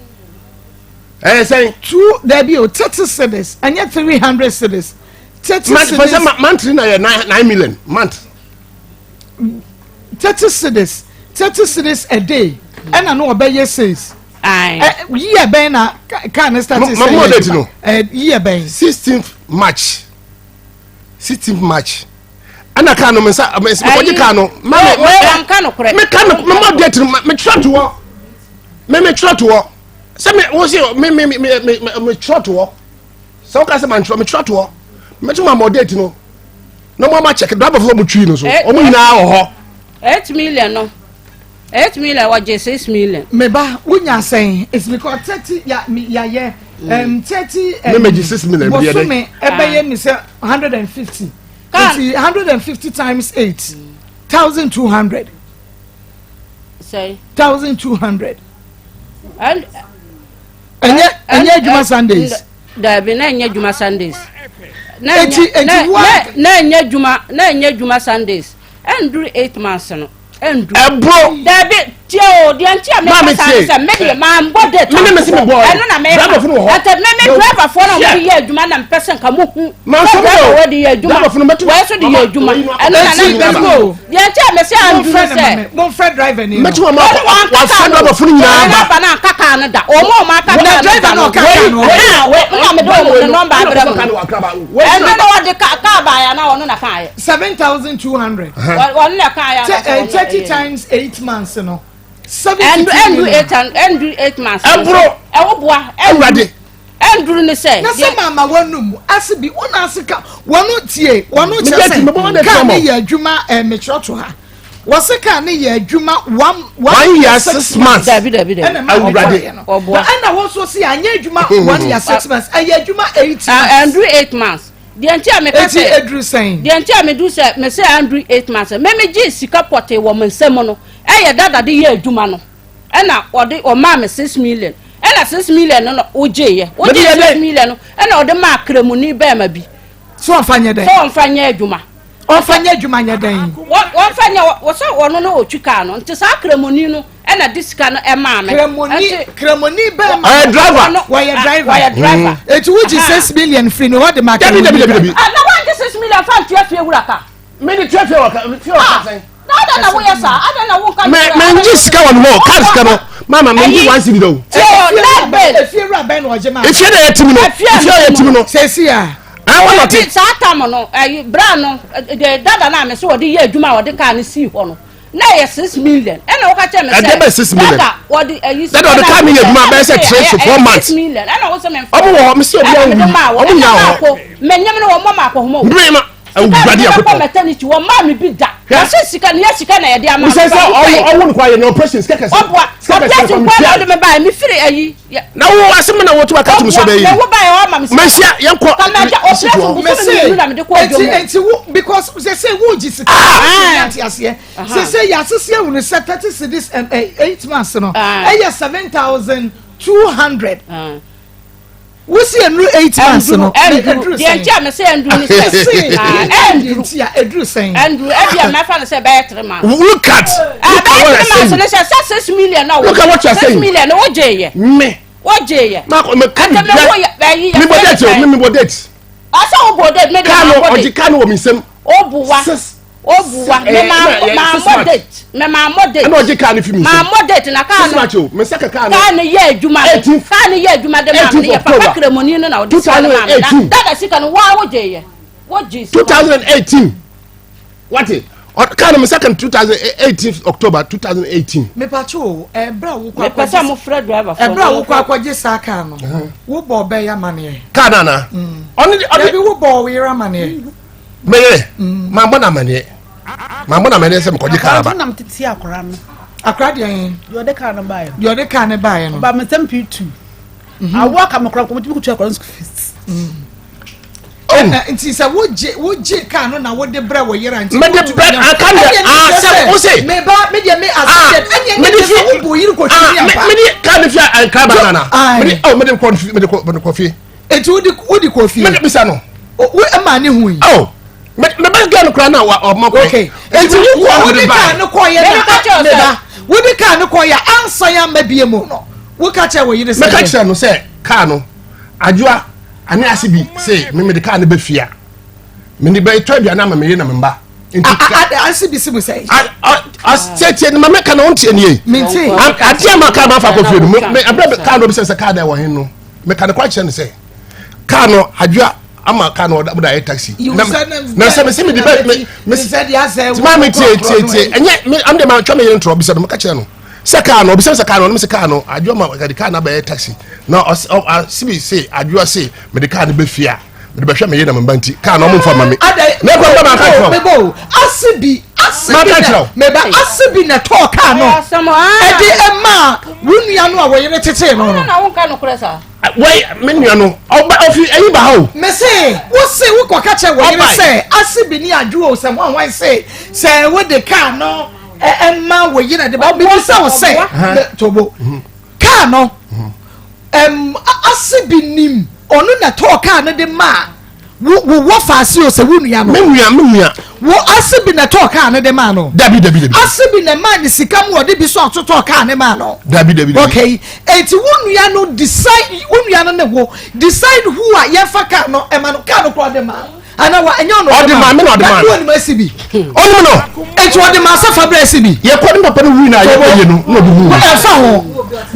Ɛyɛ sɛn? Two, dabi o, 30 cedis, ɛnyɛ 300 cedis. 30 cedis. Monthly na yɛ 9 million month. 30 cedis, 30 cedis a day ɛna no ɔbɛyɛ sales. Yíyẹ bɛn na kaa ne start sɛ yɛ date no? Yíyẹ bɛn? 16th March, 16th March ɛna kaa no me nsa mekɔgye kaa no. Ma me me ka no me ma date no, me twerɛ to hɔ, me twerɛ to hɔ sɛ me wo se me me me me me twerɛ to hɔ sɛ woka sɛ mantwerɛ, me twerɛ to hɔ, mɛtumi ama date no na mo ama check driver fo mo twi no so, ɔmo nyinaa wɔ hɔ. 8 million no, 8 million, wɔgye 6 million. Meba wonya sɛn? It's because 30 ya yayɛ 30. Me megye 6 million bi yɛ dɛ. Bosome ɛbɛyɛ mi sɛ 150, nti 150 times 8, 1,200. Sɛn? 1,200. Ɛnyɛ adwuma Sundays? Dabi, na ɛnyɛ adwuma Sundays. Eti wa Na ɛnyɛ adwuma, na ɛnyɛ adwuma Sundays. Ɛnduru 8 months no, ɛnduru. Ɛburo. Dabi, tie o, deɛ nti a meka saa ne sɛ me deɛ maa mbɔ date. Me ne me si me bɔ. Ɛno na meka. Driver fo no wɔ hɔ. Ɛtɛ me driver foɔ na wɔde yɛ adwuma na mpɛ sɛ nka mo hu. Maa nsɔm driver o. wɔ de yɛ adwuma. Driver fo no mɛtu. Wɔn nso de yɛ adwuma. Ɛno na na mpɛ sɛ deɛ nti a mɛ sɛ anduru sɛ. Mo nfrɛ driver ni no. Mɛtu wɔn akɔ wafɛ driver fo no nyinaa ba. Wɔn aba na aka kaa no da. Wɔn a wɔn aka kaa no da Na driver na ɔka kaa no. Ɛna mɛ de wɔn ne nɔmba abrɛ mu. Ɛno na wɔde kaa baayɛ na ɔno na kaa yɛ. 7,200. Wɔn na kaa yɛ. 30 times 8 months no. 72 million. Ɛndu eight, ɛndu 8 months. Ɛburo. Ɛwɔ boa. Ɛwurade. Ɛnduru ne sɛ. Na sɛ maama wɔnum ase bi wɔn ase ka wɔn tie wɔn kyerɛ sɛ kaa ne yɛ adwuma. Mekyerɛ to ha, wɔsɛ kaa ne yɛ adwuma one 1 year 6 months. Dabi, dabi, dabi. Ɛna maa Awurade. ɔkɔɛ no. Ɔboa. Ɛna wɔn nso si anyɛ adwuma 1 year 6 months, ɛyɛ adwuma 8 months. Ɛnduru 8 months. Deɛ nti a meka Eti sɛ eduru sɛn? Deɛ nti a medu sɛ mese anduru 8 months, mɛmɛ gye sika pɔtee wɔ me nsam no, ɛyɛ dada de yɛ adwuma no, ɛna ɔde ɔmaa me 6 million, ɛna 6 million no na wogye yɛ, wogye 6 million no, ɛna ɔde maa kremuni bɛɛma bi. So ɔnfa nyɛ dɛn? Sɛ ɔnfa nyɛ adwuma. Ɔnfa nyɛ adwuma nyɛ dɛn? Wɔnfa nyɛ wɔsɛ ɔno no ɔtwi kaa no, nti saa kremuni no ɛna de sika no ɛmaa me. Kremoni, kremoni bɛɛma. Ɔyɛ driver. Wɔyɛ driver. Wɔyɛ driver. Eti wogye 6 million firi ne hɔ de ma Dabi, dabi, dabi, dabi. Na wɔngye 6 million fa ntua fie wura ka? Me de tua fie wɔ ka, fie wɔ ka sɛn? Na adan na woyɛ saa? Adan na wonka? Me me ngye sika wɔ ne hɔ, car sika no. Mama me ngye 1 cedi da o. Efie wura bɛn na ɔgye maa? Efie na yɛ tim no. Efie yɛ tim no. Sɛsi a. Awɔ na ɔte. Saa tam no, ɛyi bra no, de dada na me so wɔde yɛ adwuma a wɔde kaa no sii hɔ no. Na ɛyɛ 6 million. Ɛna wɔka kyerɛ me sɛ. Ɛdɛ bɛ 6 million. Dada wɔde ɛyi. Dada ɔde kaa mi yɛ adwuma bɛyɛ sɛ 3 to 4 months. 6 million. Ɛna wɔsɛ me nfa. Ɔmo wɔ hɔ, me si obi awu. Ɔmo nya wɔ hɔ. Mɛ nyɛm no wɔn mɔ ma akɔhoma o. Me ma awurade akokɔ. Sika maternity wɔn maa mi bi da. Wɔsi sika ni yɛ sika na yɛde ama. Wosɛ sɛ ɔwɔ ɔwɔ no kɔ ayɛ no operation sika kɛse. Ɔboa operation kɔ na ɔde mi ba yɛ mi firi ayi. Na wo asɛm na wotu aka tum so bɛyi. Mɛ wo ba yɛ ɔma mi sika. Mɛsia yɛn kɔ. Kàmɛgya operation bosomi mmienu na mi de kɔ odwo mu. Eti wo because sɛ wo gyi sika. Ah! Ati aseɛ. Sɛ yasese ehunu sɛ 30 cedis and 8 months no ɛyɛ 7,200. Wosi enuru 8 months no. Ɛnduru, deɛ nti a mɛ sɛ ɛnduru ni sɛ ɛnduru nti a ɛduru sɛn? Ɛnduru, ɛbi a mɛfa no sɛ bɛyɛ 3 months. Look at look at what you are saying. 3 months ne sɛ 6 million na wo. Look at what you are saying. 6 million na wo gye yɛ. Me. Wo gye yɛ. Ma me ka mi bia mi bɔ date o, mi bɔ date. Ɔsɛ wo bɔ date, mi de ma bɔ date. Kaa no ɔgye kaa no wɔ mi nsam. Obuwa. Obuwa. Me ma ma mo date. Me ma mo date. Ɛna ɔgye kaa no fi mi nsam. Ma mo date na kaa no. Six march o. Me nsa ka kaa no. Kaa no yɛ adwuma de. Kaa no yɛ adwuma de maa me no yɛ papa kremoni no na ɔde sika no maa me. Na dada sika no waa wogye yɛ. Wogye sika. 2018. Wate? Kaa no me nsa ka no 2018 October 2018. Mepatwo o, ɛbrɛ a wokɔ akɔgye. Mepɛ sɛ mo frɛ driver fo. Ɛbrɛ a wokɔ akɔgye saa kaa no, wobɔ ɔbɛ yɛ amaneɛ. Kaa no anaa? Ɔne de ɔde. Dabi wobɔ ɔyere amaneɛ. Meyere, mambɔ no amaneɛ. Mambɔ no amaneɛ sɛ mekɔgye kaa aba. Nam tete akora no. Akora deɛ yɛn. Deɛ ɔde kaa no baeɛ no. Deɛ ɔde kaa no baeɛ no. Ɔba me nsɛm pii tu. Awo aka me kora nkɔmɔ tumi kutu akora no school fees. Ɛna nti sɛ wogye wogye kaa no na wode brɛ wɔ yere nti. Mede brɛ aka deɛ aa sɛ wose. Me ba me deɛ me asɛ ɛnyɛ ne deɛ sɛ wobu yere kɔ twene ampa. Mede kaa no fi a nkra ba nana. Mede oh mede kɔ mede kɔ mede kɔ fie. Eti wode wode kɔ fie. Mede bisa no. Wo ɛma ne hu yi. Oh me me bɛ gɛ no kora na wa ɔma kwan. Okay. Eti wo kɔ wode kaa no kɔ yɛ na me ba wode kaa no kɔ yɛ ansa yɛ ama bie mu no. Wo ka kyerɛ wɔ yere sɛ. Mɛka kyerɛ no sɛ kaa no adwoa ane ase bi se me mede kaa no bɛ fie a me de bɛ tɔ aduane ama me yere na me mba. Ase bi si mu sɛ. Sɛ tie ma mɛka na ɔntie nie. Mente. Adeɛ ma kaa ma fa kɔ fie no me abirɛ kaa no bi sɛ sɛ kaa da ɛwɔ hen no. Meka no kwa kyerɛ no sɛ kaa no adwoa ama kaa no ɔda ayɛ taxi. Na sɛ mese mede bɛ me me maa me tie tie tie ɛnyɛ me am de ma twɛ me yere ntorɔ bisa no meka kyerɛ no sɛ kaa no ɔbisa sɛ kaa no ɔno sɛ kaa no adwoa ma ɔde kaa no abɛyɛ taxi na ɔsibi se adwoa se mede kaa no bɛ fie a mede bɛhwɛ me yere na me mba nti kaa no ɔmo nfa ma me na ɛkɔ mba ma aka kyerɛ wo ase bi ase bi na meba ase bi na tɔɔ kaa no ɛde ɛmaa wo nua no a wɔyere tetee no no wai me nua no ɔba ɔfi ɛyi ba ha o mese wo se wokɔ ka kyerɛ wɔyere sɛ ase bi ne adwo o sɛ hwan hwan se sɛ wode kaa no ɛma wo yere de ba mebisa wo sɛ tobo kaa no ɛm ase bi nim ɔno na tɔɔ kaa no de maa wo wo wɔ faase o sɛ wo nua no. Me nua me nua. Wo ase bi na tɔɔ kaa no de maa no. Dabi dabi dabi. Ase bi na maa ne sika mu ɔde bi so atotɔ kaa ne maa no. Dabi dabi dabi. Okay eti wo nua no decide wo nua no ne wo decide who a yɛfa kaa no ɛma no kaa no kora ɔde maa ana wa ɛnyɛ ɔno ɔde maa me na ɔde maa no. Na ɔnim asi bi. Ɔnim no. Eti ɔde maa sɛ fa brɛ asi bi. Yɛ kɔ ne papa no wui na yɛ kɔ yie no na ɔde hu. Ɛfa ho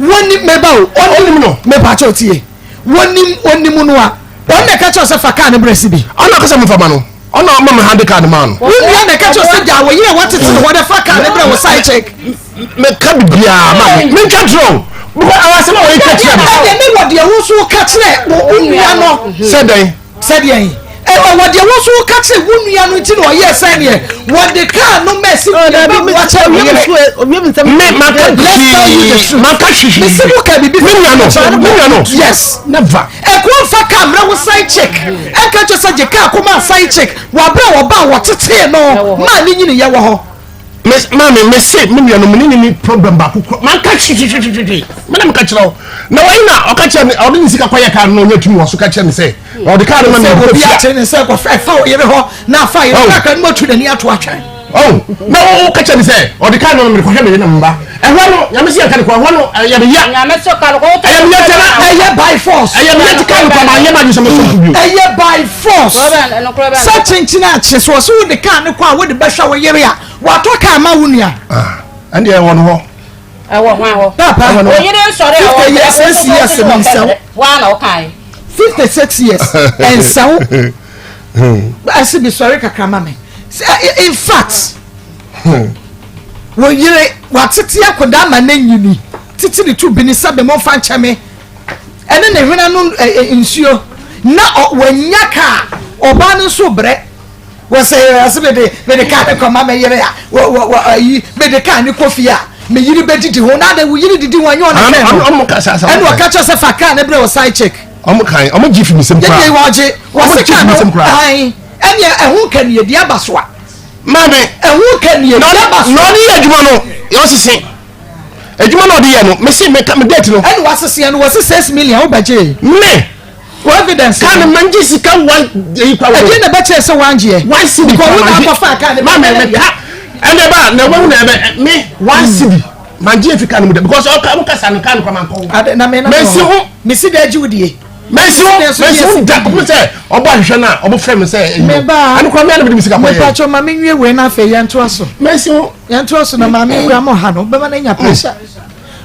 wɔnim meba o. Ɔnim no. Meba kyɛw tie wɔnim ɔnim no a wɔn na ɛka kyerɛ sɛ fa kaa no brɛ si bi. Ɔno akasa mo fa ma no ɔno ɔma me hande kaa no maa no. Wo nua na ɛka kyerɛ sɛ gya wɔ yere a wɔtete no hɔ dɛ fa kaa no brɛ wɔ side check. Meka bibiara ma me mentwa torɔ o because awɔ asɛm a wɔyɛ ka kyerɛ me. Ɛdeɛ ne wɔ deɛ wo nso ka kyerɛ wo nua no. Sɛ dɛn? Sɛdeɛn? Ɛwɔ wɔ deɛ wo nso woka kyerɛ wo nua no nti na ɔyɛɛ sɛdeɛ wɔde kaa no ma ɛsi deɛ bɛboa kyɛ wo yere. Me maka hwee maka hwehwee. Mesi wo ka biribi me nua no me nua no. Yes. Never. Ɛko nfa kaa mmerɛ wo side chick ɛnka kyerɛ sɛ gye kaa kɔma side chick wɔ abere a wɔba a wɔtetee no maa ne nyini yɛ wɔ hɔ. Me maame me se me nua no me ne ne ni problem baako kura manka hwehwehwehwehwe me na meka kyerɛ wo na wɔyi na ɔka kyerɛ me ɔde ne sika kɔyɛ kaa no na ɔnya tumi wɔ so ka kyerɛ me sɛ ɔde kaa no ma me obi akyerɛ ne sɛ kɔfɛ ɛfa wo yere hɔ na afa yere kakra no matu n'ani ato atwɛn oh na wo ka kyerɛ me sɛ ɔde kaa no ma me kɔhwɛ me yere na mba ɛhɔ no nyame sɛ yɛnka ne kɔ ɛhɔ no ɛyɛ me ya nyame so ka no kɔ ɛyɛ me ya tɛna ɛyɛ by force ɛyɛ me ya ti kaa no kɔ ma nyɛ ma adwene sɛ mɛsɔ mpo bio ɛyɛ by force sɛ kyenkyen akye so ɔsɛ wode kaa no kɔ a wode bɛhwɛ wo yere a Watɔ kaa ma wo nua. Ah, ɛnde ɛwɔ no hɔ. Ɛwɔ hwan hɔ? Papa, oyere nsɔre a 50 years, 6 years mi nsɛw. Waa na ɔkae. 56 years, ɛnsɛw. Ɛsi bi sɔre kakra ma me. In fact, wo yere watete akwadaa ma ne nyini tete ne tu bini sɛ bɛmɔ nfa nkyɛn me ɛne ne hwena no nsuo na wanya kaa ɔbaa no nso brɛ. Wɔsɛ ɔsɛ mede mede kaa ne kɔma me yere a wɔ wɔ wɔ ayi mede kaa ne kɔ fie a me yere bɛdidi ho na adɛ wo yere didi ho ɛnyɛ ɔna fɛn no ɔmo ka saa ɛna ɔka kyerɛ sɛ fa kaa ne brɛ wɔ side chick. Ɔmo kan ɔmo gye fi mi nsam koraa yɛdeɛ wɔgye wɔsɛ kaa no ayi ɛneɛ ɛho ka nie deɛ aba so a maame ɛho ka nie deɛ aba so na ɔde yɛ adwuma no yɛ ɔsese adwuma na ɔde yɛ no mese meka me date no ɛna waseseɛ no wɔse 6 million wobɛgye me Wɔ evidence. Kaa no mangye sika one eyi kwa wɔ. Ɛdeɛ na ɛbɛkyerɛ sɛ wangyeɛ. One cedi kwa mangye. Because wo na akɔfa kaa no. Maame me ka ɛnna ba na wɔn na ɛbɛ me one hmm. cedi mangye efi kaa no mu dɛ because ɔka mo kasa no kaa no kwa mankɔ. Ade na me na me si ho. Me si dɛ agye wo die. Mɛsi wo mɛsi wo da kɔpem sɛ ɔbɔ ahwehwɛ no a ɔmo frɛ me sɛ ɛyi Me ba. Ɛno koraa me ara na mede me sika kɔyɛɛ. Mepakyɛw ma menwie wei na afei yɛntoa so. Mɛsi wo. Yɛntoa so na maame yi koraa mo ha no bɛma no anya pressure.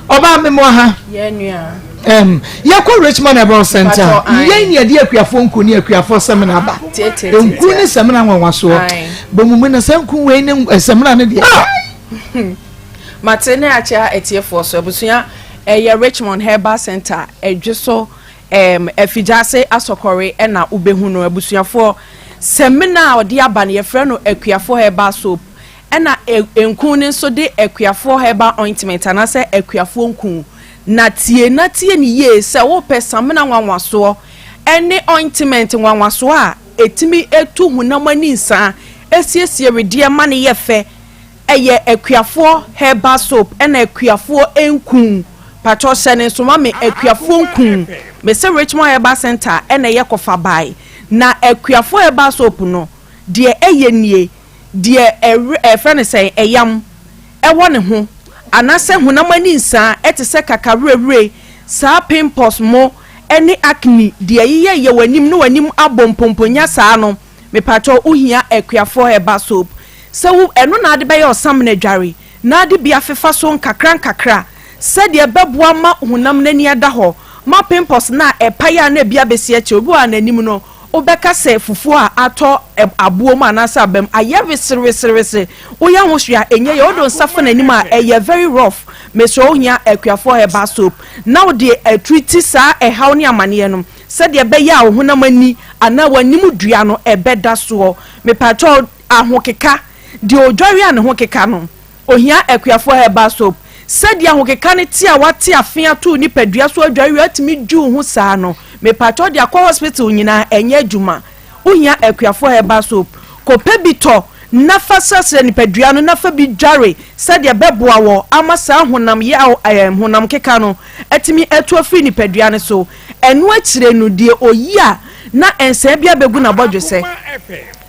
Ɔbaa me mo ha. Yɛn nua. Um, yɛkɔ Richmond Herbal Center. Mpakyɛw, ae. Yɛn ne yɛde akuafoɔ nku ne akuafoɔ sɛmina aba. Tietie Nku ne sɛmina nwanwasoɔ. Ae. Bɔmumu na sɛ nku wei ne eh, sɛmina no deɛ. Mate ne akyea atiefoɔ so abusua ɛyɛ Richmond Herbal Center ɛdwe so ɛɛm Afigyase Asɔkɔre ɛna wobɛhu no abusuafoɔ sɛmina a ɔde aba no yɛfrɛ no Akuafoɔ Herbal Soap Ɛna nku no nso de akuafoɔ herbal ointment anaasɛ akuafoɔ nku. Na tie na tie no yie, sɛ wopɛ samina nwanwasoɔ ne ointment nwanwasoɔ a ɛtumi tu honam ani nsaa, siesie wedeɛ ma no yɛ fɛ, ɛyɛ akuafoɔ herbal soap ɛna akuafoɔ nku. Pakyɛw hyɛ no nso ma me akuafoɔ nku. Mese Richmond Herbal Center ɛna ɛyɛ kɔfa bae. Na akuafoɔ herbal soap no, deɛ ɛyɛ nie. deɛ ɛwe ɛfrɛ no sɛn, ɛyam wɔ ne ho, anaasɛ honam ani nsaa te sɛ kakawerɛwerɛ, saa pimples mo ne acne deɛ ɛyeyɛyɛ w'anim ne w'anim abɔ mpomponya saa no, mepakyɛw wohia Akuafoɔ herbal soap sɛ wo ɛno na ade bɛyɛ ɔsamena dware na ade bi afefa so nkakra nkakra sɛdeɛ ɛbɛboa ma honam no ani ada hɔ ma pimples no a ɛpae a na ebi abɛsi akyire, obi wɔ hɔ a n'anim no Wobɛka sɛ fufuo a atɔ aboɔ mu anaasɛ aba mu ayɛ wesereweserewese. Woyɛ ho hwee a ɛnyɛ yie. Wode wo nsa fa n'anim a, ɛyɛ very rough. Mesrɛ wo hia Akuafoɔ Herbal Soap na wode atreati saa ɛhaw ne amaneɛ no sɛdeɛ ɛbɛyɛ a wo honam ani anaa w'anim dua no ɛbɛda soɔ. Mepakyɛw, ahokeka, deɛ ɔdware a ne ho keka no, Ohia Akuafoɔ Herbal Soap. Sɛdeɛ ahokeka no te a wate afe ato wo nipadua so adware wie atumi dwi wo ho saa no, mepakyɛw de akɔ hospital nyinaa ɛnyɛ adwuma. Wohia Akuafoɔ Herbal Soap. Kɔpɛ bi tɔ na fa srasra nipadua no na fa bi dware sɛdeɛ ɛbɛboa wɔ ama saa honam yaw ɛɛ honam keka no atumi atu afiri nipadua no so. Ɛno akyire no deɛ oyi a na nsɛe bi abɛgu n'abɔdwesɛ.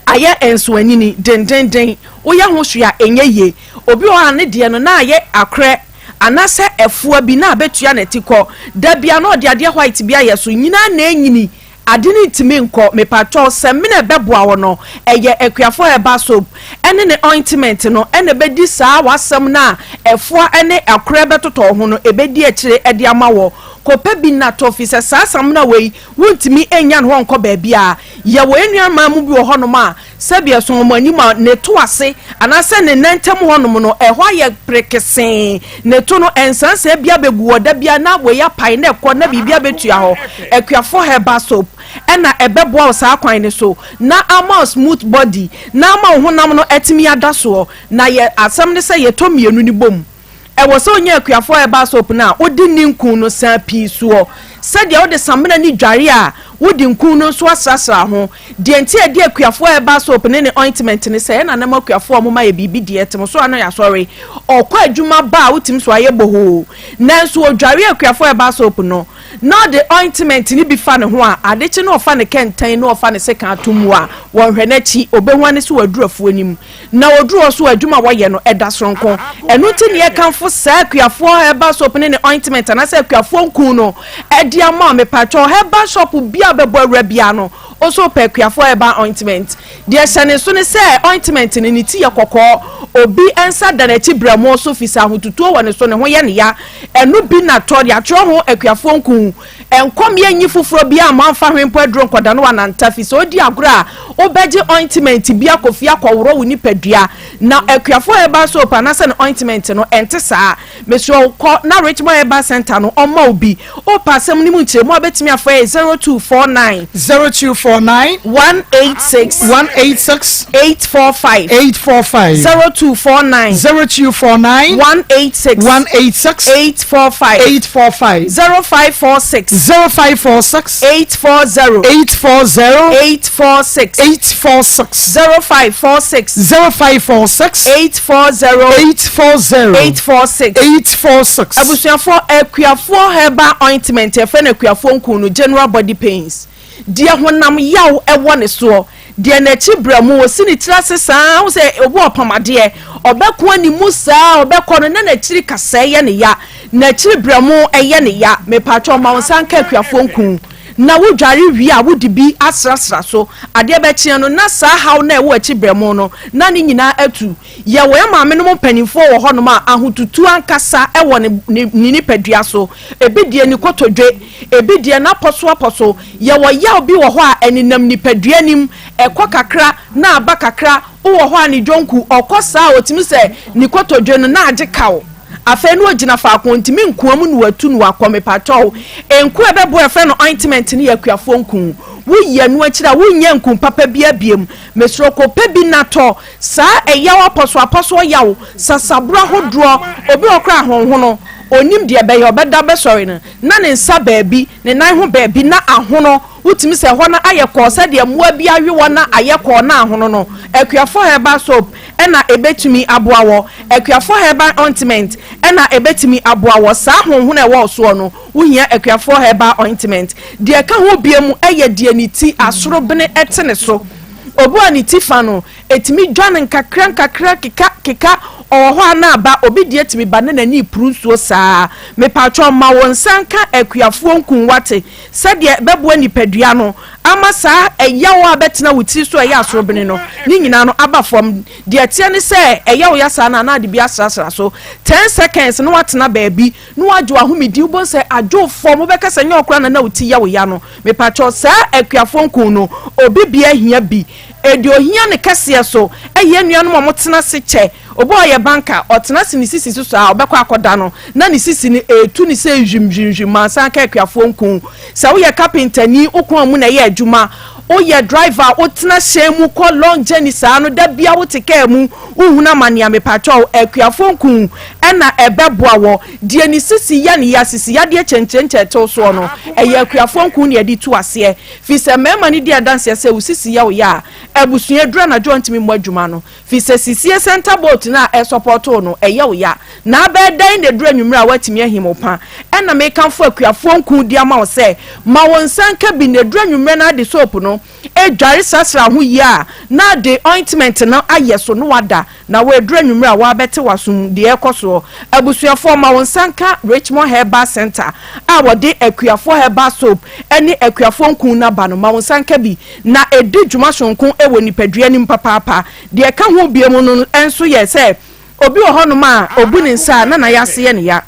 Ayɛ nsoanini dendenden, woyɛ ho hwee a ɛnyɛ yie. Obi wɔ hɔ a ne deɛ no na ayɛ akorɛ anaasɛ ɛfoa bi na abɛtua n'atikɔ. Da biara na ɔde adeɛ white bi ayɛ so, nyini ara na ɛnyini, ade no ntumi nkɔ. Mepakyɛw, samina a ɛbɛboa wo no, ɛyɛ Akuafoɔ Herbal Soap ne ne ointment no na ɛbɛdi saa w'asɛm no a ɛfoa ne akorɛ bɛtotɔ wo ho no, ɛbɛdi akyire de ama wo. Kɔpɛ bi na tɔ, firi sɛ saa samina wei, wontumi nnya ne hɔ nkɔ baabiara. Yɛwɔ yɛn nuammaa mu bi wɔ hɔnom a, sɛbi ɛso wɔn anim a, ne to ase anaasɛ ne nan ntam hɔnom no, ɛhɔ ayɛ perekesee. Ne to no, nsansaa bi abɛgu hɔ da biara na wei apae na ɛkɔ na biribi abɛtua hɔ. Akuafoɔ Herbal Soap na ɛbɛboa wo saa kwan no so na ama wo smooth body na ama wo honam no atumi ada soɔ. Na yɛ asɛm ne sɛ yɛtɔ mmienu no bom. Ɛwɔ sɛ onya akuafoɔ herbal soap no a wode ne nku no san pii soɔ. Sɛdeɛ wode samina no dware a, wode nku no nso asrasra ho. Deɛ nti a yɛde akuafoɔ herbal soap ne ne ointment ne sɛ, yɛn nananom akuafoɔ a wɔma yɛ biribi deɛ, ɛte mo so a na yɛasɔre. Ɔkɔ adwuma ba a, wotumi so ayɛ bohoo. Nanso ɔdware akuafoɔ herbal soap no, na ɔde ointment no bi fa ne ho a, ade kye na ɔfa ne kɛntɛn na ɔfa ne sekan to mu a, wɔnhwɛ n'akyi, ɔbɛhu ara ne sɛ waduru afuo no mu. Na wɔduru hɔ nso a, adwuma a wɔyɛ no, ɛda soronko. Ɛno nti na yɛkamfo saa Akuafoɔ Herbal Soap ne ne ointment anaasɛ Akuafoɔ nku no de ama wo. Mepakyɛw, herbal shop biara a wobɛbɔ awura biara no, wo nso wopɛ Akuafoɔ Herbal Ointment. Deɛ ɛhyɛ ne nso ne sɛ, ointment no, ne ti yɛ kɔkɔɔ. Obi nsa da n'akyi berɛmo so firi sɛ ahotutuo wɔ ne so, ne ho yɛ no ya. Ɛno bi na tɔ, yɛatwerɛ ho Akuafoɔ nku. Nkɔmyɛ nyi foforɔ biara mma mfa hwee mpo aduro nkɔda no wananta fi sɛ odi agorɔ a wobɛgye ointment bi akɔ fie akɔworɔ wo nipadua na akuafoɔ herbal soap anaasɛ ne ointment no ɛnte saa mesrɛ wo kɔ na Richmond herbal center no ɔmma wo bi wopɛ asɛm no mu nkyerɛmu a wobɛtumi afrɛ yɛ 0249 0249 186 186 845 845 0249 0249 186 186 845 845 0546 0546 840 840 846 846 0546 0546 840 840 846 846 Abusuafoɔ, Akuafoɔ herbal ointment yɛfrɛ no Akuafoɔ nku no, general body pains, deɛ honam yaw wɔ ne soɔ, Deɛ n'akyi brɛ mu, ɔsi ne tiri ase saa ara. Wohu sɛ obi wɔ ɔpam adeɛ, ɔbɛko ne mu saa ara, ɔbɛkɔ no na n'akyiri kasɛɛ yɛ ne ya, n'akyiri brɛ mu yɛ ne ya. Mepaatwɔ ma wo nsa nka akuafoɔ nku. Na wodware wie a, wode bi asrasra so. Adeɛ bɛkyeɛ no, na saa haw no a ɛwɔ akyi berɛmo no, na ne nyinaa atu. Yɛwɔ yɛn maamenom mpanimfoɔ wɔ hɔnom a, ahotutuo ankasa wɔ ne, ne, ne nipadua so. Ebi deɛ ne kotodwe, ebi deɛ n'apɔsoapɔso. Yɛwɔ yaw bi wɔ hɔ a, ɛnenam nipadua no mu, ɛkɔ kakra na aba kakra. Wowɔ hɔ a ne dwonku, ɔkɔ saa a ɔtumi sɛ ne kotodwe no na agye kaw. Afei na ɔgyina faako, ɔntumi nkoa mu na watu na wakɔ. Mepakyɛw, nku a ɛbɛboa a yɛfrɛ no ointment no yɛ akuafoɔ nku. Woyi ɛno akyiri a, wonnya nku papa biara biom. Mesrɛ wo, kɔpɛ bi na tɔ. Saa ɛyaw apɔsoapɔsoɔ yaw, sasaboro ahodoɔ, obi wɔ hɔ koraa a ahonhono, ɔnnim deɛ ɛbɛyɛ, ɔbɛda bɛsɔre no na ne nsa baabi, ne nan ho baabi na ahono. Wotumi sɛ ɛhɔ no ayɛ kɔɔ sɛdeɛ mmoa bi awe wɔn na ayɛ kɔɔ na ahono no. Akuafoɔ Herbal Soap na ɛbɛtumi aboa wɔ. Akuafoɔ Herbal Ointment na ɛbɛtumi aboa wɔ. Saa honhono a ɛwɔ wo soɔ no, wohia Akuafoɔ Herbal Ointment. Deɛ ɛka ho biom yɛ deɛ ne ti asorobene te ne so. Obi a ne ti fa no, ɛtumi dwane nkakra nkakra, keka keka, ɔwɔ hɔ a na aba, obi deɛ tumi ba na n'ani repuru nsuo saa. Mepaatwɔ ma wo nsa nka Akuafoɔ nku wate. Sɛdeɛ ɛbɛboa nipadua no ama saa ɛyaw a abɛtena wo tiri so a ɛyɛ asorobene no ne nyinaa no aba fam. Deɛ ɛteɛ ne sɛ ɛyɛ wo ya saa no a na ade bi asrasra so ten seconds na woatena baabi na woagye w'ahomedi. Wobɛhu sɛ adwo fam, wobɛka sɛ nyɛ wo koraa na na wo ti yɛ wo ya no. Mepakyɛw, saa akuafoɔ nku no obi biara hia bi. Deɛ ɔhia no kɛseɛ so yɛ anuanom a wɔtena ase kyɛ. Obi a ɔyɛ banker, ɔtena ase ne sisi so saa a, ɔbɛkɔ akɔda no, na ne sisi no retu no sɛ hwimhwimhwim, mansa anka akuafoɔ nku. Sɛ woyɛ kapentani, wo kɔn mu na ɛyɛ adwuma, woyɛ driver a wotena hyɛn mu kɔ long journey saa no, da biara wote kaa mu, wohunu amane a, mepakyɛw, akuafoɔ nku na ɛbɛboa wɔ. Deɛ ne sisi yɛ no ya, sisi yadeɛ kyɛnkyerɛnkyɛn tew soɔ no, ɛyɛ akuafoɔ nku na yɛde tu aseɛ. Firi sɛ mmarima no di adanseɛ sɛ wo sisi yɛ wo ya a, abusua aduru anadwo a ɔntumi mmɔ adwuma no. Fi sɛ sisie center bolt no a ɛsɔpɔtoo no, ɛyɛ wo ya. Na abɛyɛ dɛn na ɛduru anwummerɛ a woatumi ahim wo pa? Ɛna mekamfo akuafoɔ nku de ama wo sɛ, ma wo nsa nka bi na ɛduru anwummerɛ na ade soap no dware srasra ho yie a, na ade ointment no ayɛ so na woada. Na wo ɛduru anwummerɛ a woabɛte w'aso mu deɛ ɛrekɔ soɔ. Abusuafoɔ, ma wo nsa nka Richmond Herbal Centre a wɔde akuafoɔ herbal soap ne akuafoɔ nku no aba no. Ma wo nsa nka bi. Na ɛdi dwuma sononko wɔ nipadua no mu papaapa. Deɛ ɛka ho bio no nso yɛ sɛ, obi wɔ hɔnom a, ɔbu ne nsa a, na n'ayase yɛ no ya.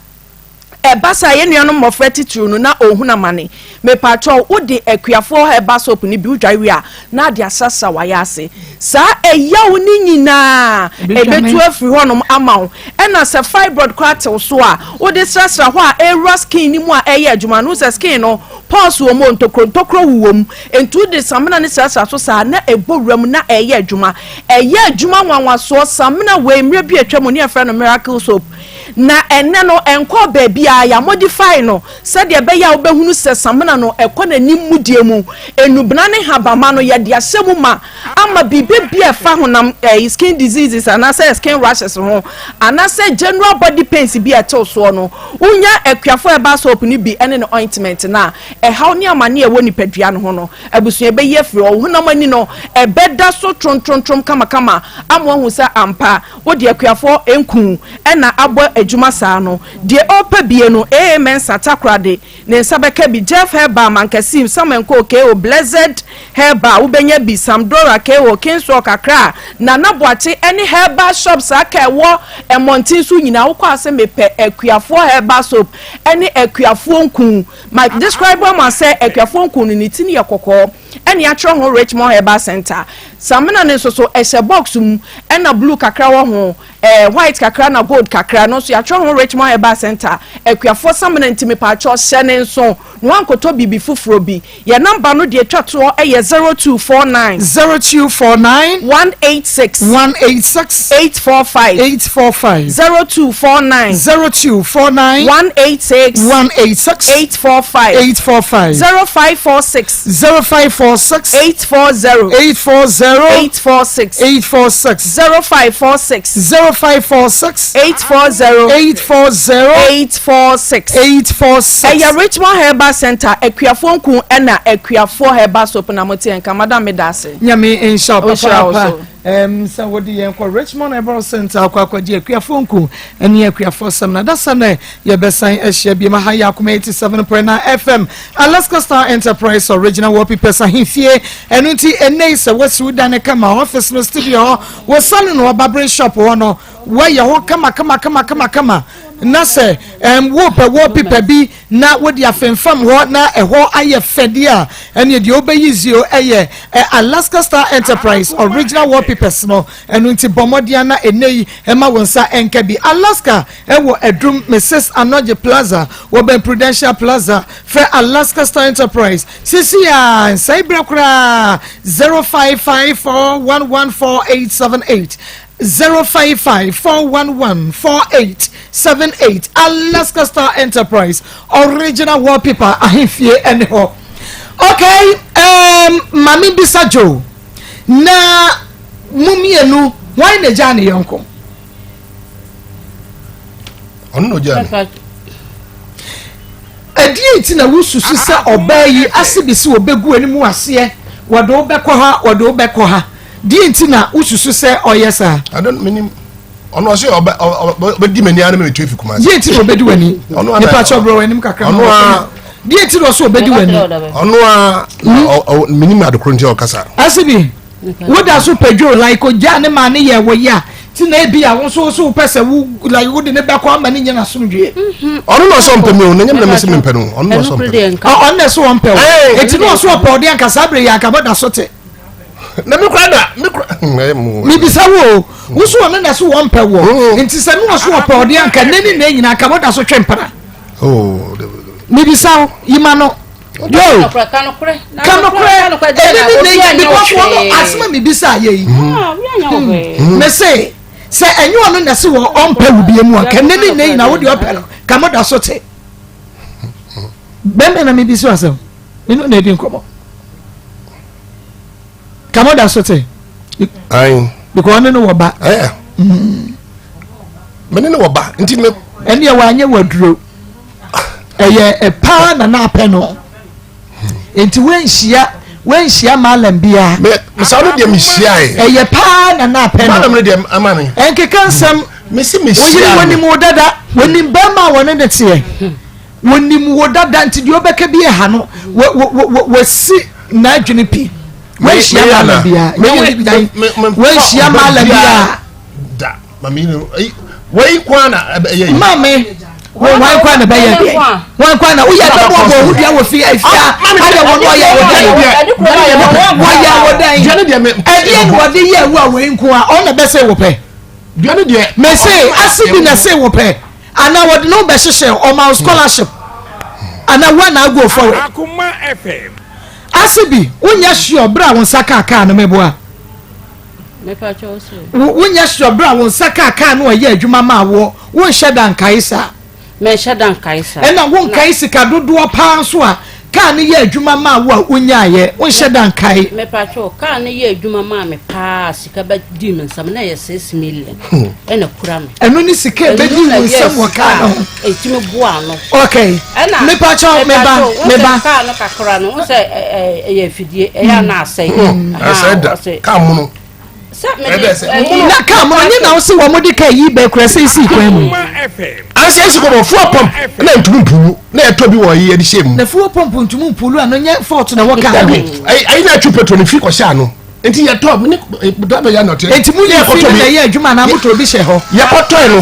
Ɛba saa a, yɛn nuanom mmɔfra titiriw no, na ɔrehunu amane. Mepakyɛw, wode akuafoɔ herbal soap no bi, wodware wie a, na ade asrasra w'ayase. Saa ɛyaw no nyinaa, ɛbɛtu afiri hɔnom ama wo. Ɛna sɛ fibroid koraa te wo so a, wode srasra hɔ a, ɛrewura skin no mu a ɛreyɛ adwuma no, wohu sɛ skin no, pores wɔ mu o, ntokuro ntokuro wowɔ mu. Enti wode samina no srasra so saa na ɛbɔ wura mu na ɛyɛ adwuma. Ɛyɛ adwuma nwanwasoɔ. Samina wei mmerɛ bi a atwa mu ne yɛfrɛ no miracle soap. Na ɛnnɛ no ɛnkɔɔ baabiara, yɛamodify no sɛdeɛ ɛbɛyɛ a wobɛhunu sɛ samina no ɛkɔ n'anim mudie mu. Nnubena ne nhabamma no yɛde ahyɛ mu ma ama biribi bi a ɛfa honam ɛyi skin diseases anaasɛ skin rashes ho anaasɛ general body pains bi a ɛtew soɔ no, wonya Akuafo herbal soap no bi ne ne ointment no a, Ɛhaw ne amane a ɛwɔ nipadua no ho no, abusua bɛyi afiri hɔ. Wo honam ani no, ɛbɛda so trontrontom kamakama ama woahu sɛ ampa wode akuafoɔ nku na abɔ adwuma saa no. Deɛ ɔrepɛ bie no, AA Mensah, Takoradi, ne nsa bɛka bi. Jeff Herbal, Mankasim, Samenko, KO, Blessed Herbal, wobɛnya bi. Samdora, KO, Kingswalk, Accra, Nana Boakye ne herbal shops a aka ɛwɔ mmɔnten so nyinaa, wokɔ a sɛ mepɛ akuafoɔ herbal soap ne akuafoɔ nku. Ma describe ama sɛ akuafoɔ nku no ne ti no yɛ kɔkɔɔ ɛna yɛatwerɛ ho Richmond Herbal Center. Samina no nso so ɛhyɛ box mu ɛna blue kakra wɔ ho, ɛɛ white kakra na gold kakra no nso yɛatwerɛ ho Richmond Herbal Center. Akuafoɔ samina nti mepaakyɛw hyɛ ne nso na wankɔtɔ biribi foforɔ bi. Yɛn number no deɛ ɛtwa toɔ yɛ 0249. 0249. 186. 186. 845. 845. 0249. 0249. 186. 186. 845. 845. 0546. 0546. 840. 840. 846. 846. 0546. 0546. 840. 840. 846. 846. Ɛyɛ Richmond Herbal Center, Akuafoɔ Nku ɛna Akuafoɔ Herbal Soap na mote nka. Madam meda ase. Nyame nhyira wo Ɔnhyira wo papaapa. so. Um, sɛ wode yɛn kɔ Richmond Herbal Center akɔ akɔgye akuafoɔ nku ne akuafoɔ sɛm na dasa nɛ yɛbɛsan ahyia biom aha yɛ akoma 87.9 FM Alaska Star Enterprise Original Wallpapers ahemfie ɛno nti ɛnɛ yi sɛ woasi wo dan no kama office no studio hɔ wo salon wɔ barbering shop hɔ no woayɛ hɔ kama kama kama kama kama na sɛ um, wopɛ wallpaper bi na wode afemfam hɔ na ɛhɔ ayɛ fɛ deɛ a, ɛneɛ deɛ wobɛyi zio ɛyɛ Alaska Star Enterprise Original Wallpapers no. Ɛno nti bɔ mmɔden na ɛnnɛ yi ɛma wo nsa ɛnka bi. Alaska ɛwɔ Adum, Mrs. Anogye Plaza, wɔbɛn Prudential Plaza. Frɛ Alaska Star Enterprise sisi a nsɛe berɛ koraa 0554114878. 055 411 4878 Alaska Star Enterprise Original Wallpaper ahemfie ɛne hɔ. Okay, um, Mame bisa Joe na mo mmienu hwan na gyaa ne yɔnko? Ɔno na ɔgyaa me. Ɛdeɛn nti na wosusu sɛ ɔbaa yi asebisi wɔbɛgu anim aseɛ wɔde wo bɛkɔ ha wɔde wo bɛkɔ ha? Deɛ nti na wosusu sɛ ɔyɛ saa? I don't mean ɔno ɔsɛ ɔbɛ ɔbɛdi m'ani ara na mɛtu efi Kumasi. Deɛ nti na ɔbɛdi w'ani? Ɔno Nipa kyɛ ɔbrɛ w'anim kakra. Ɔno a Deɛ nti na ɔsɛ ɔbɛdi w'ani? Ɔno a ɔ menim adekoro nti ɔkasa. Asibi, woda so pɛ dwo like ogya ne maa ne yɛ wɔ ya ti na ebi a wo nso so wopɛ sɛ wo like wode ne bɛkɔ ama ne nyɛ n'asomdwoeɛ. Ɔno na ɔsɛ ɔmpɛ mi o na nyɛ mi na mɛsɛ mi mpɛ no ɔno na ɔsɛ ɔmpɛ mi. Ɔno na ɛsɛ ɔmpɛ o. Eti na ɔsɛ ɔpɛ ɔde anka saa bere yɛ anka bɛda so te. na me kura da me kura hmm, mebisa wo o wo so ɔno na so wɔn pɛ wɔ oh. nti sɛ ne wɔ so ɔpɛ ɔde anka ne ne na nyinaa anka wɔda so twɛ mpana oh, mebisa wo yima no yo kanokorɛ ɛne ne na nyinaa because wɔn asɛm a mebisa ayɛ yi hmm. me se sɛ ɛnyɛ ɔno na se wɔ ɔmpɛ wo bie mu anka ne ne na nyinaa wo deɛ ɔpɛ no ka mo da so te bɛmɛ na mebisa asɛm me no na edi nkɔmɔ kamo da so te ayi because ɔne no wɔ ba ɛɛ me ne no wɔ ba nti me ɛne ɛwɔ anyɛ waduro ɛyɛ ɛpaa na na apɛ no nti wenhyia wenhyia maalam biara me saa no deɛ mehyia yɛ ɛyɛ paa na na apɛ no maalam no deɛ ama me ɛnkeka nsɛm mesi mehyia oyere wɔnim wo dada wɔnim bɛrima a wɔne ne teɛ Wɔnim wo dada nti deɛ ɔbɛka bi ɛha no wasi n'adwene pi. Wanhyia maala biara. Wanhyia maala biara. Da maame wei kwan na ɛyɛ yi. Maame wɔn wan kwan na bɛyɛ deɛ wɔn kwan na woyɛ bɛ bɔ bɔ wodua wɔ fi efia ayɛ wɔn ɔyɛ wɔ dan wɔyɛ wɔ dan ɛdeɛ na wɔde yɛ ewu a wɔn nko a ɔna bɛsɛ wɔ pɛ mɛsɛ ase bi na sɛ wɔ pɛ. Anaa wɔde ne ho bɛhyehyɛ ɔma wo scholarship anaa wo anaa go forward. Akoma FM. Ase bi wonyɛ sure bere a wo nsa kaa kaa no meboa. Wonyɛ sure bere a wo nsa kaa kaa no ɔyɛ adwuma maa woɔ wonhyɛ da nkae saa. Menhyɛ da nkae saa. Ɛna wonkae sika dodoɔ paa nso a kaa no yɛ adwuma maa wo a wonyaeɛ wonhyɛ da nkae. Mepakyɛw kaa no yɛ adwuma maa me paa sika bɛdii me nsam na ɛyɛ 6 million ɛna kura me. Ɛno ne sika ɛbɛdi wo nsam wɔ kaa no ho. Ɛtumi boa ano. Okay. Ɛna mepakyɛw meba meba. Kaa no kakra no wo sɛ ɛyɛ afidie ɛyɛ ana asɛe. Asɛe da kaa mono. Na kaa mono nye na wo se wɔn de kaa yi bɛɛ kura sɛ esi kwan mu. Ansa esi kɔ bɔ fuel pump na ntumi mpulu na ɛtɔ bi wɔ yi yɛde hyɛ mu. Na fuel pump ntumi mpulu ano nyɛ fault na ɛwɔ kaa no. Ayi na atwi petrol ne fi kɔ hyɛ ano. Nti yɛ tɔ ne driver yɛ anɔte. Nti mu yɛ fi na yɛ adwuma na moto bi hyɛ hɔ. Yɛ kɔ tɔɛ no.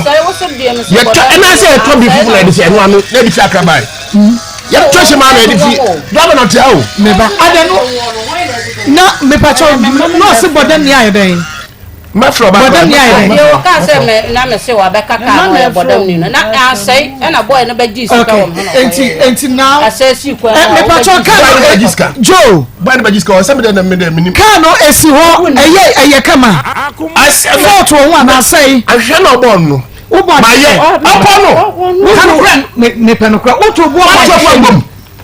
Yɛ tɔ ɛna sɛ yɛ tɔ bi fufu na yɛde fi ɛno ano na yɛde fi akra baa yi. Yɛ tɔ hyɛ maa na yɛde fi driver na ɔte awo. Meba adɛ no na mepakyɛw nɔɔse bɔdɛ nea ayɛ dɛn. Mɛfrɛ ɔba bɔdam ni ayɛ dɛn. Deɛ ɔka sɛ mɛ na mɛ se wabɛka kaa no ɔyɛ bɔdam ni no na asɛe ɛna bɔyɛ no bɛgye sika wɔ me ho na ɔkɔyɛ. Nti nti now asɛe si kwan mu a wobɛgye sika. Bɔyɛ no bɛgye sika. Joe. Bɔyɛ no bɛgye sika ɔsɛ mi dɛ na mi dɛ mi nim. Kaa no esi hɔ ɛyɛ ɛyɛ kama. Fault wɔ ho anaa asɛe. Ahwehwɛ na ɔbɔ no. Wobɔ Mayɛ ɔbɔ no. Kanokorɛ mepɛ nokorɛ woto boɔ bɔ mu.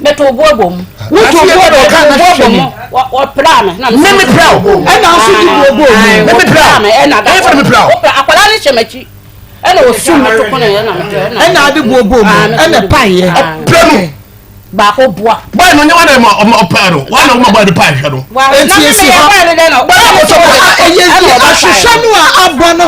Meto boɔ bɔ mu. Woto boɔ bɔ kaa na hwehwɛ ni. Wɔpra me. Ne me pra o. Ɛna nso di boɔ bɔ mu. Ne me pra o. Ɛna da. Ɛna me pra o. Akwadaa no hyɛ m'akyi. Ɛna osum me to kono ɛna me to. Ɛna ade boɔ bɔ mu. Ɛna paeɛ. Ɔpra no. Baako boa. Bɔyɛ no nyɛ wɔn na ɔma ɔpaa no wɔn na ɔma bɔyɛ no paa ahwehwɛ no. Eti esi hɔ. Ɛyɛ yi ahwehwɛ no a abɔ no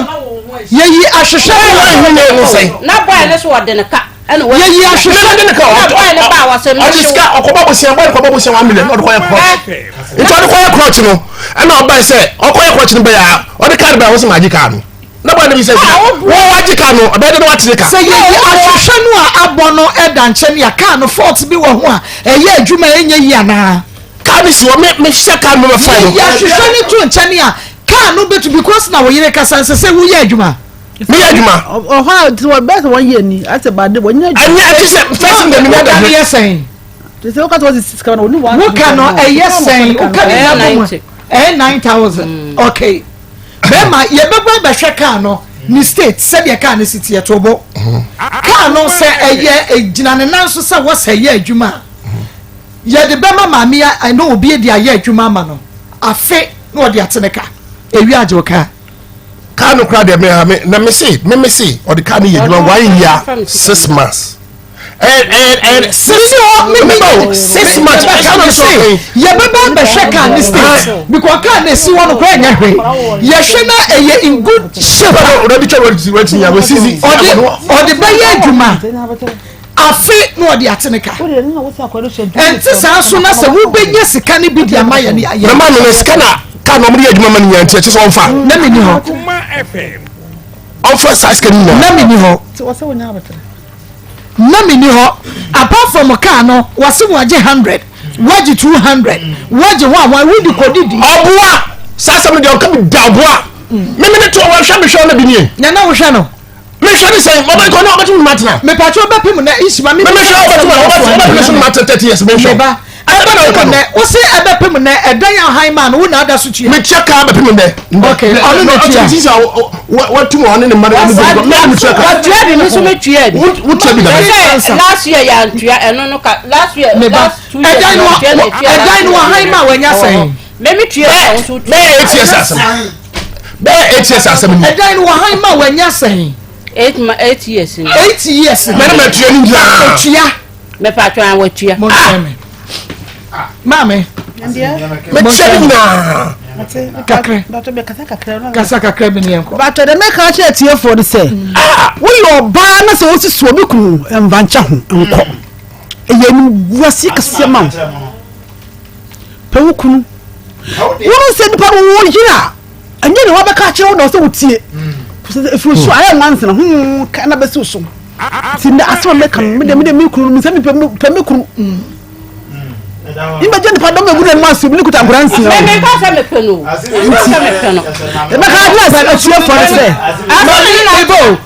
yɛyi ahwehwɛ no a ɛhu ne ho sɛn. Na bɔyɛ no so ɔde ne ka ɛna wɔde. Yɛyi ahwehwɛ no ne ka na bɔyɛ no ba wɔsɛ no. Ɔde sika ɔkɔbɔ bosia bɔyɛ no kɔbɔ bosia one million ɔde kɔyɛ crotch. Nti ɔde kɔyɛ crotch no ɛna ɔbɛn sɛ ɔkɔyɛ crotch no bɛyɛ a ɔde kaa no bɛyɛ a wɔsɛ maa gye kaa no. Na bɔyɛ no bi sɛ wɔn wagye kaa no ɔbɛyɛ de no wakyere ka. Sɛ yɛyi ahwehwɛ no a abɔ no da nkyɛn a kaa no fault bi wɔ ho a ɛyɛ adwuma a ɛnyɛ yie anaa. Kaa no si hɔ me mehyɛ kaa no mɛfa no. Yɛyi ahwehwɛ no to nkyɛn a kaa no bɛtu because na wo yere kasa nsɛ sɛ woyɛ adwuma. Meyɛ adwuma. Ɔhɔ a ti wɔ bɛsɛ wɔn yɛ ni asɛ baade wɔn nyɛ adwuma. Ɛnyɛ ɛti sɛ first ndɛ mi nyɛ dɛ. Woka no yɛ sɛn. Te sɛ woka sɛ wɔsi sika no wɔn ni wɔn. Woka no ɛyɛ sɛn woka ne nyɛ bɔ mu ɛyɛ 9000 okay. Bɛrima yɛbɛbɔ abɛhwɛ kaa no ne state sɛdeɛ kaa no si teɛ to bo. Kaa no sɛ ɛyɛ gyina ne nan so sɛ wɔsɛ yɛ adwuma a yɛde bɛma maame a ɛne obi de ayɛ adwuma ama no afe na ɔde ate ne ka ewi agye wo kaa. Kaa no kora deɛ me me na me se me me se ɔde kaa no yɛ adwuma one year 6 months. Yɛbɛba abɛhwɛ kaa ne state because kaa na esi hɔ no koraa nyɛ hwee yɛhwɛ na ɛyɛ in good shape a ɔde ɔde bɛyɛ adwuma afe na ɔde ate ne ka ɛnte saa so na sɛ wobɛnya sika no bi de ama yɛ ne ayɛ. Na maame na sika na kaa na ɔmo de yɛ adwuma ma no nyinaa nti ɛkyɛ sɛ ɔmfa. Na menni hɔ. Ɔmfa saa sika no nyinaa. Na menni hɔ. Na menni hɔ apart from car no wɔse wɔagye hundred wɔagye 200 wɔagye hwan hwan wodi kɔdidi. Ɔboa saa asɛm no deɛ ɔka bi da ɔboa me me ne to wɔhwɛ mehwɛ ɔna bi nie. Na na wohwɛ no. Mehwɛ ne sɛn ɔbɛ kɔ na ɔbɛtumi ma tena. Mepatwa ɔbɛpem na isima me. Mehwɛ ɔbɛtumi ɔbɛpem so ma tena 30 years mehwɛ. Meba ɛbɛpem nɛ wose ɛbɛpem nɛ ɛdan ahan maa no wo na ada so tua. Metua kaa bɛpem nɛ. Okay ɔno na tua. Ɔte sɛ watum ɔne ne mma no ɛmu bɛ mɛ metua kaa. Watua bi mi nso metua bi. Wotua bi dada. Sɛ last year yɛantua ɛno no ka last year last 2 years ɛdan no ɛdan no ahan maa wanya sɛn. Mɛ metua bi a wo nso tua. Bɛyɛ 8 years asɛm. Bɛyɛ 8 years asɛm ni. Ɛdan no ahan maa wanya sɛn. 8 years ni. 8 years ni. Mɛ ne ma tua ne nyinaa. Otua. Mɛpa atwa an watua. Mo ntwɛn me. Maame. Mɛtua ne nyinaa. Kakra. Kasa kakra bi ne yɛn kɔ. Bàtɛ dɛ mɛka akyerɛ atiefoɔ no sɛ woyɛ ɔbaa na sɛ wosisi obi kunu mfa nkyɛ ho nkɔ. Ɛyɛ animguaseɛ kɛseɛ ma wo. Pɛ wo kunu. Wonu sɛ nipa no wo yere a ɛnyɛ ne wabɛka akyerɛ wo na ɔsɛ wotie. Ɛfiri so ayɛ nwansena ho ka na bɛsi wo so. Ti ndɛ asɛm a mɛka no mede mede me kunu no mesɛ mepɛ mepɛ me kunu. Mbɛgye nipa dɔm egu n'anim ase obi ne kuta nkora nsia. Mɛ mɛ sɛ mepɛ no. Mɛ sɛ mepɛ no. Ɛbɛka akyerɛ atuafoɔ no sɛ. Maame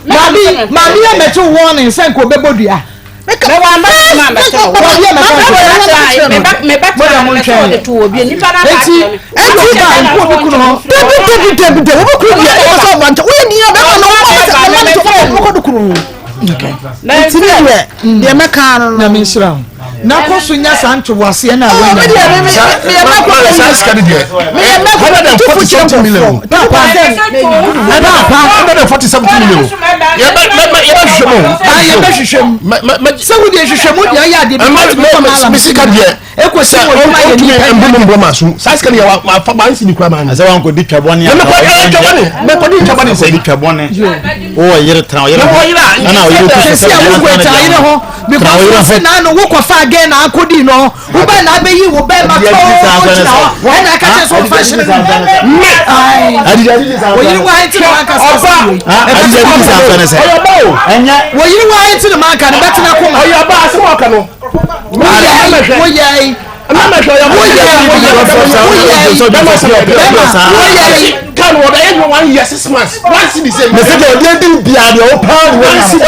maame maame yɛ mɛto warning sɛ nka ɔbɛbɔ dua. Mɛ wa mba sɛ maa mɛtɛ o. Wɔbi yɛ mɛka nkyɛn. Mɛ ba mɛ ba Mo tena deɛ mo mɛ sɛ ntwɛn ɔde yɛ. to wɔ bi nipa na aka Eti akyerɛ me. eti ba nko obi kunu hɔ. Dabi dabi dabi dabi obi kunu deɛ ɛwɔ sɛ ɔba nkyɛn woyɛ nia bɛma no ɔma sɛ ɔma no sɛ ɔkɔ do kunu no. Nti ne deɛ deɛ mɛka no no. Nyame nhyira wo. Na kɔ so nya saa ntoboaseɛ no a Oh, me deɛ me me meyɛ mɛkɔ Saa sika no deɛ. meyɛ mɛkɔ tufu kyerɛ 140 something million. nkurɔfoɔ. Papa Papa. 140 something million. Yɛbɛ yɛbɛ yɛbɛhwehwɛ mu. Ah, yɛbɛhwehwɛ mu. Mɛ mɛ mɛ. Sɛ wo deɛ hwehwɛ mu deɛ ɔyɛ adeɛ bi Ɛma kɔtumi kɔ mɛ maalam mɛ sika deɛ. Ɛkɔ si Sɛ wɔ adwuma yɛ ɔntumi nipa mbu mu mbɔ ma so. Saa sika no yɛ wa wa fa ba nsi ni kura maa mi. Sɛ wankɔdi twabɔne Na mekɔ ɛyɛ twabɔne. Mekɔdi twabɔne sɛ. Di twabɔne. Wowɔ yere tena wo yere Na ho. wɔ yere a, Ɛna wo yere Sɛ kusu si a wokɔ ɛta yere ho because yere wo ho. se na no wokɔ fa again na akɔdi no wobɛ na abɛyi wo bɛrima Adi adi saa too asɔre gyina hɔ sɛ. ɛna aka kyerɛ sɛ ɔmfa hyere no Mɛ. Ae. Adi adi di saa Wo yere asɔre wa nti na wanka saa Ɔba. asɛm wei. Adi adi di saa asɔre sɛ. Ɔyɛ ɔba o. Ɛnyɛ. Wo yere wa nti na manka no bɛtena koma. Ɔyɛ ɔba asɛm a ɔka no. Woyɛ woyɛ Mɛ mɛ hwɛ ɔyɛ ɔba. Woyɛ woyɛ woyɛ Bɛma sɛ bɛma woyɛ Kan wɔ bɛyɛ adwuma one year 6 months. One cedi sɛ. Mɛ sɛ deɛ ɔde adi biara deɛ ɔpaa ne wanya no.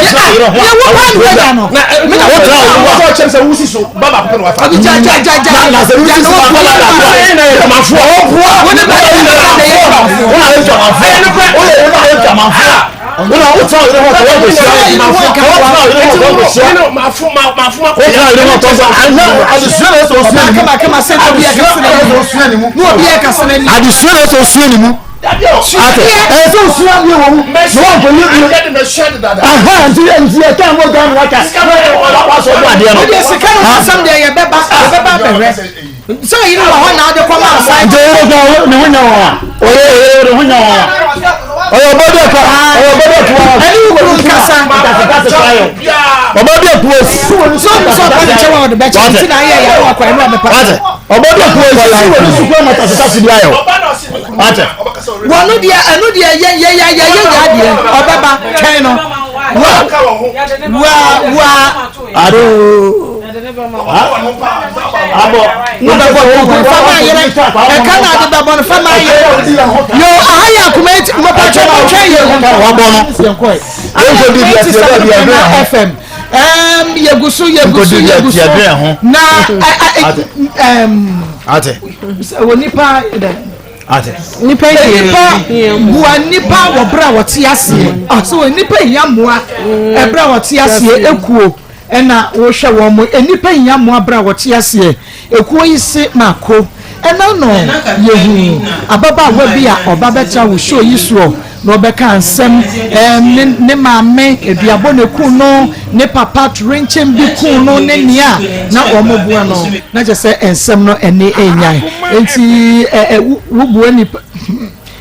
Yɛ wo paa ne wanya no. Na Me na wo wo tena wo sɛ ɔkyɛm sɛ wusi so ba baako pɛ na wafa. Ɔbi gya gya gya gya. Na sɛ wusi so ba baako Na yɛn na yɛ damafoɔ. Ɔboa. Wo ne ba yɛ na yɛ damafoɔ. Wo na yɛ damafoɔ. Ɛyɛ nokorɛ. Wo na yɛ damafoɔ. Wo na wo tena wo yere ho kɔ wɔn kɔ hyia. Wo tena wo yere ho kɔ wɔn kɔ hyia. Ɛno maafo maafo ma Wo tena wo yere ho kɔ sɛ anyɛ adesua na ɛsɛ osua ne Ɔbaa mu. kama kama sɛ na obi yɛ Adesua kɛse na n'anim. ɛsɛ osua ne mu. Na obi yɛ kɛse n'anim. Adesua na ɛsɛ osua ne mu. Ate ɛyɛ sɛ osua adeɛ wɔ mu na wankɔ yi aha nti nti yɛ kan mo dan waka wasɔ bɔ adeɛ no. Wode sika no asɛm deɛ yɛbɛba yɛbɛba abɛhwɛ sɛ ɔyere wɔ hɔ na ade kɔma asan. Nti ɔyere kɔ ne ho nya wɔn a ɔyɛ ɔyere ne ho nya wɔn a ɔyɛ ɔbɔ bi ɛkɔ ɔyɛ ɔbɔ bi ɛkɔ ɛne wo kunu nkasa ɔbɔ bi ɛkɔ so ɔno sɛ ɔba ne kyɛw a ɔde bɛkyɛ nti na ayɛ yare wakɔ ɛno ɔbɛpa ɔbɔ bi ɛkɔ sisi wɔ ne sukuu ama tasitasi bi ayɛ wate wɔno deɛ ɛno deɛ yɛ yɛ yɛ yɛ yɛ yɛ adeɛ ɔbɛba twɛn no wa wa wa ado abɔ wobɛbɔ fama ayerɛ ɛka na ade bɛbɔ no fama ayerɛ yo aha yɛ akoma eti mɔpatwɛ mɔtwɛn yɛ wabɔ no akoma eti sɛ fm ɛɛm yɛgu so yɛgu so yɛgu so na ɛɛm ate wɔ nipa dɛ ate nipa nipa bua nipa wɔ bere a wɔte aseɛ ɔsɛ wɔ nipa hia mmoa ɛbere a wɔte aseɛ ekuo ɛna wɔhwɛ wɔn mo nipa hia mmoa bere a wɔte aseɛ ekuo yi se mako ɛna no yehu ababaawa bi a ɔba bɛtra wɔ show yi soɔ na ɔbɛka nsɛm ɛɛ ne ne maame aduabɔ ne kun no ne papa turenkyɛn bi kun no ne nea na wɔn boa no na kyerɛ sɛ nsɛm no ɛne ɛnyan nti ɛ ɛ wobua nipa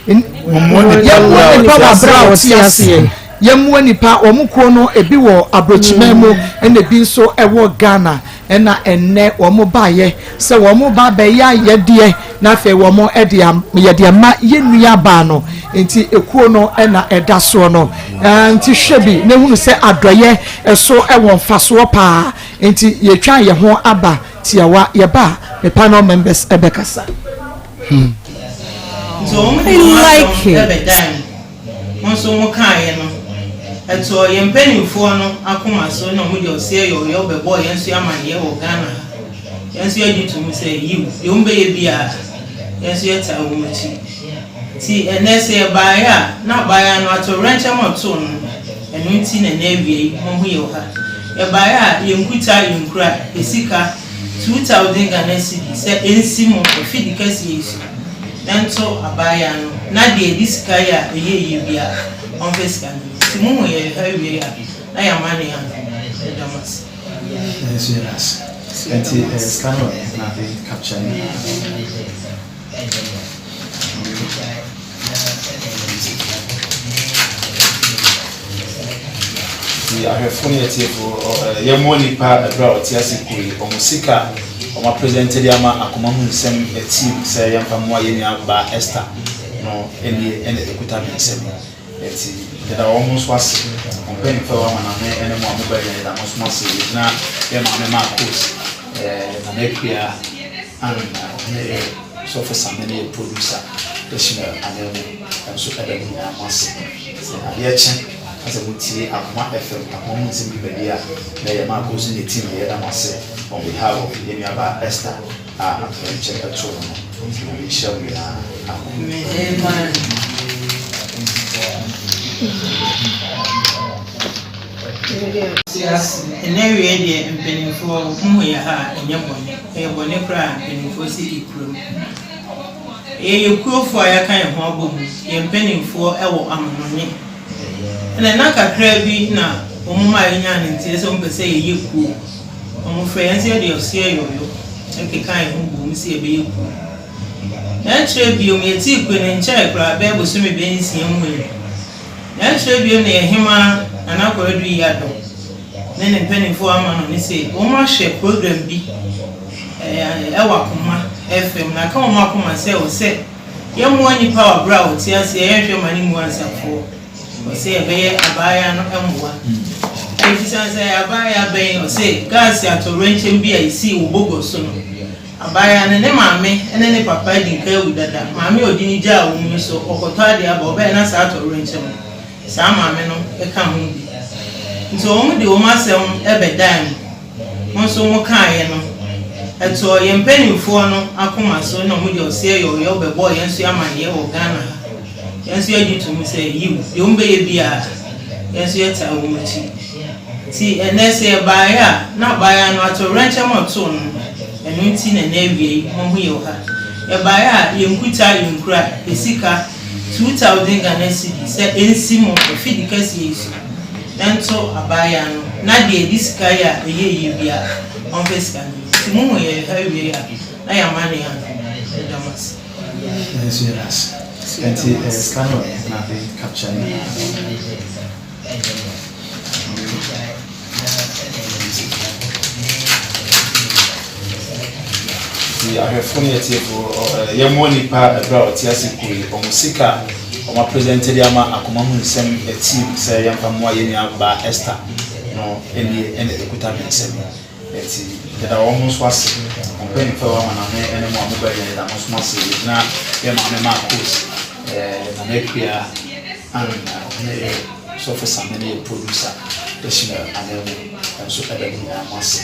yɛmmoa nipa wɔ abere a ɔte aseɛ yɛmmoa nipa wɔn kuo no ebi wɔ aburokyiman mu ɛna ebi nso ɛwɔ Ghana ɛna ɛnɛ wɔn baayɛ sɛ wɔn ba bɛyɛ ayɛdeɛ na afei wɔn ɛde am yɛde ama yɛn nua baa no nti ekuo no ɛna ɛda soɔ no ɛɛ nti hwɛ bi na ehunu sɛ adɔyɛ ɛso ɛwɔ mfasoɔ paa nti yɛtwa yɛn ho aba tiawa yɛba a panel members ɛbɛkasa. Nti wɔn de wɔn asɛm ɛbɛdan mu, mo nso mo kaeɛ no, ɛtɔɔ yɛn mpanimfoɔ no akoma so na wɔn de ɔseɛ yɔɔyɔɔ bɛbɔɔ yɛn nso amaneɛ wɔ Ghana ha. Yɛn nso yɛgye to mu sɛ yiw, deɛ wɔn bɛyɛ biara, yɛn nso yɛtaa wɔn akyi. Nti ɛnnɛ sɛ yɛbaeɛ a, na abaayewa no atowerɛnkyɛm a ɔtoo no no, ɛno nti na ɛnnɛ awia yi moahu yɛn wɔ ha. Yɛbaeɛ a, yɛnkuta, yɛnkura, yɛn sika, 2000 Ghana cedi sɛ ɛnsi mo afidi kɛseɛ yi so na nto abaayewa no na deɛ ɛde sika yɛ a ɛyɛ yie biara ɔmfa sika no nyɛ. Nti mohu yɛn ha wie a na yɛama no yɛn ano. Yɛda mo ase. Yɛn nso yɛda ase. Nti sika no wɔ he na afei capture ne nyinaa. Nti ahwɛfo ne atiefo, yɛmmoa nnipa ɛberɛ a wɔte ase kuo yi, wɔn sika a wɔn apresente de ama akoma mu nsɛm team sɛ yɛmfa mmoa yɛn nua baa Esther no nie ɛna ɛkuta me nsam yi. Nti yɛda wɔn nso ase, wɔn mpanyinfoɔ a ɛwɔ amaname ɛne mo a moba nyinaa yɛda mo nso mo ase. Yɛgyina yɛn maame Marcos, Nana Akua, Ann, ɔne Sɔfo Same ne yɛn producer Ishmael Ananmu nso ɛda mo nyinaa mo ase. Sɛ adeɛ kye na sɛ motie Akoma FM, Akoma mu nsɛm dwumadi a, na ɛyɛ Marcos ne ne team na yɛda mo ase on behalf of yɛn nuabaa Esther a atoyerɛnkyɛm too no no. Nyame nhyira mo nyinaa. Amen. Ɛnɛ awiei deɛ mpaninfoɔ mohu yɛ ha a ɛnyɛ bɔne, ɛyɛ bɔne koraa a mpaninfoɔ si ekuro mu. Yɛyɛ kurofoɔ a yɛaka yɛn ho abɔ mu, yɛn mpaninfoɔ wɔ amanɔne. Ɛna nna kakra bi na wɔn maa yɛnyaa ne nteɛ sɛ wɔn pɛ sɛ yɛyɛ kuo. Wɔn frɛ yɛn sɛ yɛde ɔseɛ yɔyɔ ɛkekaa yɛn ho bɔɔ mu sɛ yɛbɛyɛ kuo. Na akyire biom yɛtee kuo no nkyɛɛ koraa bɛyɛ bosome bɛyɛ nsia mu ni. Na akyire bio no yɛn hemaa Nana Kwadu Yiadom ne ne mpaninfoɔ ama no ne se wɔn ahwɛ program bi ɛwɔ Akoma FM na aka wɔn akoma sɛ wɔ sɛ yɛmmoa nnipa wɔ berɛ a wɔte aseɛ yɛnhwɛ ma ne mmu ansafoɔ wɔ sɛ yɛbɛyɛ abaayaa no mmoa. Ɛfisane sɛ abaayaa bɛn ɔse gaase atɔwrɛnkyɛm bi a ɛsii wɔ Bogor so no Abaayewa no, ne maame ne ne papa adi nka awu dada. Maame a ɔde no gyaa wɔn no nso, ɔkɔtɔ adeɛ aba, ɔbaeɛ na saa atɔwrɛnkyɛm no, saa maame no ka ho bi. Nti wɔn de wɔn asɛm bɛdan mo. Mo nso mokaeɛ no, ɛtɔɔ yɛn mpanimfoɔ no akoma so na wɔde ɔseɛ yɔɔyɔɔ bɛbɔɔ yɛn nso amaneɛ wɔ Ghana ha. Yɛn nso yɛgye to mu sɛ, yiw, deɛ wɔbɛyɛ biara, yɛn nso yɛtaa wɔn akyi. Nti ɛnnɛ sɛ yɛbaeɛ a, na abaayewa no atowerɛnkyɛm a ɔtoo no no, ɛno nti na ɛnnɛ awia yi moahu yɛn wɔ ha. Yɛbaeɛ a, yɛnkuta, yɛnkura, yɛn sika, 2000 Ghana cedi sɛ ɛnsi mo afidi kɛseɛ yi so na nto abaayaa no na deɛ ɛde sika yɛ a ɛyɛ yie biara ɔmfa sika no nyɛ. Nti mohu yɛn ha wie a na yɛama ne ano. Meda mo ase. Yɛn nso yɛda ase. Nti sika no ɛ na afei capture ne nyinaa. Nti ahwɛfo ne atiefo, yɛmmoa nnipa ɛberɛ a wɔte ase kuo yi, wɔn sika a wɔn apresente de ama akoma mu nsɛm team sɛ yɛmfa mmoa yɛn nua baa Esther no nie ɛna ɛkuta me nsam yi. Nti yɛda wɔn nso ase, wɔn mpanyinfoɔ a ɛwɔ amaname ɛne mo a mo ba nyinaa yɛda mo nso mo ase. Yɛgyina yɛn maame Marcos, Nana Akua, Ann, ɔno yɛ Sɔfo Same ne yɛ producer Ishmael Ananmu nso ɛda mo nyinaa mo ase.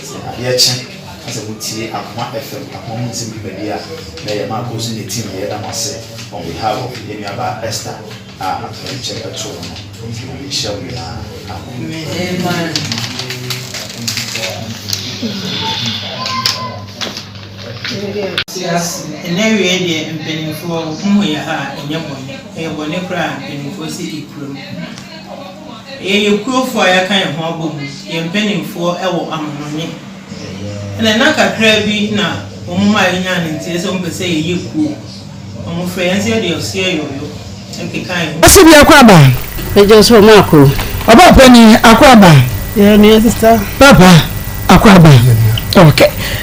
Sɛ adeɛ kye na sɛ mo tie Akoma FM Akoma mu nsɛm dwumadie a na ɛyɛ Mark Osu ne team na yɛda mo ase on behalf of yɛn nua baa Esther a atoyerɛnkyɛm ɛtoo no no. Nyame nhyira mo nyinaa. Amen. Ɛnnɛ awiei deɛ mpaninfoɔ mohu yɛ ha a ɛnyɛ bɔne, ɛyɛ bɔne koraa a mpaninfoɔ si ɛkurom. Yɛyɛ kurofoɔ a yɛaka yɛn ho abɔ mu, yɛn mpaninfoɔ wɔ amonone. Ɛna nna kakra bi na wɔn maa yɛnyaa ne nteɛ sɛ wɔpɛ sɛ yɛyɛ kuo. Wɔfrɛ yɛn sɛ yɛde ɔseɛ yɔyɔ keka yɛn ho. Ɔsi bi akɔ aba. Megye so Marko. Ɔbaa panin akɔ aba. Yɛ nua sista. Papa akɔ aba. Ok.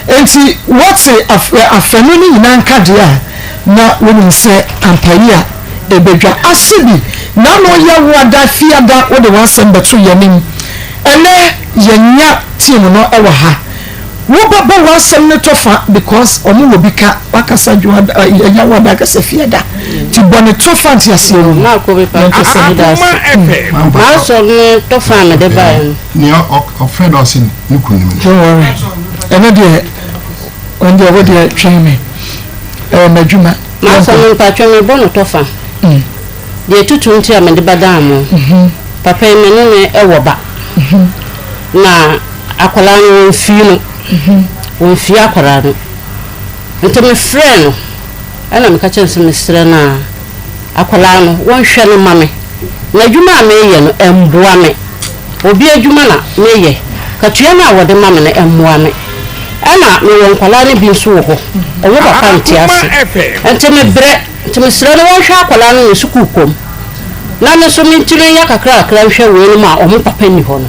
Enti wɔte afanu no nyinaa nka deɛ a, na wonim sɛ ampa yi a ɛbɛdwa. Ase bi, n'ano yɛ wo ada fiada wode w'asɛm bɛto yɛn anim. Ɛnɛ yɛnya team no wɔ ha. Wo bɛ bɔ w'asɛm no tɔ fa because ɔmo wɔ bi ka wakasa dwoada yawoada akasa fiada nti bɔ ne tɔ fa nteaseɛ wɔ mu Marco me pa yɛn kasa meda ase m'asɛm ne tɔ fa a mede baeɛ no. Nea ɔfrɛ no ɔse ne kunu nim no. Don't worry ɛno deɛ ɔno deɛ wo deɛ twɛn me ɛyɛ m'adwuma. M'asɛm no mpatwɔ mebɔ no tɔ fa deɛ tutu nti a mede bɛdaa mo papa yi me ne no wɔ ba na Akwadaa no wɔmfii no, wɔmfii akwadaa no. Nti mefrɛɛ no ɛna meka kyerɛɛ no sɛ mesrɛ no a akwadaa no wɔnhwɛ no ma me. Na adwuma a meyɛ no ɛmmoa me. Obi adwuma na meyɛ, katua no a wɔde ma me no ɛmmoa me. Ɛna mewɔ nkwadaa no bi nso wɔ hɔ, wɔn papa nte ase. Nti mebrɛ. Nti mesrɛ no wɔnhwɛ akwadaa no ne sukuu kɔ mu na me nso mentumi nyɛ kakrakakra nhwɛ weinom a wɔn papa nni hɔ no.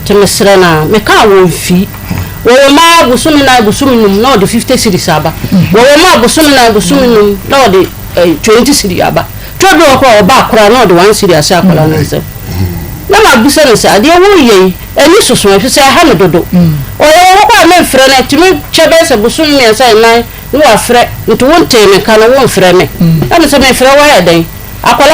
Nti mesrɛ no ara. Mekaa wɔn fii. Wɔwɔ mu ara bosome nan, bosome num na ɔde 50 cedis aba. Wɔwɔ mu a bosome nan, bosome num na ɔde 20 cedi aba. Tɔ bi wɔ hɔ koraa a ɔba koraa na ɔde 1 cedi ahyɛ akwadaa no nsam. Na mabisa no sɛ adeɛ woreyɛ yi ani soso ɛfiri sɛ ɛha me dodo. Ɔyɛ wɔ hɔ koraa a memfrɛ no, ɛtumi kyɛ bɛyɛ sɛ bosome mmiɛnsa, nnan. Ne wafrɛ nti wo ntee me nka no wo nfrɛ me na me sɛ me frɛ wo ayɛ dɛn akwadaa.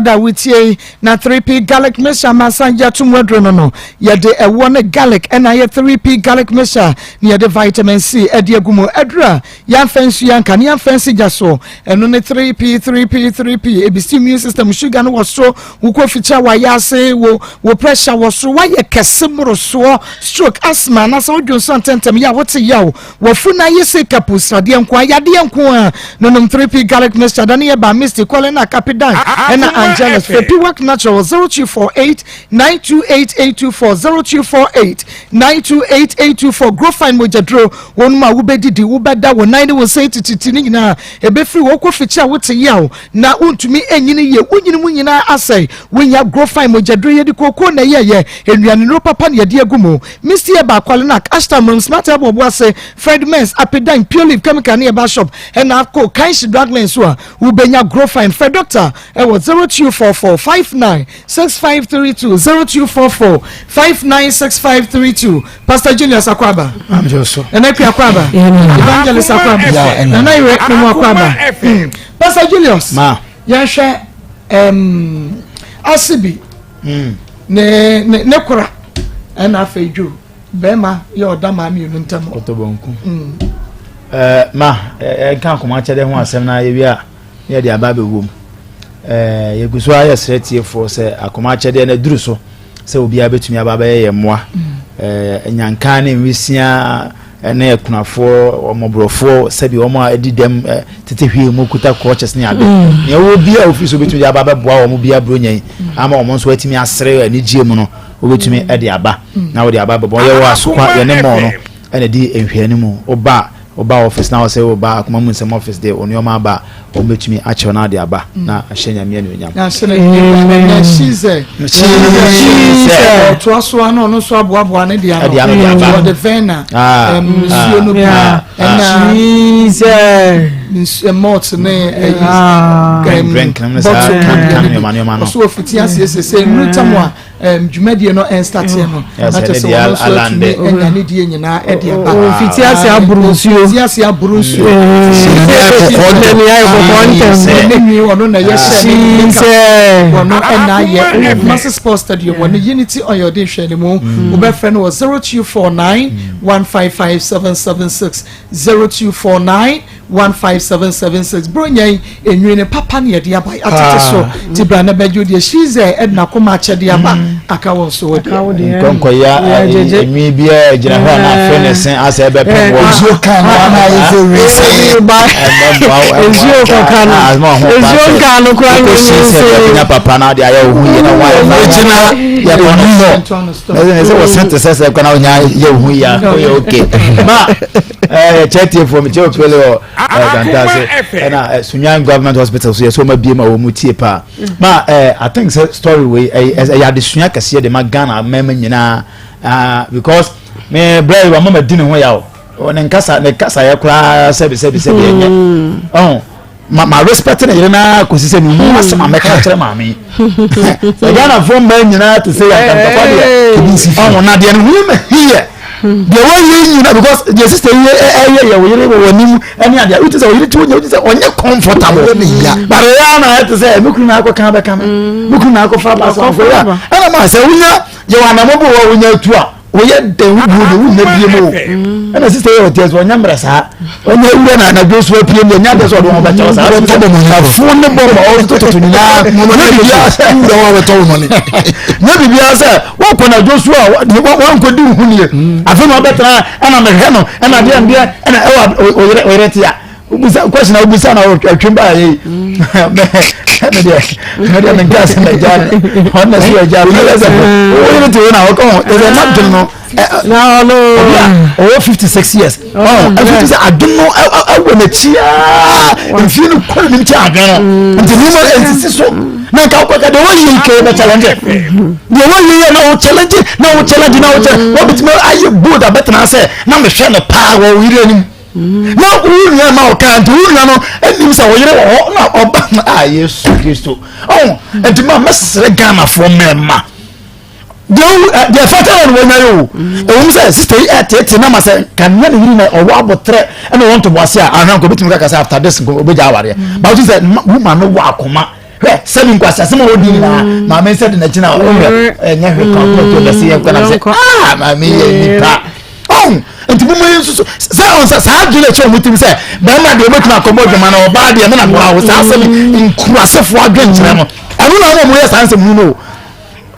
Da wotie yi na 3P garlic mixture amansan gye atom aduro no no yɛde ɛwoɔ ne garlic ɛna ayɛ 3P garlic mixture na yɛde vitamin C ɛde agu mu aduro a yɛamfa nsu yɛanka ne yɛamfa nsi gya soɔ ɛno ne 3P 3P 3P ebisi immune system sugar no wɔ soro wokɔ fikyia wayɛ ase wo wo pressure wɔ soro wayɛ kɛse mmorosoɔ stroke asthma anaasɛ wodwo nso ntɛntɛm yɛ a wote yaw Wafunu no ayɛ sei kapo sradeɛ nko ara yadeɛ nko ara nonom 3P garlic mixture da ne yɛ ba Misty Colin Akape Dan ɛna Angelus frɛ Piwak Natural wɔ 0248 928 824 0248 928 824 Grofine mogyaduro wɔnom a wobɛdidi wobɛda wo nan ne wo nsa tititi ne nyinaa ɛbɛfiri wɔ wokɔ fikyi a wote yaw na wontumi ɛnyini yie wonyini mu nyinaa asɛe wonya Grofine mogyaduro yɛde kookoo na ɛyɛyɛ nnuanenuro papa na yɛde agu mu Misty Herbal, Kwalenac, Ashtown, Mrom, Smart Herbal, Obuase, Fred Mens, Apedan, Pure Leaf Chemical ne Herbal Shop ɛna akɔ Kanshi Drug Lane so a wobɛnya Grofine. Frɛ Doctor ɛwɔ 0244 59 6532 0244 59 6532. Pastor Julius Akwaaba. Nana Akua Akwaaba. Evangelist Akwaaba. Nana Yere Memu Akwaaba. Hmm. Pastor Julius. Ma. Yɛnhwɛ um, Asibi. Hmm. Ne ne ne kora ɛna afei dwo bɛrima yɛ ɔda maa mmienu ntam. Kɔtɔbɔnku. Hmm. Ɛɛ ma ɛnka akoma akyɛdɛ ho asɛm na yɛwie a na yɛde aba abɛwɔ mu. Ɛɛ yɛgu so ayɛ srɛ tiefoɔ sɛ akoma akyɛdeɛ no aduru so sɛ obiara bɛtumi aba abɛyɛ yɛn mmoa. Hmm. Ɛɛ nyankan ne nwisia. ne akunafoɔ, mmɔborɔfoɔ, sɛbi wɔn a adi dɛm tete hwee mu kuta crutches ne ade. Mm. Nea ɛwɔ bi a ofiri so obetumi de aba abɛboa wɔn bi aburo nyɛn mm. ama wɔn nso atumi asere anigyeɛ mu no wobɛtumi mm. de aba na wɔde aba bɛbɔ yɛwɔ asokwa yɛne mɔɔ no ɛna di nhwɛani mu woba woba office na wɔsɛ woba akoma mu nsɛm office de wo nneɛma aba a wɔn bɛtumi akyɛw na ade aba na ahyɛ nyame anuonyam. Na ahyɛ no anuonyam na hyizɛ hyizɛ ɔtoa so ano ɔno nso aboaboa ne deɛ ano de aba wɔde vɛna ah, nsuo no bi ah, ɛna hyizɛ malt ne ɛyi bottle no ɔso ofiti aseɛ sese nnuru tam a dwumadie no ɛnstateɛ no na kyerɛ sɛ wɔn nso atumi anya ne die nyinaa ɛde aba mfiti ase aboro nsuo mfiti ase aboro nsuo n'ani ayɛ kɔkɔɔ ntɛm ne nwi ɔno na ɛyɛ hyɛ ne makeup ɔno ɛna ayɛ ɔwɔ Kumasi Sports Stadium wɔ ne Unity Oil de nhwɛ ne mu wobɛfrɛ no wɔ 0249 155 776 0249 15776 Buronya yi enwini no papa na yɛde aba atete so ti bra na bɛgye deɛ Shize ɛde n'akoma akyɛde aba aka wɔn so wɔ deɛ. Nkɔnkɔya enwi biara gyina hɔ a na afei ne se asɛ ɛbɛpem wɔ. Nsuo kan no ama ayɛ sɛ wese. Nsuo kɔka no nsuo nka no kora nyɛ nse. Ɛbɛnya papa na ade ayɛ wo ho yie na wɔayɛ fa gyina yɛ kɔ no fɔ. Ɛsɛ sɛ wɔsɛn te sɛ sɛ kɔ na wonya yɛ wo ho yie a woyɛ okay. Ma ɛɛ kyɛ tie fo mi kyɛ opele wɔ ɛɛ dantase ɛna ɛ sunyan government hospital so yɛ so ɔma bie ma wɔn mu tie paa ma ɛɛ i think sɛ story wei ɛyɛ ɛyɛ adesua kɛseɛ de ma ghana mmarima nyinaa ah because me brɛ yi wɔn mama di ne ho yaw ne nkasa ne kasa yɛ koraa sɛbi sɛbi sɛbi ɛnyɛ ɔn ma ma respect ne yere naa kòsi sɛ mi hu asɛm a mɛka kyerɛ maame yi sɛ ghanafoɔ mmaa nyinaa te sɛ yɛn ntɔkwa deɛ ɔho na deɛ ne ho ma hiyɛ deɛ wɔyɛ nyina because deɛ sista yi ɛyɛ yɛ wɔyere wɔ wɔn anim ɛne adeɛ wote sɛ wɔyere ti wɔnyɛ wote sɛ ɔnyɛ comfortable but ɛyɛ ana ɛte sɛ me kunu na akɔ kan bɛka me me kunu na akɔ fa ba so akɔ yɛ ɛna ma sɛ wonya yɛ wɔ anamɔ bɔ wɔ wonya tu a Woyɛ dɛn wo buo de wonnya bie mu o. Mm. Ɛna sista yɛ ɔteɛ so ɔnyɛ mmerɛ saa. Ɔnyɛ wura na anadwo so apue mu ɛnyɛ adeɛ sɛ ɔde wɔn bɛkyɛw saa. Ɔtɔ bɔ mɔni. Afuo ne bɔ ma ɔtototo nyinaa. Nyɛ biribiara sɛ wura wɔn abɛtɔ wɔn mɔni. Nyɛ biribiara sɛ wɔkɔ anadwo so a wɔnkɔ di ho nie. Mm. Afei na ɔbɛtena ɛna mehwɛ no ɛna adeɛ ndeɛ ɛna ɛwɔ ɔyerɛ ɔyerɛ tia. Wobisa question a wobisa na ɔtwe ba yɛ yi. Me deɛ me deɛ me nka sɛ m'agya no ɔno na sɛ agya no mɛlɛ sɛ woyere te wo na wɔka ho ɛsɛ na dwene no na ɔno obi a ɔwɔ 56 years ɔn ɛfiti sɛ adwene no ɛwɔ n'akyi aa mfie no kɔ n'anim kyɛ adwene no nti nneɛma ɛnsisi so na nka wokɔ ka deɛ wɔyɛ yi kɛyɛ bɛ challenge deɛ wɔyɛ yɛ na wo challenge na wo challenge na wo challenge wɔbɛtumi ayɛ bold abɛtena sɛ na mehwɛ no paa wɔ wo yere anim na wo nua ma ɔka nti wo nua no anim sɛ ɔyere wɔ hɔ na ɔba a yesu kristo ɔho nti ma mɛsrɛ ghanafoɔ mmarima deɛ deɛ fata yɛ no wɔnya yɛ o ɛwɔ mu sɛ sista yi ɛtete na ma sɛ kanea ne yiri na ɔwɔ abotrɛ ɛna ɔwɔ ntoboase a ahwɛ nko obɛtumi kaka sɛ after this nko obɛgya awareɛ ba wotu sɛ woma no wɔ akoma hwɛ sɛbi nkwasi asɛm a wɔdi nyinaa maame nsɛ de n'akyi na ɔhwɛ ɛnyɛ hwɛ kan kɔ to bɛsi yɛn kɔ na sɛ aa maame yɛ nipa ɔn nti mo mo yi nso so sɛ ɔn sɛ saa adwene ɛkyɛ wɔn tirim sɛ bɛrima deɛ ɔbɛtumi akɔbɔ dwuma na ɔbaa deɛ mena kɔ awo saa asɛm nkurasefoɔ adwenkyerɛ no ɛno na wɔn yɛ saa nsɛm no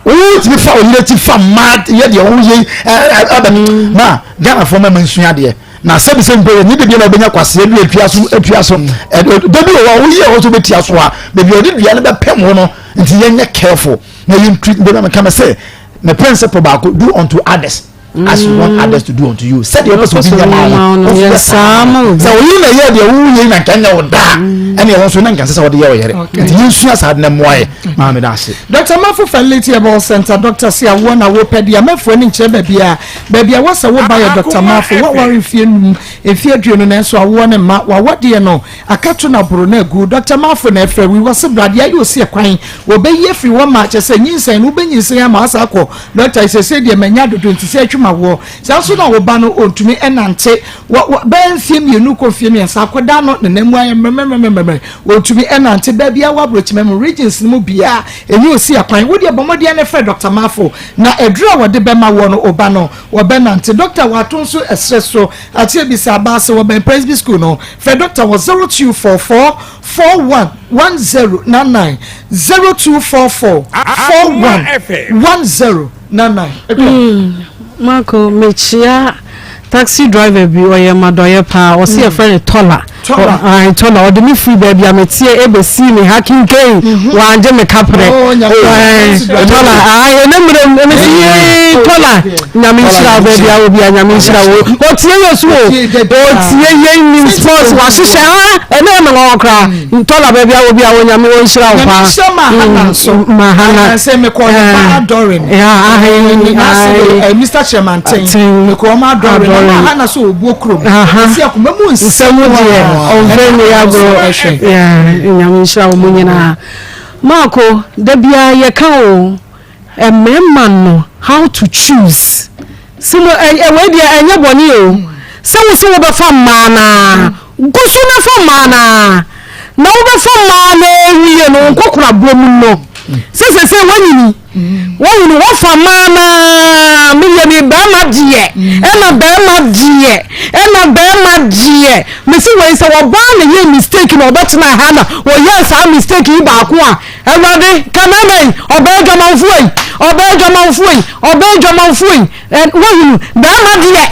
o wotumi fa oyere ti fa mmaa yɛ deɛ wɔn yɛ ɛbɛ na ghanafoɔ mɛma nsua adeɛ na sɛbi sɛ mpo yɛ ne bebi na ɔbɛnya kwaseɛ bi atua so atua so dabi wɔ hɔ a woyɛ hɔ so bɛtua so a bebi ɔde dua no bɛpɛm ho no nti yɛnyɛ careful na yɛntwi bɛbi a meka me sɛ me principle baako do unto others as you want others to do unto you sɛdeɛ wopɛ sɛ obi nyɛ ma wo no yɛ saa ma wo sɛ oyi na yɛ deɛ woyɛ na nka nyɛ wo daa ɛne ɛwɔ nso na nka sɛ sɛ wɔde yɛ wo yere nti yɛnsua saa de na mmoa yɛ maame da ase. Dr. Mafo Fertility Herbal Center, Dr. Se awoɔ na wopɛ deɛ amafoɔ ani nkyerɛ baabi a baabi a wɔsɛ wo ba yɛ Dr. Mafo woaware mfeɛ num mfeɛ aduonu nanso awoɔ no mma w'awadeɛ no Akato na boro no agu. Dɔkta Marfo na ɛfrɛ wi wɔ se bra deɛ ayɛ osi ɛkwan wɔbɛyi afiri hɔ ma kyɛ sɛ nyinsɛn no wobɛnyinsɛn ama asa akɔ dɔkta yi sɛsei deɛ manya dodo nti sɛ atwi ma woɔ saa nso na wo ba no ɔntumi ɛnante wɔ wɔ bɛyɛ mfeɛ mmienu kɔ mfeɛ mmiɛnsa akɔda no ne nan mu ayɛ mmerɛmmerɛmmerɛmmerɛ ɔntumi ɛnante baabi a wɔ aburokyima mu regions no mu biara ɛnyɛ osi ɛkwan wo deɛ bɔ mmɔden ne frɛ Dɔkta Marfo na aduro a wɔde bɛma woɔ no wo ba no wɔbɛnante dɔkta wɔato nso ɛserɛ so Akyire bi sɛ aba ase wɔ bɛn Presby School no, frɛ dɔkta wɔ 0244 41 1099, 0244 41 1099. Marco, mekyia Taxi driver bi ɔyɛ madɔyɛ paa ɔsi mm. yɛfrɛ no tɔla tɔla tɔla ɔde me firi baabi a meteɛ ebesi me ha kinkan mhm. wangye me kaprɛ oh, tɔla ɛnɛ mmerɛ mu ɛmɛ si yee tɔla nyame nhyira wo baabi a obi a nyame nhyira wo ɔtie yɛ so o ɔtie yɛ nim sports wahyehyɛ ha ɛnɛ ɛmɛ wɔn koraa mm. tɔla baabi a obi a wɔ nyame wɔ nhyira wo paa ma hana sɛ mekɔ yɛ ba adɔre no Mr Chairman ten mekɔ ɔmo adɔre na ma hana so obuo kurom ɛsi akoma mu nsɛm deɛ ɔmfɛ ne agorɔ nyame nhyira wo mu nyinaa maako da biara yɛka o mmarima no how to choose sɛ mo ɛwɔ deɛ ɛnyɛ bɔne o sɛ wo sɛ wobɛfa mmaa naa gu so na fa mmaa naa na wobɛfa mmaa no awie no nkɔkora borɔ mu no sɛ sɛ sɛ woanyini Wohunu, wɔfa maa no ara, meyɛ me barima deɛ, ɛna barima deɛ, ɛna barima deɛ. Mese wei sɛ wɔbaa na yɛ mistake na ɔbɛtena ha na wɔyɛɛ saa mistake yi baako a, Awurade, ka mmarima yi, ɔbaa adwamanfoɔ yi, ɔbaa adwamanfoɔ yi, ɔbaa adwamanfoɔ yi. Wohunu, barima deɛ,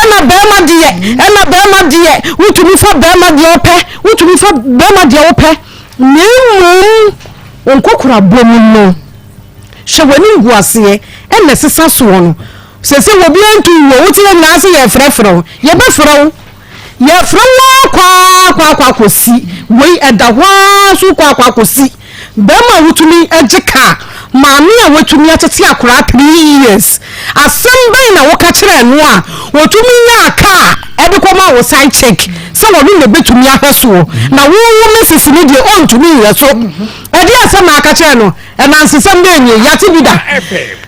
ɛna barima deɛ, ɛna barima deɛ, wotumi fa barima deɛ ɔpɛ, wotumi fa barima deɛ wopɛ, na mmom wo nkɔkorabɔ mu no, Hwɛ w'animguaseɛ na ɛsesa soɔ no. Seesei obiara ntu wo o, wote yɛn nyinaa ase yɛrefrɛfrɛ wo. Yɛbɛfrɛ wo. Yɛfrɛ wo ara kɔ ara kɔ akɔ akɔsi. Wei ɛda hɔ ara nso kɔ akɔ akɔsi. Barima a wotumi gye kaa, maame a watumi atete akwadaa 3 years, asɛm bɛn na woka kyerɛɛ no a ɔtumi nyaa kaa de kɔmaa wo side chick sɛ ɔno na ɛbɛtumi ahwɛ soɔ na wo wo Mrs no deɛ ɔntumi nhwɛ so? Ɛdeɛn asɛm na aka kyerɛɛ no? Anansesɛm bɛn nie? Yɛate bi da.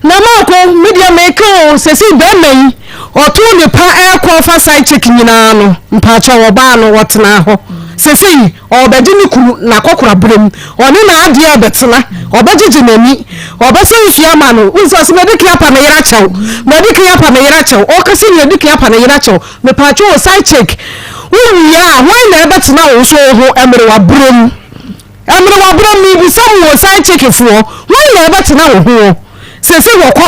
Na Marko, me deɛ meka o, sɛsei bɛɛma yi, ɔtoo ne pa ɛɛkɔ fa side chick nyinaa no, mpaakyɛw ɔbaa no ɔtenaa hɔ. Sɛsei ɔɔbɛgye ne kunu n'akɔkora berɛ mu, ɔne n'adeɛ ɛɛbɛtena, ɔbɛgyegye n'ani, ɔbɛsa nsuo ama no. Wohu sɛ ɔse madi kan apa me yere akyɛw, madi kan apa me yere akyɛw, ɔɔka sɛ madi kan apa ne yere akyɛw. Mepaakyɛw o, side chick, wo wie a, hwan na ɛɛbɛtena wo nso wo ho mmerewa berɛ mu? Mmerewa berɛ mebisa mo o side chick foɔ hwan na ɛbɛtena wo ho seesei wɔkɔ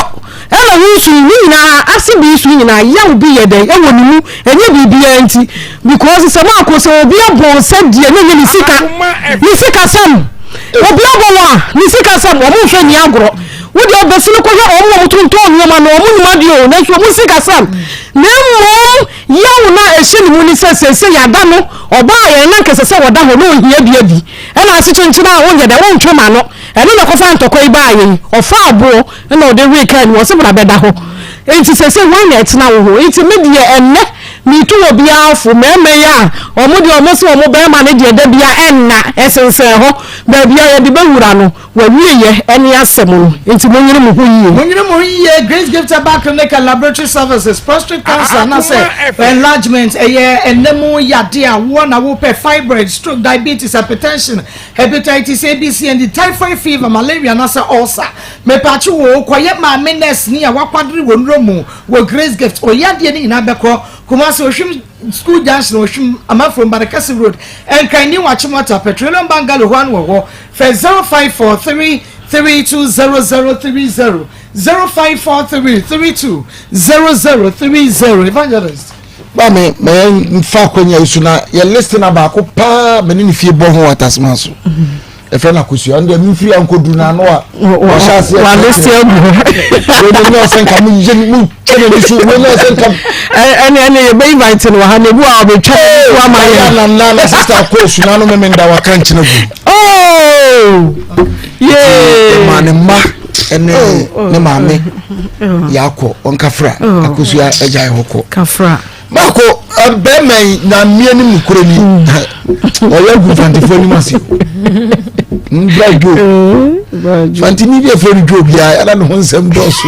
ɛna wo nsu ne nyinaa ase bi su nyinaa yaw bi yɛ dɛn ɛwɔ ne mu ɛnyɛ biribiara nti because sɛ moako sɛ obi abɔ wo sɛ deɛ ne nyɛ ne sika ne sika sɛm obi abɔ wo a ne sika sɛm wɔn mfɛ ni agorɔ wo deɛ ɔbɛsi no kɔhwɛ wɔn wɔn tontɔn nneɛma no wɔn nim adeɛ o nanso wɔn sika sɛm na mmom Yaw no a ɛhyɛ ne mu ne sɛ seesei ada no ɔbaa yɛn na anka ɛsɛ sɛ ɔda hɔ na ɔhia bi adi. Ɛna ase kyenkyen a wonyɛ dɛ wontwe ma no. Ɛno na ɛkɔfaa ntɔkwa yi baeɛ yi. Ɔfaa aboɔ na ɔde wee kaa mu ɔse bra bɛda hɔ. Enti seesei hwan na ɛtena wo ho? Enti me deɛ ɛnnɛ metu obiara fo, mmarima yi a wɔn deɛ wɔn se wɔn barima no deɛ da biara ɛnna ɛsensɛn hɔ baabi a yɛde bɛwura no. W'awieɛ ne asɛm no, nti monyere mo ho yie. Monyere mo ho yie, Grace Gift Herbal Clinic and Laboratory Services, Prostate cancer anaasɛ enlargement, ɛyɛ ɛnɛ mu yadeɛ a woɔ na wopɛ, fibroid, stroke, diabetes, hypertension, hepatitis A, B, C and D, typhoid fever, malaria anaasɛ ulcer. Mepakye wo, kɔyɛ maame nurse ni a wakwadere wɔ nnuro mu wɔ Grace Gift. Oyadeɛ no nyinaa bɛkɔ Kumasi Ohwim School Junction, Ohwim, Amanfrom, Badakasi Road, Nkran, New Achimota, Petroleum Bungalow hɔ ano wɔ hɔ. Frɛ 0543 32 0030, 0543 32 0030. Evangelist. Ba me ma yɛn nfa akwanya yi so na yɛ list na baako paa me ne ne fie bɔ ho wɔ atasema so. Ɛfrɛ no akosua ɔno deɛ memfiri ankɔduru no ano a ɔhyɛ aseɛ waliste agu hɔ. Wei ne ɔsɛ nka mo yɛ mo twɛ n'ani so wei ne ɔsɛ nka. Ɛne ɛne yɛbɛ invite no wɔ ha na ebi wɔ a ɔbɛtwa n'ani so ama yɛn. Ɛyɛ nana na sista akɔ osuna no meme nda waka nkyene gu. Oh! Yay! Ɛma ne mma ɛne oh, oh, ne maame oh. yɛakɔ ɔnkafra akosua agyae hɔ kɔ. Kafra. Baako bɛrima yi na mmea ne mu kura ni ɔyɛ agu mfantefoɔ anim ase mbra dwo fantini bi afɛ no dwo biara ɛna ne ho nsɛm dɔɔso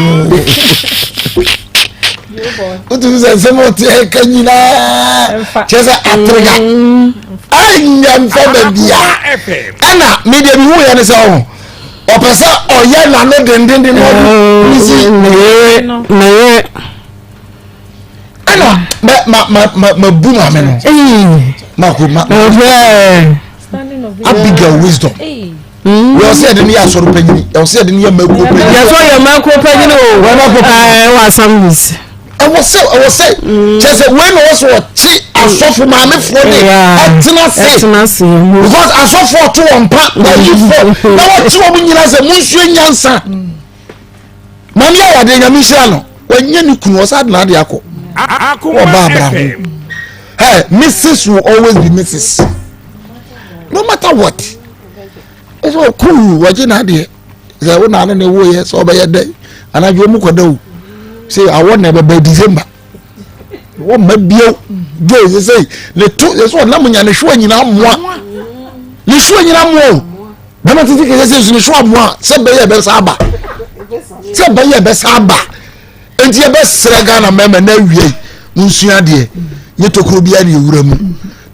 wotumi sɛ nsɛm a ɔte ɛka nyinaa kyerɛ sɛ aterega anya mfa baabia ɛna medeɛ mehu yɛ ne sɛ ɔho ɔpɛ sɛ ɔyɛ n'ano dendenden na ɔde ne si ɛna ma ma ma ma ma bu maame no ma ko ma Abigail wisdom wọ́n sẹ́ ẹ̀dín ní yẹ asọ̀rọ̀ panyin ẹ̀ sẹ́ ẹ̀dín ní yẹ mẹ́kọ̀ panyin. Yẹ sọ yẹ mẹ́kọ̀ panyin o. Wọ́n mẹ́kọ̀ panyin. Ẹ wọ assemblies. Ɛwɔ sɛ ɛwɔ sɛ kyerɛ sɛ wei na ɔwɔ sɛ ɔkye asɔfo maamefoɔ ne ɛtena ase because asɔfo ɔto wɔn pa wɔyifoɔ na wɔkye wɔn nyinaa sɛ munsue nyansa maame yɛ awadeɛ nyame nhyira no wɔnyɛ ne kunu ɔsɛ adena ade akɔ wɔba abra ho hey mrs will always be mrs no matter what ɛsɛ ɔkuu wɔgye n'adeɛ sɛ wo naane ne woyɛ sɛ ɔbɛyɛ dɛ anadwo mu kɔda o sɛ awɔ na ɛbɛbɛ december wọ́n mma bio joe sɛ sɛ ne to sɛ sɛ ɔnam nya ne hwewa nyinaa mmoa ne hwewa nyinaa mmoa o bɛma tete kɛsɛ sɛ nso ne hwewa mmoa sɛ bɛyɛ ɛbɛsa aba sɛ bɛyɛ ɛbɛsa aba nti yɛbɛsrɛ ghana mmarima na awie mo nsua adeɛ nye tokuro biara ne ewura mu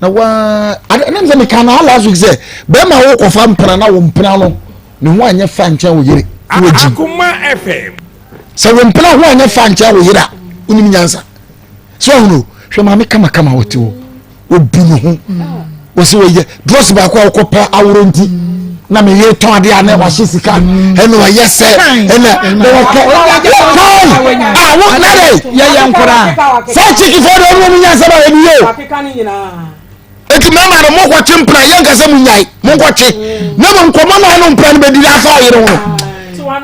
na waa ɛnam sɛ meka na last week sɛ bɛrima wo kɔfa mpena na wo mpena no ne ho anyɛ fa nkyɛn wo yere na wagyi sɛ wo mpena ho anyɛ fa nkyɛn wo yere a wonim nyansa so ahunu hwɛ maame kamakama wɔte hɔ obu ne ho wɔsi wɔyɛ drɔs baako a wɔkɔ pɛ aworo nti na me yere tɔn adeɛ a na wahye sika ɛna ɔyɛ sɛ ɛna na wɔkɛ wɔkɔn a wɔ na dɛ yɛyɛ nkora sɛ kyikifo de ɔmo ɔmo nyansa ba ɛni yɛ o eti mɛma no mo kɔtwe mpena yɛn nkasa mu nyae mo nkɔtwe na mo nkɔmɔ na ɔno mpena no bɛ di afa ɔyere ho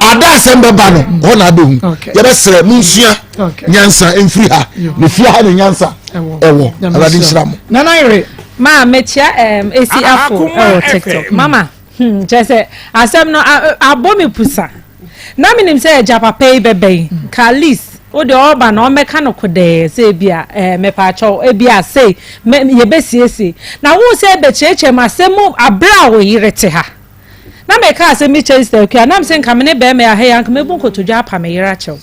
ada asɛm bɛba no hɔ na abɛhu yɛbɛsrɛ mo nsua nyansa mfiri ha ne fie ha ne nyansa ɛwɔ awurade nhyira mo. Nana yere. Maa mekyia um, esi afo ɛwɔ tiktok mama hmm, kyerɛ sɛ asɛm no abɔ me pusa na menim sɛ agya papa yi bɛbɛn hmm. ka at least wo deɛ ɔba na ɔmmɛka no kodɛɛ sɛ ebi a ɛɛ eh, mepaakyɛw ebi a sei yɛbɛsiesie na wo sɛ ɛbɛkyerɛkyerɛ mu asɛm mu abere a wo yere te ha na meka asɛm bi kyerɛ sista akua na mesɛ nka me ne bɛrima yɛ aha yi anka mɛbu nkotodwe apa me yere akyɛw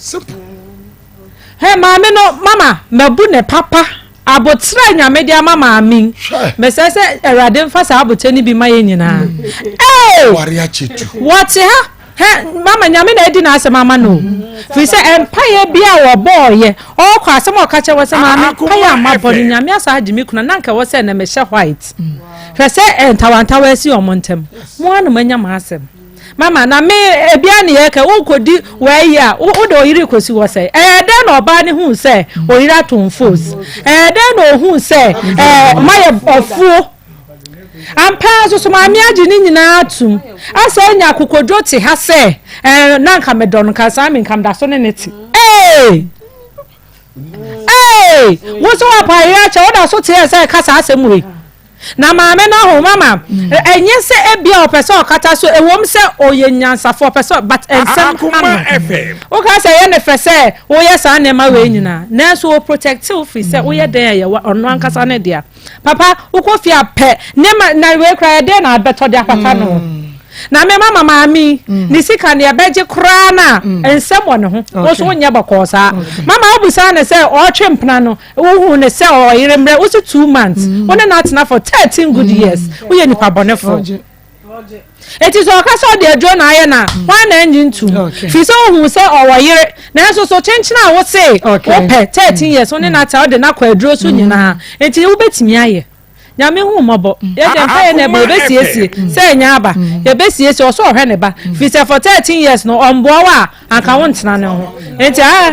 Hɛ maame no mama mabu ne papa aboterɛ a nyame de ama maame yi mesrɛ sɛ awurade mfa saa aboterɛ no bi ma yɛ nyinaa ee wɔte ha hɛ mama nyame na adi n'asɛm ama no firi sɛ mpaeɛ bi a wɔbɔɔyɛ ɔkɔ asɛm a ɔka kyerɛ wɔ sɛ maame mpaeɛ a mabɔ no nyame asa agye me kuna na nka ɛwɔ sɛ na mehyɛ white hwɛ sɛ ntawantawa asi wɔn ntam mo ara na moanya mo asɛm Mama, na me, ebia ne yɛka, wokɔdi w'ayi a, wode ɔyere kɔsi hɔ sɛ, ɛyɛ dɛn na ɔbaa no huu sɛ ɔyere ato mfos? Ɛyɛ dɛn na ɔhuu sɛ ɛɛ mayɛ ɔfuo? Ampa ara nso so maame agye ne nyinaa atum. Asɛ anya akokoduro te ha sɛ, ɛɛ na nka medɔ no, nka saa me nka meda so ne ne te. Ee! Ee! Wo nso wapa ayere akyɛ, woda so te sɛ ɛka saa asɛm wei. Na maame no ho mama ɛnyɛ sɛ ebia ɔpɛ sɛ ɔkata so ɛwom sɛ ɔyɛ nyansafo ɔpɛ sɛ but nsɛm ha no woka sɛ ɛyɛ ne fɛ sɛ woyɛ saa nneɛma wei nyinaa nanso wɔ protect wo firi sɛ woyɛ dɛn ɛyɛ ɔno ankasa ne dea papa wokɔ fie a pɛ nneɛma na wei koraa ɛdɛn na abɛtɔ de apata no na me mama maame yi mm. ne sika ne ɛbɛgye koraa no a mm. nsɛm wɔ ne ho wo so wonyɛ bɔkɔɔ saa mama wobusaa ne sɛ ɔtwe mpena no Wohuu no sɛ ɔyere mmerɛ wosi 2 months wo ne no atena for 13 good years woyɛ nipa bɔnefoɔ eti sɛ ɔka sɛ ɔde aduro na ayɛ na hwan na ɛnye ntum firi sɛ wohu sɛ ɔwɔ yere nanso so kyenkyen a wose wopɛ 13 years wo ne no atena wode no akɔ aduro so nyinaa enti wobɛtumi ayɛ Nyame hu mmɔbɔ. Yɛ deɛ mpaeɛ na ɛbɔ yɛbɛsiesie sɛ ɛnyɛ aba yɛbɛsiesie ɔsɛ ɔhwɛ ne ba firi sɛ for 13 years no ɔmboa wo a anka wo ntena ne ho nti ah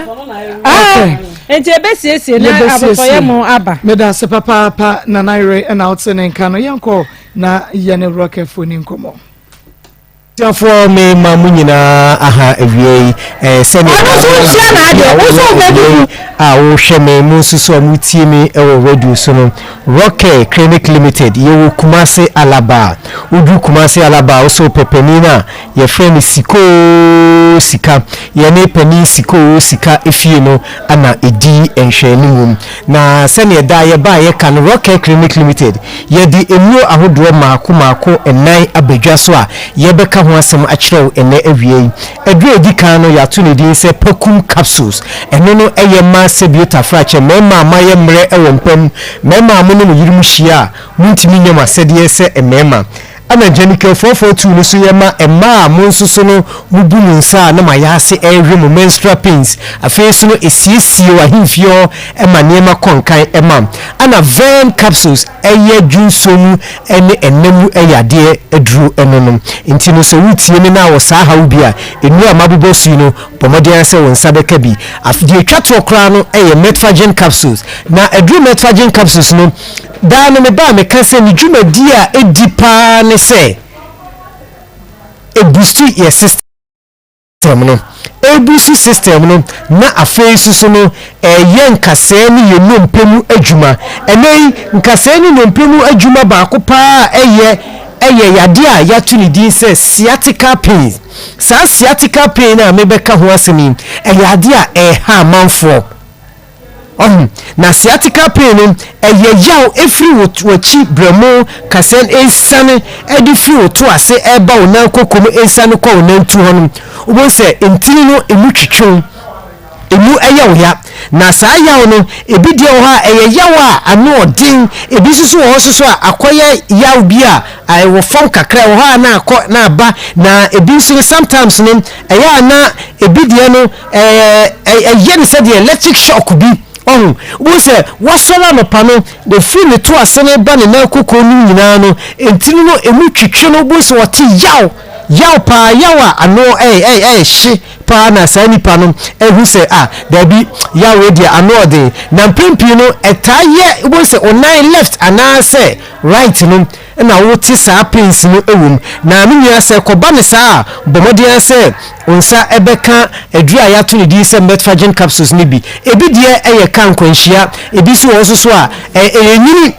ah nti yɛbɛsiesie na abotɔyɛ mu aba. Meda ase papaapa Nana Yere ɛna wote ne nka no yɛnkɔ na yɛne Rɔkɛfoɔ ni nkɔmmɔ. Abusuafoɔ me ma mo nyinaa aha awia yi eh, sɛdeɛ Ɔno nso nhyia n'adeɛ, wo nso wobɛbubu. a wohwɛ me mo nso so a motie me wɔ radio so no Rockcare Clinic Limited yɛwɔ Kumase Alaba woduru Kumase Alaba a wosɛ wopɛ panin a yɛfrɛ no Sikoo Sika yɛne panin Sikoo Sika efie no ana ɛdi nhwɛanimu Na sɛdeɛ daa yɛba a yɛka no, Rockcare Clinic Limited, yɛde nnuro ahodoɔ mmaako mmaako nnan aba dwa so a yɛrebɛka ho asɛm akyerɛ wo ɛnnɛ awia yi. Aduro a ɛdi kan no, yɛato ne din sɛ Pakum Capsules. Ɛno no yɛ ma sɛbio tafrakyɛ, mmarima a moayɛ mmerɛ wɔ mpa mu, mmarima a mo ne mo yerenom hyia a montumi nyɛ mo asɛdeɛ sɛ mmarima. Ɛna Janikel 442 no nso yɛ ma mmaa a mo nso so no mo bu mo nsa a na mo ayaase ɛrehwe mo, menstrual pains. Afei nso no ɛsiesie wɔ ahemfie hɔ ɛma nneɛma kɔ nkan ɛma wo. Ɛna Vern capsules ɛyɛ dwonsuo mu ɛne ɛna mu yadeɛ aduro ɛno nom. Nti no sɛ woretie me na wɔ saa haw bi a nnuro a mabobɔ so yi no bɔ mmɔden ara sɛ wo nsa bɛka bi. Af deɛ ɛtwa toɔ koraa no ɛyɛ Metforgen capsules. Na aduro Metforgen capsules no Daa no meba a meka sɛ ne dwumadi a edi paa ne sɛ ɛbustu yɛ system no. Ɛbustu system no na afei nso so no ɛyɛ nkasɛɛ ne yɛn nnompe mu adwuma. Ɛnɛ yi nkasɛɛ ne nnompe mu adwuma baako paa a ɛyɛ ɛyɛ yadeɛ a yɛato ne din sɛ sciatica pain. Saa sciatica pain a mebɛka ho asɛm yi ɛyɛ adeɛ a ɛha amanfoɔ. Ɔho, na sciatica pain no, ɛyɛ yaw ɛfiri wo w'akyi brɛmo kasɛɛ no ɛsiane ɛde firi wo to ase ɛba wo nan koko mu ɛsiane kɔ wo nantu hɔ no, wobɛhu sɛ ntini no ɛmu twetwe wo, ɛmu ɛyɛ wo ya. Na saa yaw no, ɛbi deɛ wɔ hɔ a ɛyɛ yaw a ano ɔden, ɛbi nso so wɔ hɔ nso so a akɔyɛ yaw bi a ɛwɔ fam kakra, ɛwɔ hɔ a na akɔ na aba, na ɛbi nso no sometimes no ɛyɛ a na ɛbi deɛ no ɛɛ ɛyɛ no sɛdeɛ electric shock bi ɔho wobɛhu sɛ wasɔre anɔpa no na ɛfiri ne to ase no ba ne nan koko no nyinaa no ntini no ɛmu twetwe no wobɛhu sɛ ɔte yaw yaw paa yaw a ano ɛyɛ ɛyɛ hye paa na saa nipa no ɛhu sɛ ah daabi yaw wei deɛ ano ɔden na mpɛn pii no ɛtaa yɛ wobɛhu sɛ onan left anaasɛ right no na wote saa pains no wɔ mu. Na me nua sɛ ɛkɔba no saa a, bɔ mmɔden ara sɛ wo nsa bɛka aduru a yɛato ne din sɛ Metforgen capsules no bi. Ebi deɛ yɛ ka nkwanhyia, ebi nso wɔ hɔ nso so a ɛyɛ nyini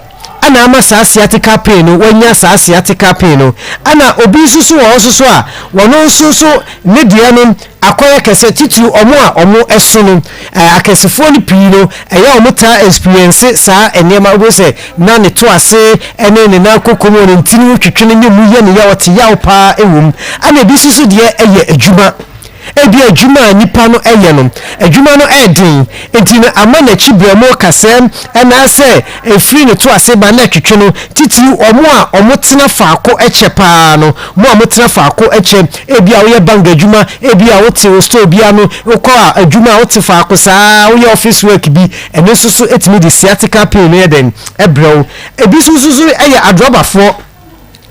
na ama saa sciatica pain no, wanya saa sciatica pain no. Ɛna obi nso so wɔ hɔ nso so a, wɔn nso so ne deɛ no akɔyɛ kɛse, titiriw wɔn a wɔso no, akɛsefoɔ no pii no, ɛyɛ a wɔtaa experience saa nneɛma, wobɛhu sɛ na ne to ase ne ne nan koko mu, ne ntini ho twetwe no ne mu yɛ ne yaw, ɔte yaw paa wɔ mu. Ɛna ebi nso so deɛ ɛyɛ adwuma. Ebia adwuma a nipa no yɛ no, adwuma no yɛ den, nti no ama n'akyi berɛmo kasɛɛ anaasɛ ɛfiri ne to ase ba na ɛtwetwe no, titiriw wɔn a wɔtena faako kyɛ paa no, mo a motena faako kyɛ, ebia woyɛ bank adwuma, ebia wote wo store bi ano, wokɔ a adwuma a wote faako saa, woyɛ office work bi, Ɛno nso so tumi de sciatica pain no yɛ dɛn? Ɛbrɛ wo. Ebi nso nso so yɛ adrɔbafoɔ.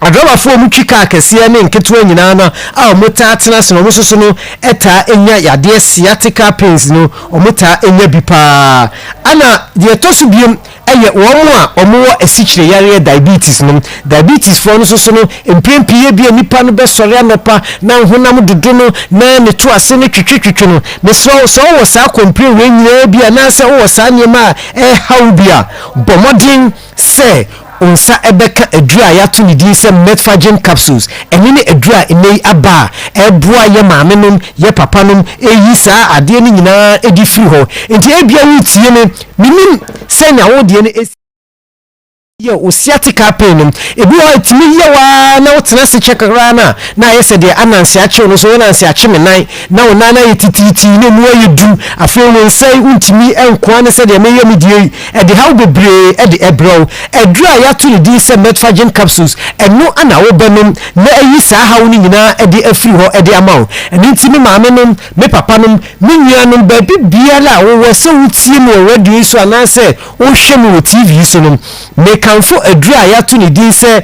Adrɔbafoɔ a wɔtwi kaa kɛseɛ ne nketewa nyinaa no a wɔtaa tena ase no, wɔn nso so no taa nya yadeɛ sciatica pains no, wɔtaa nya bi paa. Ɛna deɛ ɛtɔ so biom yɛ wɔn a wɔwɔ asikyire yareɛ diabetes no. Diabetes foɔ no nso so no, mprɛn pii ebia nipa no bɛsɔre anɔpa na honam dodo no na ne to ase no twetwetwetwe no. Mesrɛ wo, sɛ wowɔ saa complain wei nyinaa bi anaasɛ wowɔ saa nneɛma a ɛreha wo bi a, bɔ mmɔden sɛ wo nsa bɛka aduru a yɛato ne din sɛ Metforgen capsules. Ɛno ne aduru a nnɛ yi aba a ɛreboa yɛ maamenom, yɛ papanom, ɛreyi saa adeɛ no nyinaa de firi hɔ. Enti ebia woretie me, mennim sɛnea wo deɛ no si. Yɛ wo sciatica pain no. Ebi wɔ hɔ a ɛtumi yɛ wo ara na wotena ase kyɛ kakra no a, na ayɛ sɛ deɛ ananse akye wo no so, ananse akye me nan, na wo nan no ayɛ titiritii na emu ayɛ du. Afei wo nsa yi wontumi nkoa no sɛdeɛ meyɛ me deɛ yi. Ɛde haw bebree de brɛ wo. Aduro a yɛato ne din sɛ Metforgen capsules, ɛno na wobɛnom na ayi saa haw no nyinaa de afiri hɔ de ama wo. Ɛno nti me maamenom, me papanom, me nuanom, baabi biara a wowɔ, sɛ wotie me wɔ radio yi so anaasɛ wohwɛ me wɔ TV yi so no, mekamfo aduru a yɛato ne din sɛ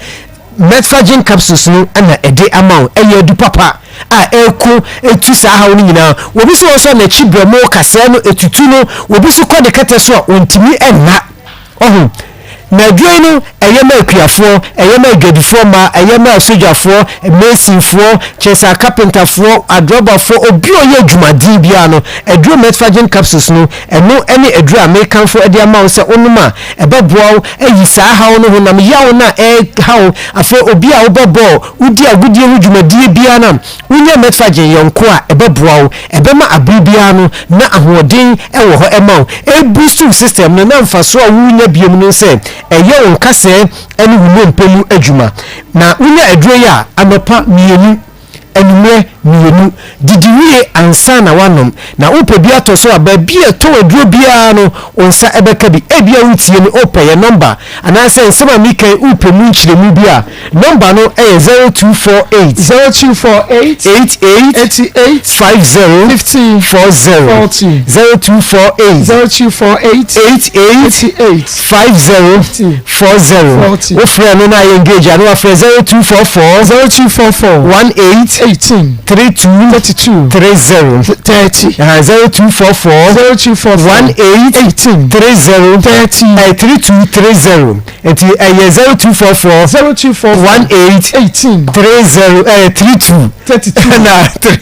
Metforgen capsules no na ɛde ama wo. Ɛyɛ adu papa a ɛko tu saa haw no nyinaa. Obi nso wɔ hɔ nso a n'akyi berɛmo kasɛɛ no etutu no, obi nso kɔ ne kɛtɛ so a ontumi nna. Ɔho. Na aduro yi no, ɛyɛ ma akuafoɔ, ɛyɛ ma adwadifoɔ mmaa, ɛyɛ ma asogyafoɔ, masonfoɔ, kyerɛ sɛ akapentafoɔ, adrɔbafoɔ, obi a ɔyɛ adwumaden biara no, aduro Metforgen capsules no, Ɛno ne aduru a mekamfo de ama wo sɛ wonom a, ɛbɛboa wo ayi saa haw no, honam yaw no a ɛreha wo. Afei obi a wobɔ bɔɔl, wodi agodie ho dwumadie biara no a, wonya Metforgen yɔnko a, ɛbɛboa wo. Ɛbɛma abere biara no na ahoɔden wɔ hɔ ma wo. Ɛreboost wo system no na mfasoɔ a worenya bio no ne sɛ, ɛyɛ wo nkasɛɛ ne wo nnompe mu adwuma. Na wonya aduro yi a, anɔpa mmienu. anwummerɛ mmienu. Didi wie ansa na woanom. Na wopɛ bi atɔ so a, baabi a ɛtɔn aduro biara no, wo nsa bɛka bi. Ebia woretie me, wopɛ yɛn nɔmba, anaasɛ nsɛm a mereka yi wopɛ mu nkyerɛmu bi a, nɔmba no yɛ 0248. 0248. 88. 88. 50. 50. 40. 40. 0248. 0248. 88. 88. 50. 50. 40. 40. Wofrɛ no na ayɛ engage a, na wafrɛ 0244. 0244. 18. 18. 32. 32. 30. 30. 0244. 0244. 18. 18. 30. 30. 32 30. Nti ɛyɛ 0244. 0244. 18. 18. 30 32. 32. Na 30.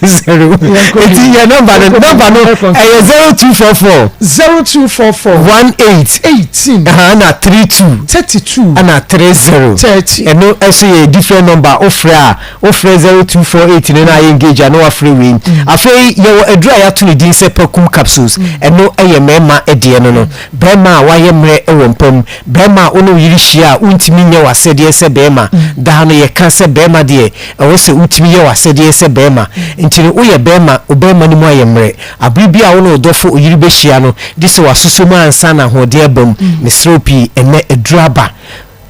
Nti yɛ nɔmba no nɔmba no ɛyɛ 0244. 0244. 18. 18. Na 32. 32. Ɛna 30. 30. Ɛno ɛso yɛ different number wofrɛ a wofrɛ 0248 no na ayɛ engage a na wafrɛ wei. Afei yɛwɔ aduru a yɛato ne din sɛ Pakum capsules. Ɛno yɛ mmarima deɛ no no. Barima a wayɛ mmerɛ wɔ mpa mu, barima a wo ne wo yere hyia a wontumi nyɛ w'asɛdeɛ sɛ barima. Daa no yɛka sɛ barima deɛ ɛwɔ sɛ wotumi yɛ w'asɛdeɛ sɛ barima. Nti no woyɛ barima, wo barima no mu ayɛ mmerɛ. Abere bi a wo ne wo dɔfo oyere bɛhyia no, gye sɛ wasosɔ mu ansa na ahoɔden aba mu. Mesrɛ wo pii, ɛnnɛ aduru aba.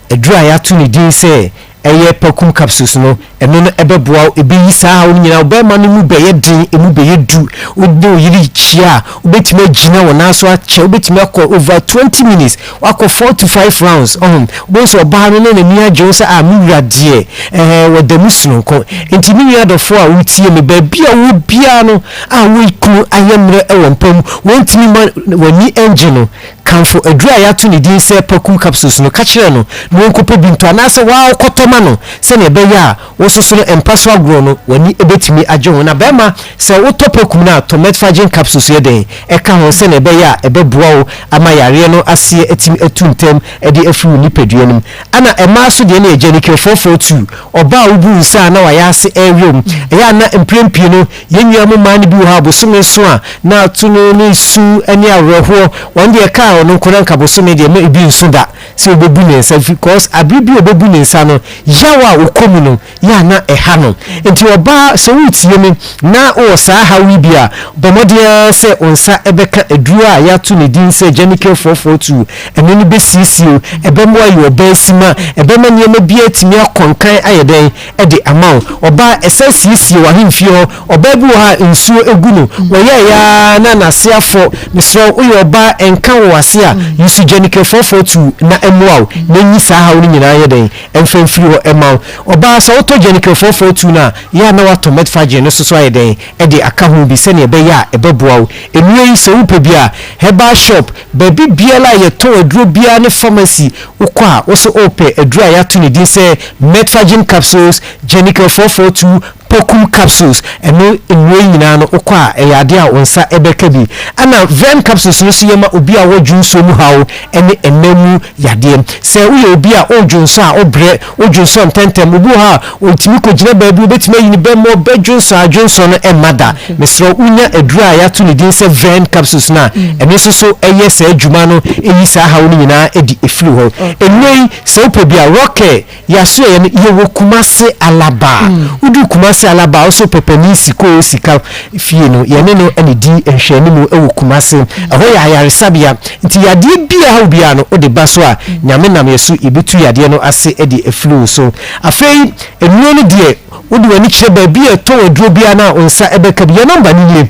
Aduru a yɛato ne din sɛ ɛyɛ Pakum capsules no, ɛno no ɛbɛboa wo, ɛbɛyi saa haw no nyinaa, wo barima no mu bɛyɛ den, ɛmu bɛyɛ du, wo ne wo yere hyia a, wobɛtumi agyina wo nan so akyɛ, wobɛtumi akɔ over 20 minutes, wakɔ 4 to 5 rounds, ɔho, wobɛhu sɛ ɔbaa no na n'ani agye ho sɛ, ah, me wura deɛ, ɛɛ, wɔda mu sononko. Nti me nua dɔfoɔ a wotie me, baabi a wowɔ biara no, a wo kunu ayɛ mmerɛ wɔ mpa mu, wɔntumi ma w'ani ngye no, Kamfo aduru a yɛato ne din sɛ Pakum capsules no, ka kyerɛ no na ɔnkɔpɛ bi ntɔ anaasɛ wo ara kɔtɔ ma no sɛnea ɛbɛyɛ a wo nso so no mpa so agorɔ no w'ani bɛtumi agye ho. Na barima, sɛ wotɔ Pakum no a, tɔ Metforgen capsules yɛ dɛn ka ho sɛnea ɛbɛyɛ a ɛbɛboa wo ama yareɛ no aseɛ atumi atu ntɛm de afiri wo nipadua no mu. Ɛna mmaa nso deɛ no yɛ Genical 442, ɔbaa a wobu nsa a na wayɛ ase ɛrewe wo. Ɛyɛ a na mprɛn pii no Yɛn nua mo mmaa no bi wɔ hɔ a bosome so a na ato no ne su ne awerɛhoɔ. Wɔn deɛ kaa ɔno nko na nka bosome deɛ ma ebi nso da sɛ ɔbɛbu ne nsa because abere bi a ɔbɛbu ne nsa no yaw a ɔkɔ mu no yɛ a na ɛha no. Nti ɔbaa sɛ woretie me na wowɔ saa haw yi bi a bɔ mmɔden ara sɛ wo nsa bɛka aduro a yɛato ne din sɛ Genical 442 ɛno no bɛsiesie wo, ɛbɛma woayɛ ɔbaa sima, ɛbɛma nneɛma bi atumi akɔ nkan ayɛ dɛn de ama wo. Ɔbaa, ɛsan siesie w'ahemfie hɔ. Ɔbaa bi wɔ hɔ a nsuo gu no, wɔyɛeɛ ara na n'ase afɔ. Mesrɛ wo, woyɛ ɔbaa, ɛnka wɔ w'ase a, use Genical 442 na ɛmmoa wo na ɛnyi saa haw no nyinaa nyɛ dɛn? Ɛmfa mfiri hɔ mma wo. Ɔbaa, sɛ wotɔ Genical 442 no a, yɛ a na woatɔ Metforgen no nso so ayɛ dɛn? De aka ho bi sɛdeɛ ɛbɛyɛ a ɛbɛboa wo. Nnuro yi, sɛ wopɛ bi a, herbal shop, baabi biara a yɛtɔn aduro biara ne pharmacy, Wokɔ a, wo se worepɛ aduru a yɛato ne din sɛ Metforgen capsules, Genical 442, Pocum capsules, ɛno nnuro yi nyinaa no wokɔ a ɛyɛ adeɛ a wo nsa bɛka bi. Ɛna Vern capsules no nso yɛ ma obi a ɔwɔ dwonsuo mu haw ne ɛna mu yadeɛ. Sɛ woyɛ obi a wodwonsɔ a wobrɛ, wodwonsɔ ntɛntɛm, obi wɔ hɔ a ɔtumi kɔgyina baabi ɔbɛtumi ayi ne bɛmma ɔbɛdwonsɔ a dwonsɔ no mma da. Mesrɛ wo wonya aduro a yɛato ne din sɛ Vern capsules no a, ɛno nso so yɛ saa adwuma no yi saa haw no nyinaa di firi hɔ. Nnuro yi sɛ wopɛ bi a, Rockcare yɛasoɛeɛ no yɛwɔ Kumase Alaba. Woduru Kumase Alaba a, wo sɛ wopɛ panin Sikoo Sika fie no, yɛne no na ɛdi nhwɛanimu wɔ Kumase. Ɛhɔ yɛ ayaresabea nti yadeɛ biara haw biara no wode ba so a, Nyame nam yɛ so yɛbɛtu yadeɛ no ase de afiri wo so. Afei nnuro no deɛ wode w'ani kyerɛ baabi a ɛtɔn aduro biara no a wo nsa bɛka bi. Yɛn nɔmba no nie,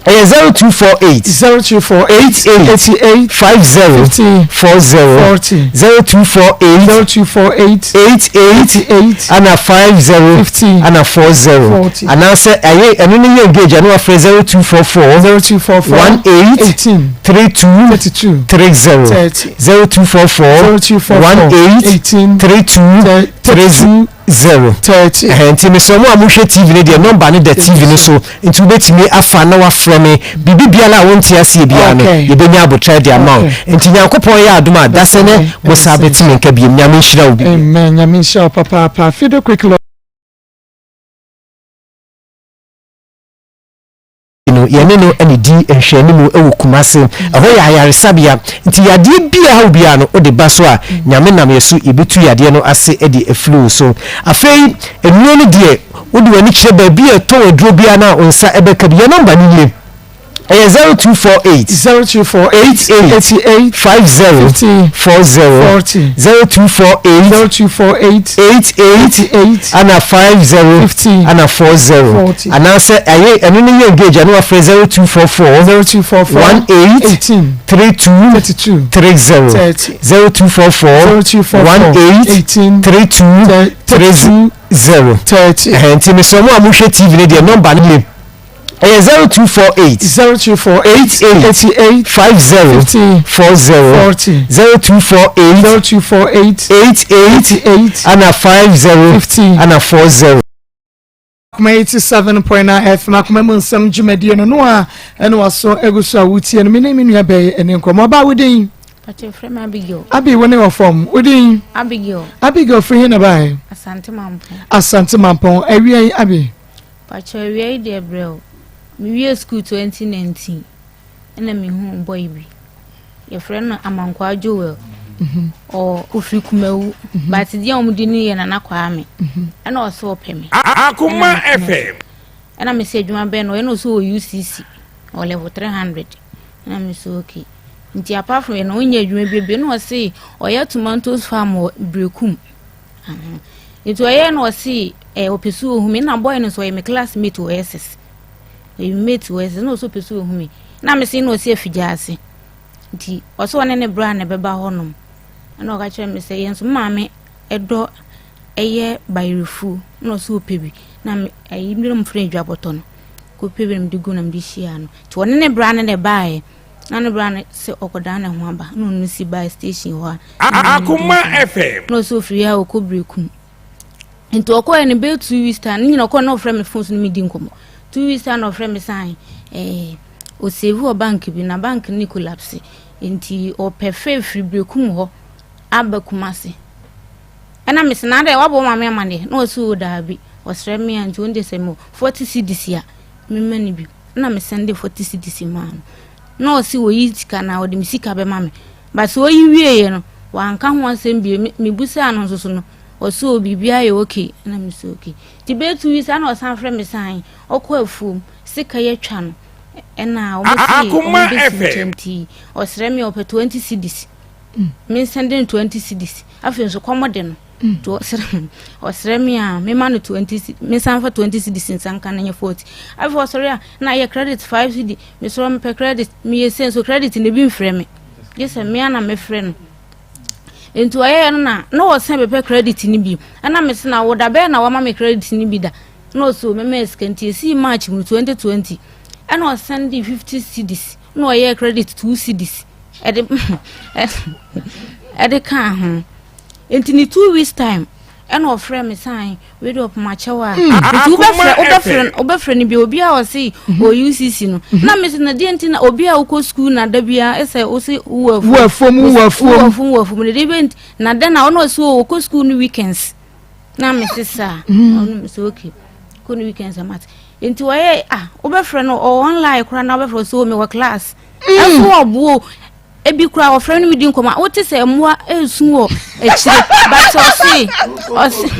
ɛyɛ 0248 0248 88 88 50 50 40 40 0248 0248 88 88 ana 50 50 ana 40 40. anaasɛ ɛyɛ ɛno no yɛ engage a na wafrɛ 0244 0244 18 18 32 32 30 30 0244 0244 18 18 32 32 0 30. Ɛhɛn, nti mesrɛ mo a mohwɛ TV no deɛ nɔmba no da TV no so nti wobɛtumi afa na wafrɛ me biribi biara a wonte aseɛ biara no Okay. yɛbɛnya abotrɛ de ama wo Okay. nti Nyankopɔn yɛ adom a dasɛ nɛ mo saa bɛte me nka biom Nyame nhyira wo bibia. Amen. Nyame nhyira wo papaapa. Fido quick no. no, yɛne no na ɛdi nhwɛanimu wɔ Kumase. Ɛhɔ yɛ ayaresabea, nti yadeɛ biara ɛha wo biara no, wode ba so a, Nyame nam yɛ so yɛbɛtu yadeɛ no ase de afiri wo so. Afei nnuro no deɛ, wode w'ani kyerɛ baabi a ɛtɔn aduro biara no a, wo nsa bɛka bi. Yɛn nɔmba no nie. Ɛyɛ 0248. 0248. 88. 88. 50. 50. 40. 40. 0248. 0248. 88. 88. Ana 50. 50. Ana 40. 40. Anaasɛ ɛyɛ ɛno no yɛ engage ɛno wafrɛ 0244. 0244. 18. 18. 32. 32. 30. 30. 0244. 0244. 18. 18. 32. 32. 30. 30. Ɛhɛn nti mesrɛ mo a mohwɛ TV no deɛ nɔmba no nie. Ɛyɛ 0248. 0248. 88. 88. 50. 50. 40. 40. 0248. 0248. 88. 88. Ana 50. 50. Ana 40. Akoma 87.9 FM akoma mu nsɛm dwumadie no no a ɛne waso egu so a wotie no me ne me nua bɛyɛ ɛne nkɔmmɔ ɔbaa wo din Pakyɛ frɛ me Abigail. Abi wo ne wɔ fam wo din Abigail. Abigail firi he na bae Asante Mampɔn. Asante Mampɔn awia yi Abi Pakyɛw awia yi deɛ brɛ o. Me wie school 2019 ɛna me hu boy bi. Yɛfrɛ no Amankwaa Joel. Mhm. Ɔ ofiri Kumawu. Mhm. But deɛ wɔn di no yɛ Nana Kwame. Mhm. Ɛna ɔsɛ ɔpɛ me. Akoma FM. Ɛna me sɛ adwuma bɛn no ɔyɛ na ɔsɛ wɔ UCC. Ɔ level 300. Ɛna me sɛ okay. Nti apart from yɛ no ɔnyɛ adwuma bi ebien na ɔse ɔyɛ tomatoes farm wɔ Brekum. Nti ɔyɛɛ na ɔse eh, ɔpɛ sɛ ɔhu me na boy no nso ɔyɛ me classmate wɔ SS ɔyɛ me mate wɔ SS na ɔsɛ ɔpɛ sɛ ɔhu me na me se na ɔsi afigya ase nti ɔsɛ ɔne ne bra na ɛbɛba hɔnom ɛna ɔka kyerɛ me sɛ yɛn nso maame ɛdɔ ɛyɛ bayerɛfuo na ɔsɛ ɔpɛ bi na me ayi bi na mfrɛ adwabɔtɔ no kɔpɛ bi na mede gu na mede hyia no nti ɔne ne bra no na ɛbaeɛ Na ne bra no sɛ ɔkɔdan ne ho aba na ɔno si baa station hɔ a. Akoma FM. Na ɔsɛ ofiri ha ɔkɔ Berekum. Nti ɔkɔɛ no bɛyɛ 2 weeks time ne nyina ɔkɔɛ na ɔfrɛ me phone so no medi nkɔmmɔ. 2 weeks time na ɔfrɛ me san ɛɛ ɔsave wɔ bank bi na bank no collapse nti ɔpɛ fɛ firi Berekum hɔ aba Kumase. Ɛna mese na adɛ wabɔ maame amaneɛ na ɔsɛ o daabi ɔsrɛ me a nti ɔno deɛ sɛ mewɔ 40 cedis a mema no bi. na me sɛnde 40 cedis maa no na ɔse oyi sika na ɔde me sika bɛma me but sɛ oyi wieɛ no wanka ho asɛm bio mebusaa no nso so no ɔse o biribiara yɛ okay na me sɛ okay nti bɛyɛ 2 weeks ana ɔsan frɛ me san ɔkɔ afuom sika yɛtwa no ɛna ɔmo se ɔmo bɛsi nkyɛn nti ɔsrɛ me ɔpɛ 20 cedis me nsɛnde no 20 cedis afei nso kɔm de no Nti ɔsrɛ ɔsrɛ me a mema no 20 cedi mesan fa 20 cedis nsa nka no nyɛ 40 afei ɔsɔre a na ayɛ credit 5 cedi mesɔrɔ mepɛ credit meyɛ sei nso credit no ebi mfrɛ me gye sɛ me a na mefrɛ no nti ɔyɛɛ no na na ɔsan bɛpɛ credit no bi ɛna mese na wo da bɛyɛ na wama me credit no bi da na ɔsɛ mɛma sika nti ɛsii march mu 2020 ɛna ɔsan de 50 cedis na ɔyɛɛ credit 2 cedis ɛde ɛde kaa ho Nti ne 2 weeks time ɛna ɔfrɛ me san wei de ɔpoma kyɛw a Mm. nti wobɛfrɛ Akoma wobɛfrɛ FM. wobɛfrɛ no bi obi a ɔse wɔ UCC no na me se na deɛ nti na obi a wokɔ school na da biara ɛsɛ wose wowɔ Wowɔ afuom, wowɔ afuom. wowɔ afuom wowɔ afuom na deɛ bɛ nti na dɛn na ɔno ɔse wɔ wokɔ school no weekends na me se saa ɔno me se okay kɔ no weekends amate nti wɔyɛ ah wobɛfrɛ no ɔwɔ online koraa na wobɛfrɛ so mewɔ class ɛso ɔboɔ Ebi koraa wɔfrɛ no medi nkɔmmɔ a wote sɛ mmoa resu wɔ akyire but ɔse ɔse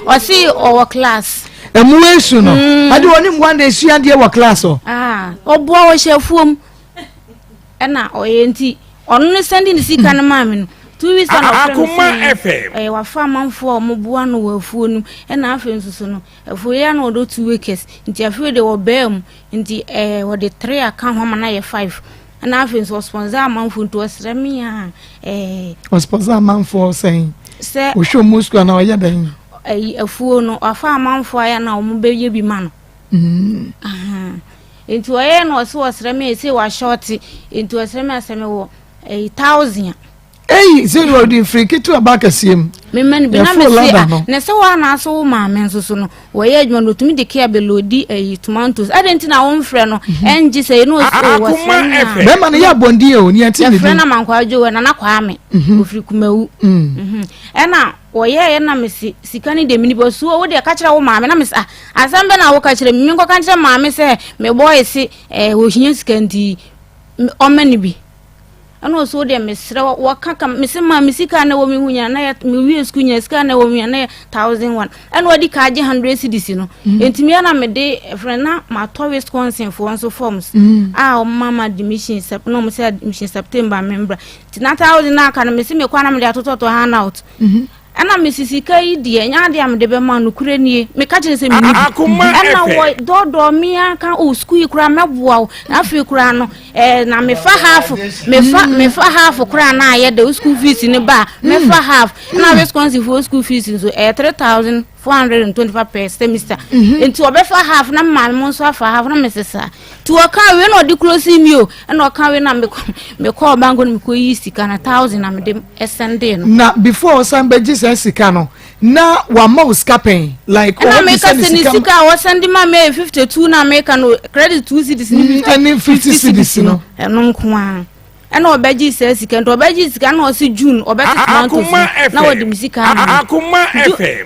ɔse ɔwɔ class. Mmoa esu no ade wɔne mmoa na esua adeɛ wɔ class hɔ. Ah ɔboa ɔhyɛ afuom ɛna ɔyɛ nti ɔno ne sɛnde ne sika no maa me no 2 weeks na ɔfrɛ me sɛ ɛyɛ wafa amanfoɔ a wɔboa no wɔ afuo no ɛna afei nso so no afuo yɛ na ɔdɔ 2 acres nti afei de wɔbaa mu nti ɛɛ wɔde 3 aka ho ama no ayɛ 5 Ɛna afei nso ɔsponsor amanfoɔ nti ɔsrɛ me a ɛɛ. Ɔsponsor amanfoɔ sɛn? Sɛ. Ɔhwɛ ɔmo sukuu anaa ɔyɛ dɛn? Ɛyi afuo no wafa amanfoɔ ayɛ na ɔmo bɛyɛ bi ma no. Mm. Nti ɔyɛ na ɔsɛ ɔsrɛ me a ɛsɛ wahyɛ ɔte nti ɔsrɛ me a sɛ mewɔ ɛyi 1000 a. Eyi sɛ ni ɔde mfiri ketewa ba kɛseɛ mu. Mema no bi na mese a na sɛ wo anaasɛ wo maame nso so no wɔyɛ adwuma no ɔtumi de kea bɛlodi ayi tomatoes adɛn nti na womfrɛ no mhm. ɛngye sɛ ɛne ɔsrɛ no a bɛrima no yɛ abɔnten o ne yɛnte ne din yɛfrɛ no amankwaa dwo nana kwame mhm. ɔfiri kumawu mhm. ɛna wɔyɛeɛ na mese sika no deɛ meni bɔ suo wo deɛ ka kyerɛ wo maame na mese ah asɛm bɛ na woka kyerɛ me menkɔka nkyerɛ maame sɛ mebɔɔ se eh, wɔhia sika nti ɔma no bi Ɛna ɔsɛ wo deɛ mesrɛ wo wɔka ka mese ma me sika na ɛwɔ me ho nyina na yɛ mewie sukuu nyina sika na ɛwɔ me nyina na yɛ 1001 ɛna ɔde ka agye 100 cedis no mm. nti me na mede frɛ na matɔ Wisconsin foɔ nso forms mm. a ɔma ma admission sep na ɔmo sɛ admission September membra nti na 1000 na aka no mese mekɔ na mede atotɔtɔ handout mm -hmm. Ɛna mese sika yi deɛ ɛnyɛ adeɛ a mede bɛma no nokorɛ nie meka kyerɛ sɛ menni bi ɛna wɔ dɔɔdɔɔ me aka o sukuu yi koraa mɛboa wo na afei koraa no ɛɛ na mefa half mefa mm. mefa half koraa na ayɛ dɛ o school fees ne ba mefa mm. half ɛna mm. Wisconsin foɔ school fees nso ɛyɛ 3425 per semester mm-hmm. nti ɔbɛfa half na maame mo nso afa half na mesesa Nti wɔkaa wei na ɔde closing mi o ɛna ɔka wei na mekɔɔ bank no mekɔ yi sika na thousand na mede ɛsɛndee no. Na before ɔsan bɛgye saa sika no na wama wo sika pɛn like ɛna meka sɛ ne sika a wɔsɛnde ma me 52 na meka no credit two cedis ne 50 ɛne 50 cedis no ɛno nko ara ɛna ɔbɛgye saa sika nti ɔbɛgye sika na ɔse June ɔbɛte tomatoes no na wɔde me sika ama me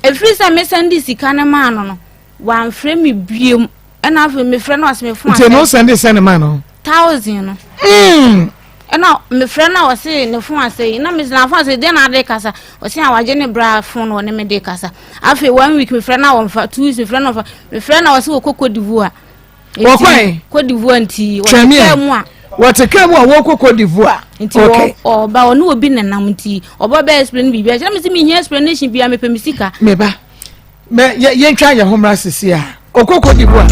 ɛfiri sɛ mesɛnde sika no maa no no Wamfrɛ me biom ɛna afei mefrɛ no ɔse me fon asɛe. Nti no sɛnde sɛne ma no? Thousand no. Ɛna mefrɛ no a ɔse ne fon asɛe na mese na fon asɛe deɛ na ade kasa ɔse a wagye ne bra fon na ɔne me de kasa afei one week mefrɛ no a wɔmfa 2 weeks mefrɛ no ɔmfa mefrɛ no a ɔse wɔkɔ Cote d'Ivoire. Wɔkɔe? Cote d'Ivoire nti wɔte kaa mu a. Wɔte kaa mu a wɔkɔ Cote d'Ivoire. Nti ɔba ɔne obi nenam nti ɔba bɛ explain biribi akyerɛ me sɛ mehia explanation bia mepɛ me sika. Meba. Mɛ yɛ yɛntwa yɛn ho mmra sisi a. Ɔkɔ Cote d'Ivoire.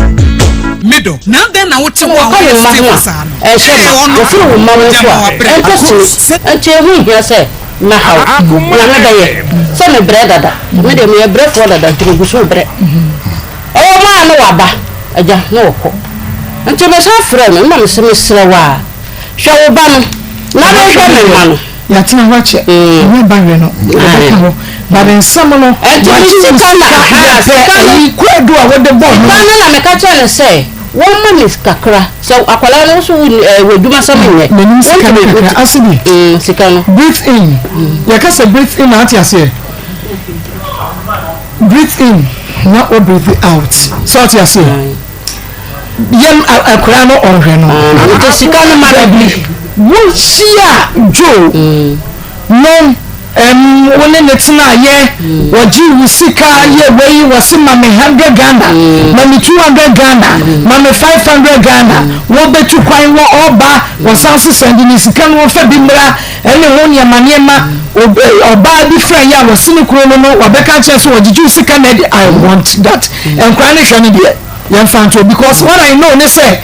Me dɔ, na adɛn na wote hɔ a Wɔka wo woyɛ mma ho still a, saa no? ɛnhyɛ Ee, ma. ɔno, Wɔfiri wo mma ho gya nso ma a, wabrɛ. ɛntɔ sini. Enti ɛho nhia sɛ mɛha wo. Nea mɛbɛyɛ, sɛ mebrɛ dada. Me deɛ meyɛ brɛfoɔ dada nti megu so rebrɛ. Ɛwɔ mu a na waba, agya, na ɔkɔ. Nti mesan frɛɛ no na mese, mesrɛ wo ara, hwɛ wo ba no na menhwɛ me mma no. Yɛatena hɔ akyɛ, ɛnyɛ ba hwɛ no, yɛbɛka hɔ. But nsɛm no, Ɛnti wagye me wo sika sika, na, aha, yɛpɛ sika no, ayi kwaadu a wode bɔɔ sika no. no na meka kyerɛɛ no sɛ wɔmma me kakra, sɛ akwadaa no wo so wo ɛɛ w'adwuma sɛm nyɛ, M'anim sika no wontumi, kakra, ase bi. mm, sika no. Breathe in, yɛka sɛ breathe in a, ate aseɛ? Breathe in na wo breathe out, so ate aseɛ? Yɛm akwadaa no ɔnhwɛ no. Nti sika no ma no bi. Wohyia Joe no ɛm wo ne ne tenaeɛ wɔgye wo sika yɛ wei wɔse ma me hundred Ghana ma me 200 Ghana ma me 500 Ghana wɔbɛtu kwan wɔ ɔba wɔsan so sɛnde ne sika no wɔfa bi mmra ɛne ho nneɛma nneɛma ɔbaa bi frɛ yɛ a wɔse ne kuro no no wɔbɛka kyerɛ so wɔgyegye wo sika na ɛde I want that nkora ne hwɛ no deɛ yɛmfa nto because what I know ne sɛ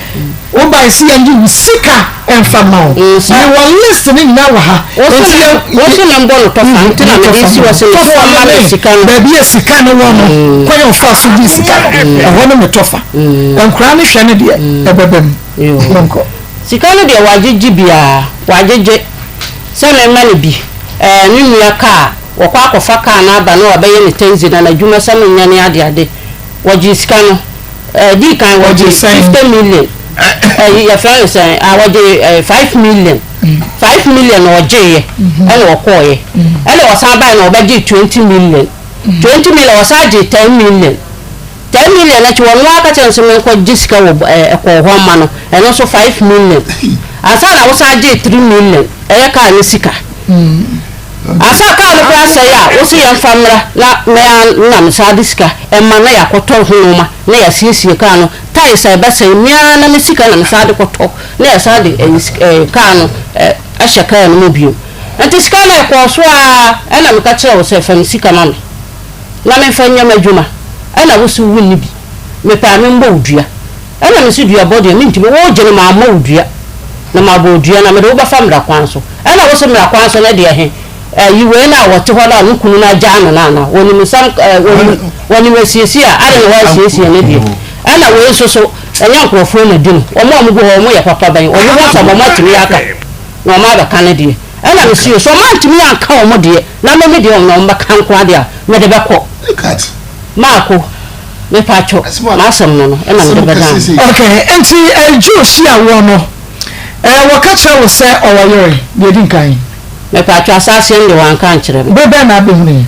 wobae sɛ yɛngye wo sika ɛmfa ma wo mewɔ list ne nyinaa wɔ ha nti yɛ wo so na mbɔ no tɔfa nti na mede si wɔ sɛ tɔfa ma me sika no baabi a sika no wɔ no kwan a ɔfa so gye sika no ɛhɔ no me tɔfa nkora ne hwɛ no deɛ ɛbɛba mu yɛnkɔ sika no deɛ wagyegye biara wagyegye sɛ mema no bi ɛɛ ne nua kaa wɔkɔ akɔfa kaa no aba na wabɛyɛ ne taxi na n'adwuma sɛ menyɛ ne adeade Wɔgyee sika no, ɛdii kan wɔgyee 50 million, ɛyi yɛfrɛ no sɛn, ah wɔgyee 5 million, 5 million na wɔgyeeɛ ɛna wɔkɔɔeɛ, ɛna wɔsan baeɛ na wɔbɛgyee 20 million, 20 million wɔsan gyee 10 million, 10 million akyi wɔn ara ka kyerɛ no sɛ menkɔgye sika wɔ ɛkɔɔ hɔ mma no, ɛno nso 5 million, ansa na wosan gyee 3 million, ɛyɛ kaa no sika. Ansa kaa no koraa sɛe a, wose yɛmfa mmra na me ara na mesan de sika ma na yɛakɔtɔ ho nnoɔma na yɛasiesie kaa no, tyres a ɛbɛsɛe, me ara na me sika na mesan de kɔtɔ na yɛsan de ɛyi kaa no hyɛ kaa no mu bio. Nti sika no ɛkɔɔ so ara ɛna meka kyerɛɛ wo sɛ fa me sika ma me na memfa nyɛ m'adwuma ɛna wose wonni bi, mepɛ a membɔ wo dua. Ɛna mese duabɔ deɛ mentumi, wogye no mammɔ wo dua, na mabɔ wo dua na mede wo bɛfa mmara kwan so. Ɛna wose mmara kwan so no deɛ he, ayi wei no a wɔte hɔ no a ne kunu no agyaa no no anaa? Wɔnim nsɛm ɛɛ wɔnim wɔnim asiesie a, adɛn na wɔansiesie ne deɛ? Ɛna wei nso so, ɛnyɛ nkorɔfoɔ na di no, wɔn a wɔgu hɔ wɔn yɛ papa bɛn? Wɔn ho nsɛm wɔatumi aka na wɔn abɛka ne deɛ. Ɛna mese o, sɛ ɔmo antumi anka ɔmo deɛ na me me deɛ ɔmo na ɔmo bɛka nko ara deɛ a, mede bɛkɔ. Maako, mepatwɔ, m'asɛm no no ɛna mede bɛdan mo. Okay, nti Joe hyia woɔ no, wɔka kyerɛ wo sɛ ɔwɔ yere, deɛ ɛdi nkan? Mepatwɔ, asaseɛ no deɛ wanka ankyerɛ me. Berɛ bɛn na abɛhunuiɛ?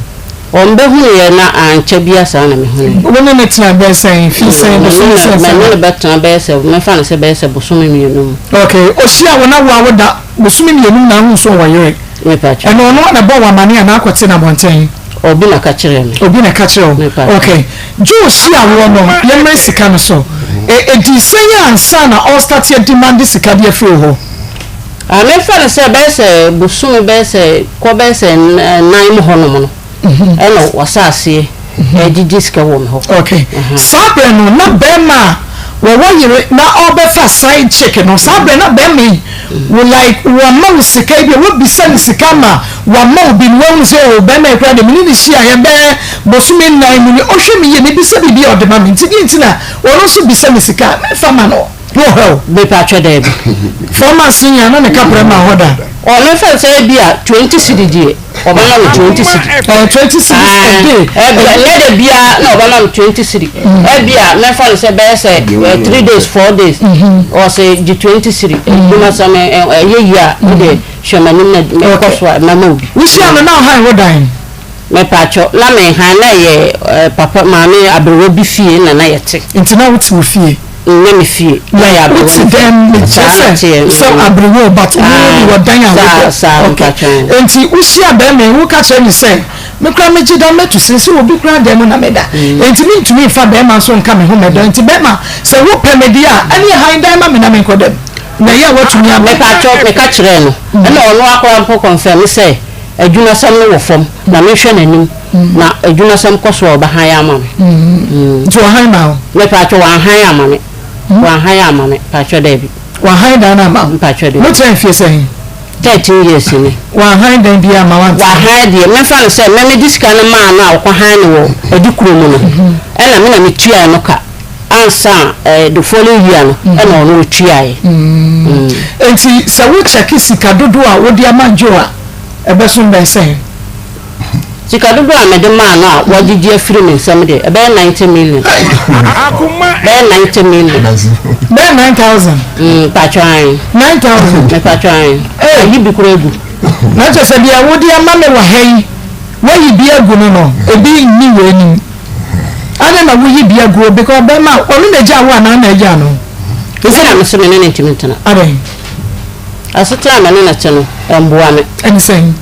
Ɔmbɛhunuiɛ na ankyɛ biara saa na mehunuiɛ. Wo ne no tenaa bɛyɛ sɛn, mfie sɛn, bosome sɛn sɛn? Me ne no bɛtena bɛyɛ sɛ, mɛfa no sɛ bɛyɛ sɛ bosome mmienu mu. Okay, ɔhyia wo na wo a woda Bosome mmienum na ahuu sɛ ɔwɔ yere. Ɛna ɔno na ɛbɔɔ wo amane anaa akɔte no abɔnten? Obi na ɛka kyerɛɛ me. Obi na ɛka kyerɛɛ wo? Ok. Joe hyia woɔ no, yɛmmrɛ sika no so. Ɛdii sɛn ansa na ɔrestate adimande sika de afiri wo hɔ? Ah, memfa no sɛ bɛyɛ sɛ bosome bɛyɛ sɛ kɔ bɛyɛ sɛ nnan mu hɔnom no. Ɛna wɔahyɛ aseɛ ɛregyegye sika wɔ me hɔ. Ok, saa berɛ no na bɛrima a wɔwɔ yere na ɔrebɛfa side chick no, saa berɛ na bɛrima yi wo like wama wo sika yi bi a wabisa no sika ma wama wo bi no wahunu sɛ oh bɛrima yi koraa deɛ me ne no hyiaeɛ bɛyɛ bosome nnan mu ni, ɔhwɛ me yie, mebisa biribi a ɔde ma me nti deɛ nti na ɔno nso bisa me sika a memfa ma no. Wo hɛ o. Mepatwɔ daabi. Four months ni nyinaa na ne kaprɛ ma hɔ da. Ɔ memfa no sɛ ebi a 20 cedi deɛ ɔbɛma me 20 cedi. Ɛɛ 20 cedis a day. Ɛbi a nyɛ da biara na ɔbɛma me 20 cedi. Ɛbi a memfa no sɛ bɛyɛ sɛ 3 days 4 days ɔsɛ gye 20 cedi. Adwuma sɛ me ɛyɛ yie a wo deɛ hwɛ m'anim na mekɔ so a mɛma wo bi. Wohyia no na ɔhan wo dan? Mepatwɔ na me han na ɛyɛ papa maame aberewa bi fie na na yɛte. Nti na wote wo fie? Nyɛ me fie. Na yɛ aberewa Wote dɛn mekyerɛ Saa sɛ na teɛ. sɛ aberewa o but wo Ah, wɔ dan a saa wodɔ. saa Okay. mpatwɔ. Nti wohyia bɛrima yi woka kyerɛ no sɛ me koraa megye da mɛto sin sɛ obi koraa dan mu na meda. Nti mentumi mfa bɛrima nso nka me ho mɛda. Nti bɛrima sɛ wopɛ me deɛ a ɛneɛ han dan ma me na menkɔ dam. Na ɛyɛ a woatumi aba. Mepatwɔ meka kyerɛɛ no ɛna ɔno akora mpo confirm sɛ adwumasɛm no wɔ fam na menhwɛ n'anim na adwumasɛm kɔ so a ɔbɛhan ama me. Nti ɔhan maa wo? Mepatwɔ wanhan ama me. Wanhan ama me patwɔ daabi. Wanhan dan no ama wo? Mpatwɔ daabi. Mokyerɛ mfie sɛn? 13 years ni. Wanhan dan biara ama wo antena? Wahan deɛ memfa no sɛ me mede sika no maa no a ɔkɔhan no wɔ Adikuro mu no ɛna me na metuaa no ka ansa a the following year no ɛna ɔno ɔtuaeɛ. Nti sɛ wo kyɛke sika dodoɔ a wode ama Joe a ɛbɛso bɛyɛ sɛn? Sika dodoɔ a mede maa no a wagyegye afiri me nsam deɛ, ɛbɛyɛ 90 million. Bɛyɛ 90 million. Bɛyɛ 9,000. Mm, mpakyɛ ae. 9,000. Mpakyɛ ae. Ayi bi koraa agu. Na kyerɛ sɛ deɛ wode ama me wɔ ha yi, woayi bi agu no no, ebi nni w'anim. Adɛn na woyi bi aguo? Because bɛrima, ɔno na agyaa wo anaa na agyaa no? Me na mese me ne no ntumi ntena. Adɛn? Asetena a me ne no te no, ɛmboa me. Ɛne sɛn?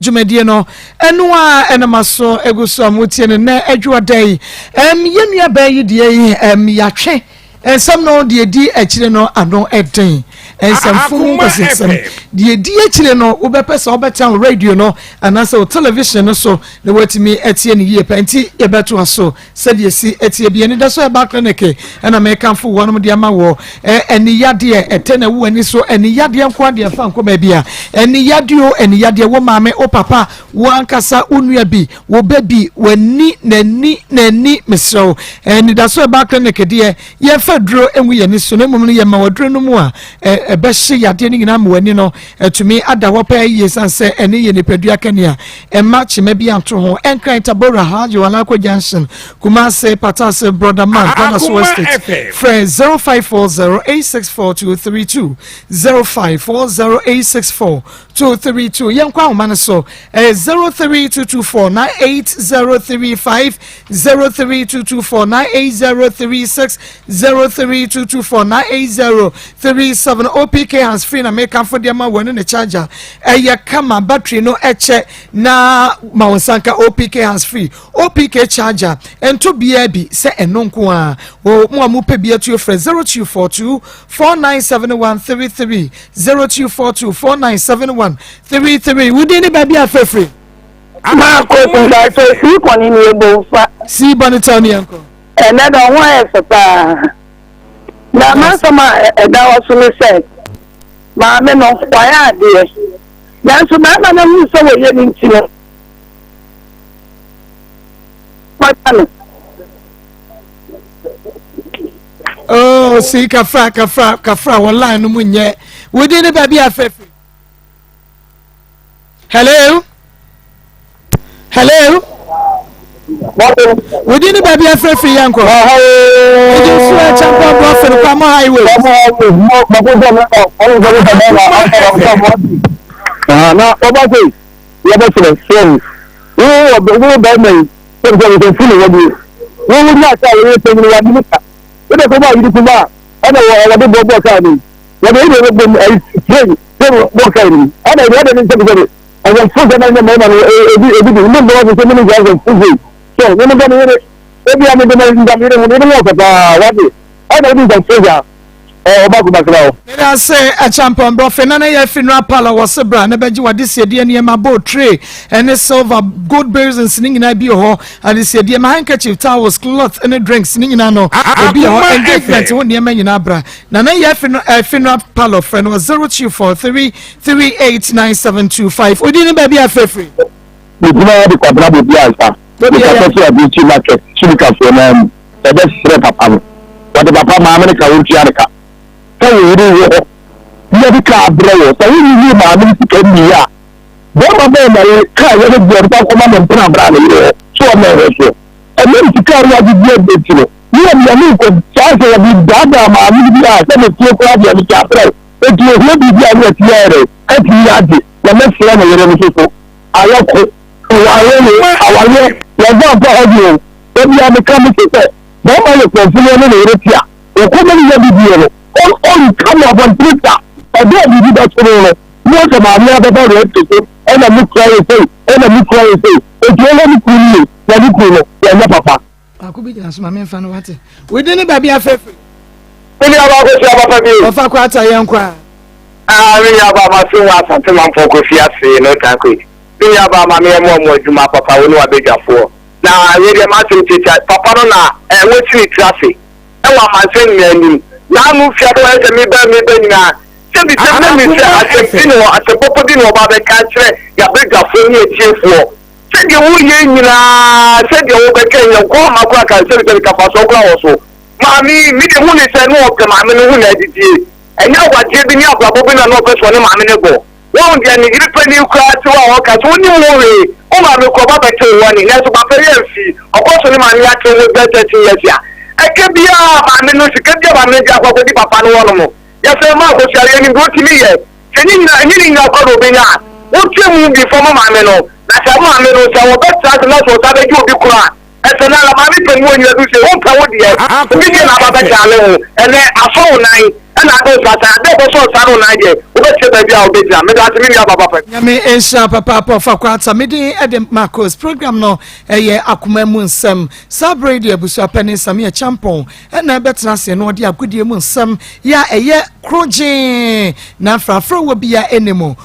Dwumadie no ɛno a ɛna maso egu so a motie no nnɛ adwoɔda yi. Ɛm yɛn nua bɛn yi deɛ yi ɛm yɛatwe nsɛm no deɛ di akyire no ano ɛden nsɛmfo mu nkɔsɛnsɛm deɛ di akyire no wobɛpɛ sɛ wobɛtɛn wo radio no anaasɛ wo television no so na woatumi atie no yie pɛ nti yɛbɛtoa so Sɛdeɛ ɛsi teɛ bi, anidaso herbal clinic ɛna mekamfo wɔnom de ama wɔ ɛni yadeɛ ɛtɛ na ɛwɔ ani so ɛni yadeɛ nko adeɛ fa nkɔ baabi a ɛni yadeɛ o ɛni yadeɛ wo maame wo papa wo ankasa wo nua bi wo bɛ bi w'ani n'ani n'ani mesrɛ wo anidaso herbal clinic deɛ yɛmfa duro ngu yɛn ani so na mmom no yɛma waduro no mu a ɛbɛhye yadeɛ no nyinaa ma w'ani no atumi ada hɔ pɛɛ yie sane sɛ ɛne yɛ nipadua kanea ɛma kyema bi anto ho Nkran Tabora Alhaji Walako Junction Kumasi Patase Brother Man Kwadaso Estate frɛ 0540864232 0540864232 yɛnkɔ ahoma no so ɛyɛ 0322498035 0322498036 0322498037 OPK hands free na mekamfo de ama wɔne ne charger ɛyɛ kama battery no ɛkyɛ na ma wɔn nsa nka OPK hands free OPK charger ɛnto biara bi sɛ ɛno nko a wɔ mo a mopɛ bi atuo frɛ 0242 497133 0242 497133 wodin ne baabi a frɛfrɛ Maako mpatsɔ sii kɔne ne ebo nfa. Sii bɔne tɛw ne yɛnkɔ. Ɛnɛ da ho ayɛ fɛ paa. Na m'asɛm a ɛda hɔ so ne sɛ, maame no, wayɛ adeɛ. Nanso barima no ahunu sɛ wɔyɛ no nti no, wagya no. Oh, see, kafra, kafra, kafra, wɔ line no mu nyɛ. Within the baby afefe. Hello. Hello. Wodi ne baabi afirafiri yɛn kɔ. Wodi nso ɛkyɛn bɔ fere kwa mo highway. Na ɔba sɛ yɛbɛkyerɛ sɛ wo wo bɛrima yi sɛ sɛ sɛ funu wɔ bi wo wo ní asa wɔyɛ panyin wa ní ka wo de kɔ bɔ ayiri kuma ɛna wɔ wɔde bɔ bɔ kaa ni wɔde yi de bɔ mu ɛyi train train bɔ kaa ni ɛna ɛde ɛde ne nsɛm sɛ ɛsɛ fún sɛ ɛna mmarima no ebi ebi di ne mbɔ sɛ ne nsa sɛ fún sɛ so ne ne bɔ ne yere ebi a ne de ne nda ne yere ho ne yere ho ɔfɛ paa wade ɛna ebi nsa fún sɛ ɔba kuma sra o. Meda ase Acheampong Brɔfe na na yɛ afi no apala wɔ se bra na bɛgye w'adesiedeɛ nneɛma bowl tray ɛne silver gold basins ne nyinaa bi wɔ hɔ adesiedeɛ ma handkerchief towels cloth ne drinks ne nyinaa no ebi wɔ hɔ engagement ho nneɛma nyinaa bra na na yɛ afi no afi no apala frɛ no wɔ 0243 389725 odi ne baabi afɛfiri. Megyina de kwabena bɔ bi ansa. Mekasa fi Abinkyi market Kyirikafoɔ no ara mu. Yɛbɛsrɛ papa no. Wɔde papa maame no ka wɔntua no ka. Sɛ wo yere wɔ hɔ na yɛde kaa brɛ wɔ sɛ wonyiyi maame no sika nni a, bɛrima bɛn na yɛ kaa yɛde brɛ no kɔma ne mpena bra ne yere hɔ so ɔma ɛhwɛ soɔ. Ɛnam sika a wɔagyegye adi nti no, ne yɛ nea menkɔ saa sɛ wɔde daadaa maame no bi a sɛ metie koraa deɛ mekyɛ abrɛ wo. Enti ohia biribi a ne yɛtumi ayɛ dɛn atumi agye na mɛsrɛ ne yere no nso so ayɛ ko. Awareɛ awareɛ yɛmfa mfa ha bio. Da biara meka mese sɛ bɛrima yɛ kurɔmfo ne ɔne ne yere te a, ɔkɔ ma ne nya bibie no, ɔnka no abɔntene da. Ɛberɛ a biribi bɛto no no, na ɔsɛ maame abɛba rɛnte so, ɛna me kura yɛ sei, ɛna me kura yɛ sei. Enti ɔhwɛ ne kunu no yie, na ne kunu no, wanyɛ papa. Baako bi gyina so ma memfa no wate. Wodi ne baabi afɛfɛ. Me nua baako hyia papa bi. Ɔfa kɔ ata yɛn kɔ a. Ah, me nua baa ma so wɔ asante manfoɔ kɔ fi ase no tanko. Me nua baa ma meyɛ mo ɔmo adwuma papa wo ne wabadwafoɔ. Na wei deɛ m'asɛm tiatia, papa no na eh, wasi ne tiri ase wɔ amansan nyinaa anim. N'ano fia dɛ ɔyɛ sɛ meba meba nyinaa. Sɛ bisa na mi sɛ asɛm bi na asɛm papa bi na ɔba abɛka akyerɛ yɛabadwafoɔ ne atiefoɔ. Sɛdeɛ woyɛ nyinaa, sɛdeɛ wobɛka nyɛ nko ama koraa ka sɛbi sɛbi kafasoɔ koraa wɔ so. Maame yi, me deɛ hu ne sɛ na ɔpɛ maame no ho na adidie. Ɛnyɛ awadeɛ bi ne abrabɔ bi na na ɔpɛ sɛ ɔne maame no bɔ. Woahu deɛ ne yere panin koraa te hɔ a ɔka sɛ, Wonnim ho hwee, wo maame koraa ɔba bɛtew wo ane, nanso papa yi amfi, ɔkɔ so ne maame yi atew ho bɛyɛ 13 years a ɛka biara maame no, sika biara maame no de akɔ akɔdi papa no hɔ nom. Yɛsrɛ ma Akosua, yɛnim deɛ ɔtumi yɛ, sɛ ne nyina, ɛnyɛ ne nyina koraa na ɔbɛnya a, wotua mu bi fa ma maame no, na sɛ maame no, sɛ ɔbɛtra ase na sɛ ɔsan bɛgye obi koraa a, Ɛsɛ na maame pɛ mu onyina du sɛ wompɛ wo deɛ obi deɛ na aba bɛtaa ne ho ɛnɛ asɔ wo nan ɛna ade nsa saa adeɛ ɛbɛsɔ nsa ne wo nan deɛ wobɛkyerɛ baabi a wobɛgyina meda ase me nua papa pa. Nyame nhyira papaapa ɔfa kwata me din de Marcos program no ɛyɛ akoma mu nsɛm saa berɛ yi deɛ abusua panin Samia Kyampɔn ɛna ɛbɛtena ase na ɔde agodie mu nsɛm yɛ a ɛyɛ krogyee na mfrafra wɔ bia ɛne mu.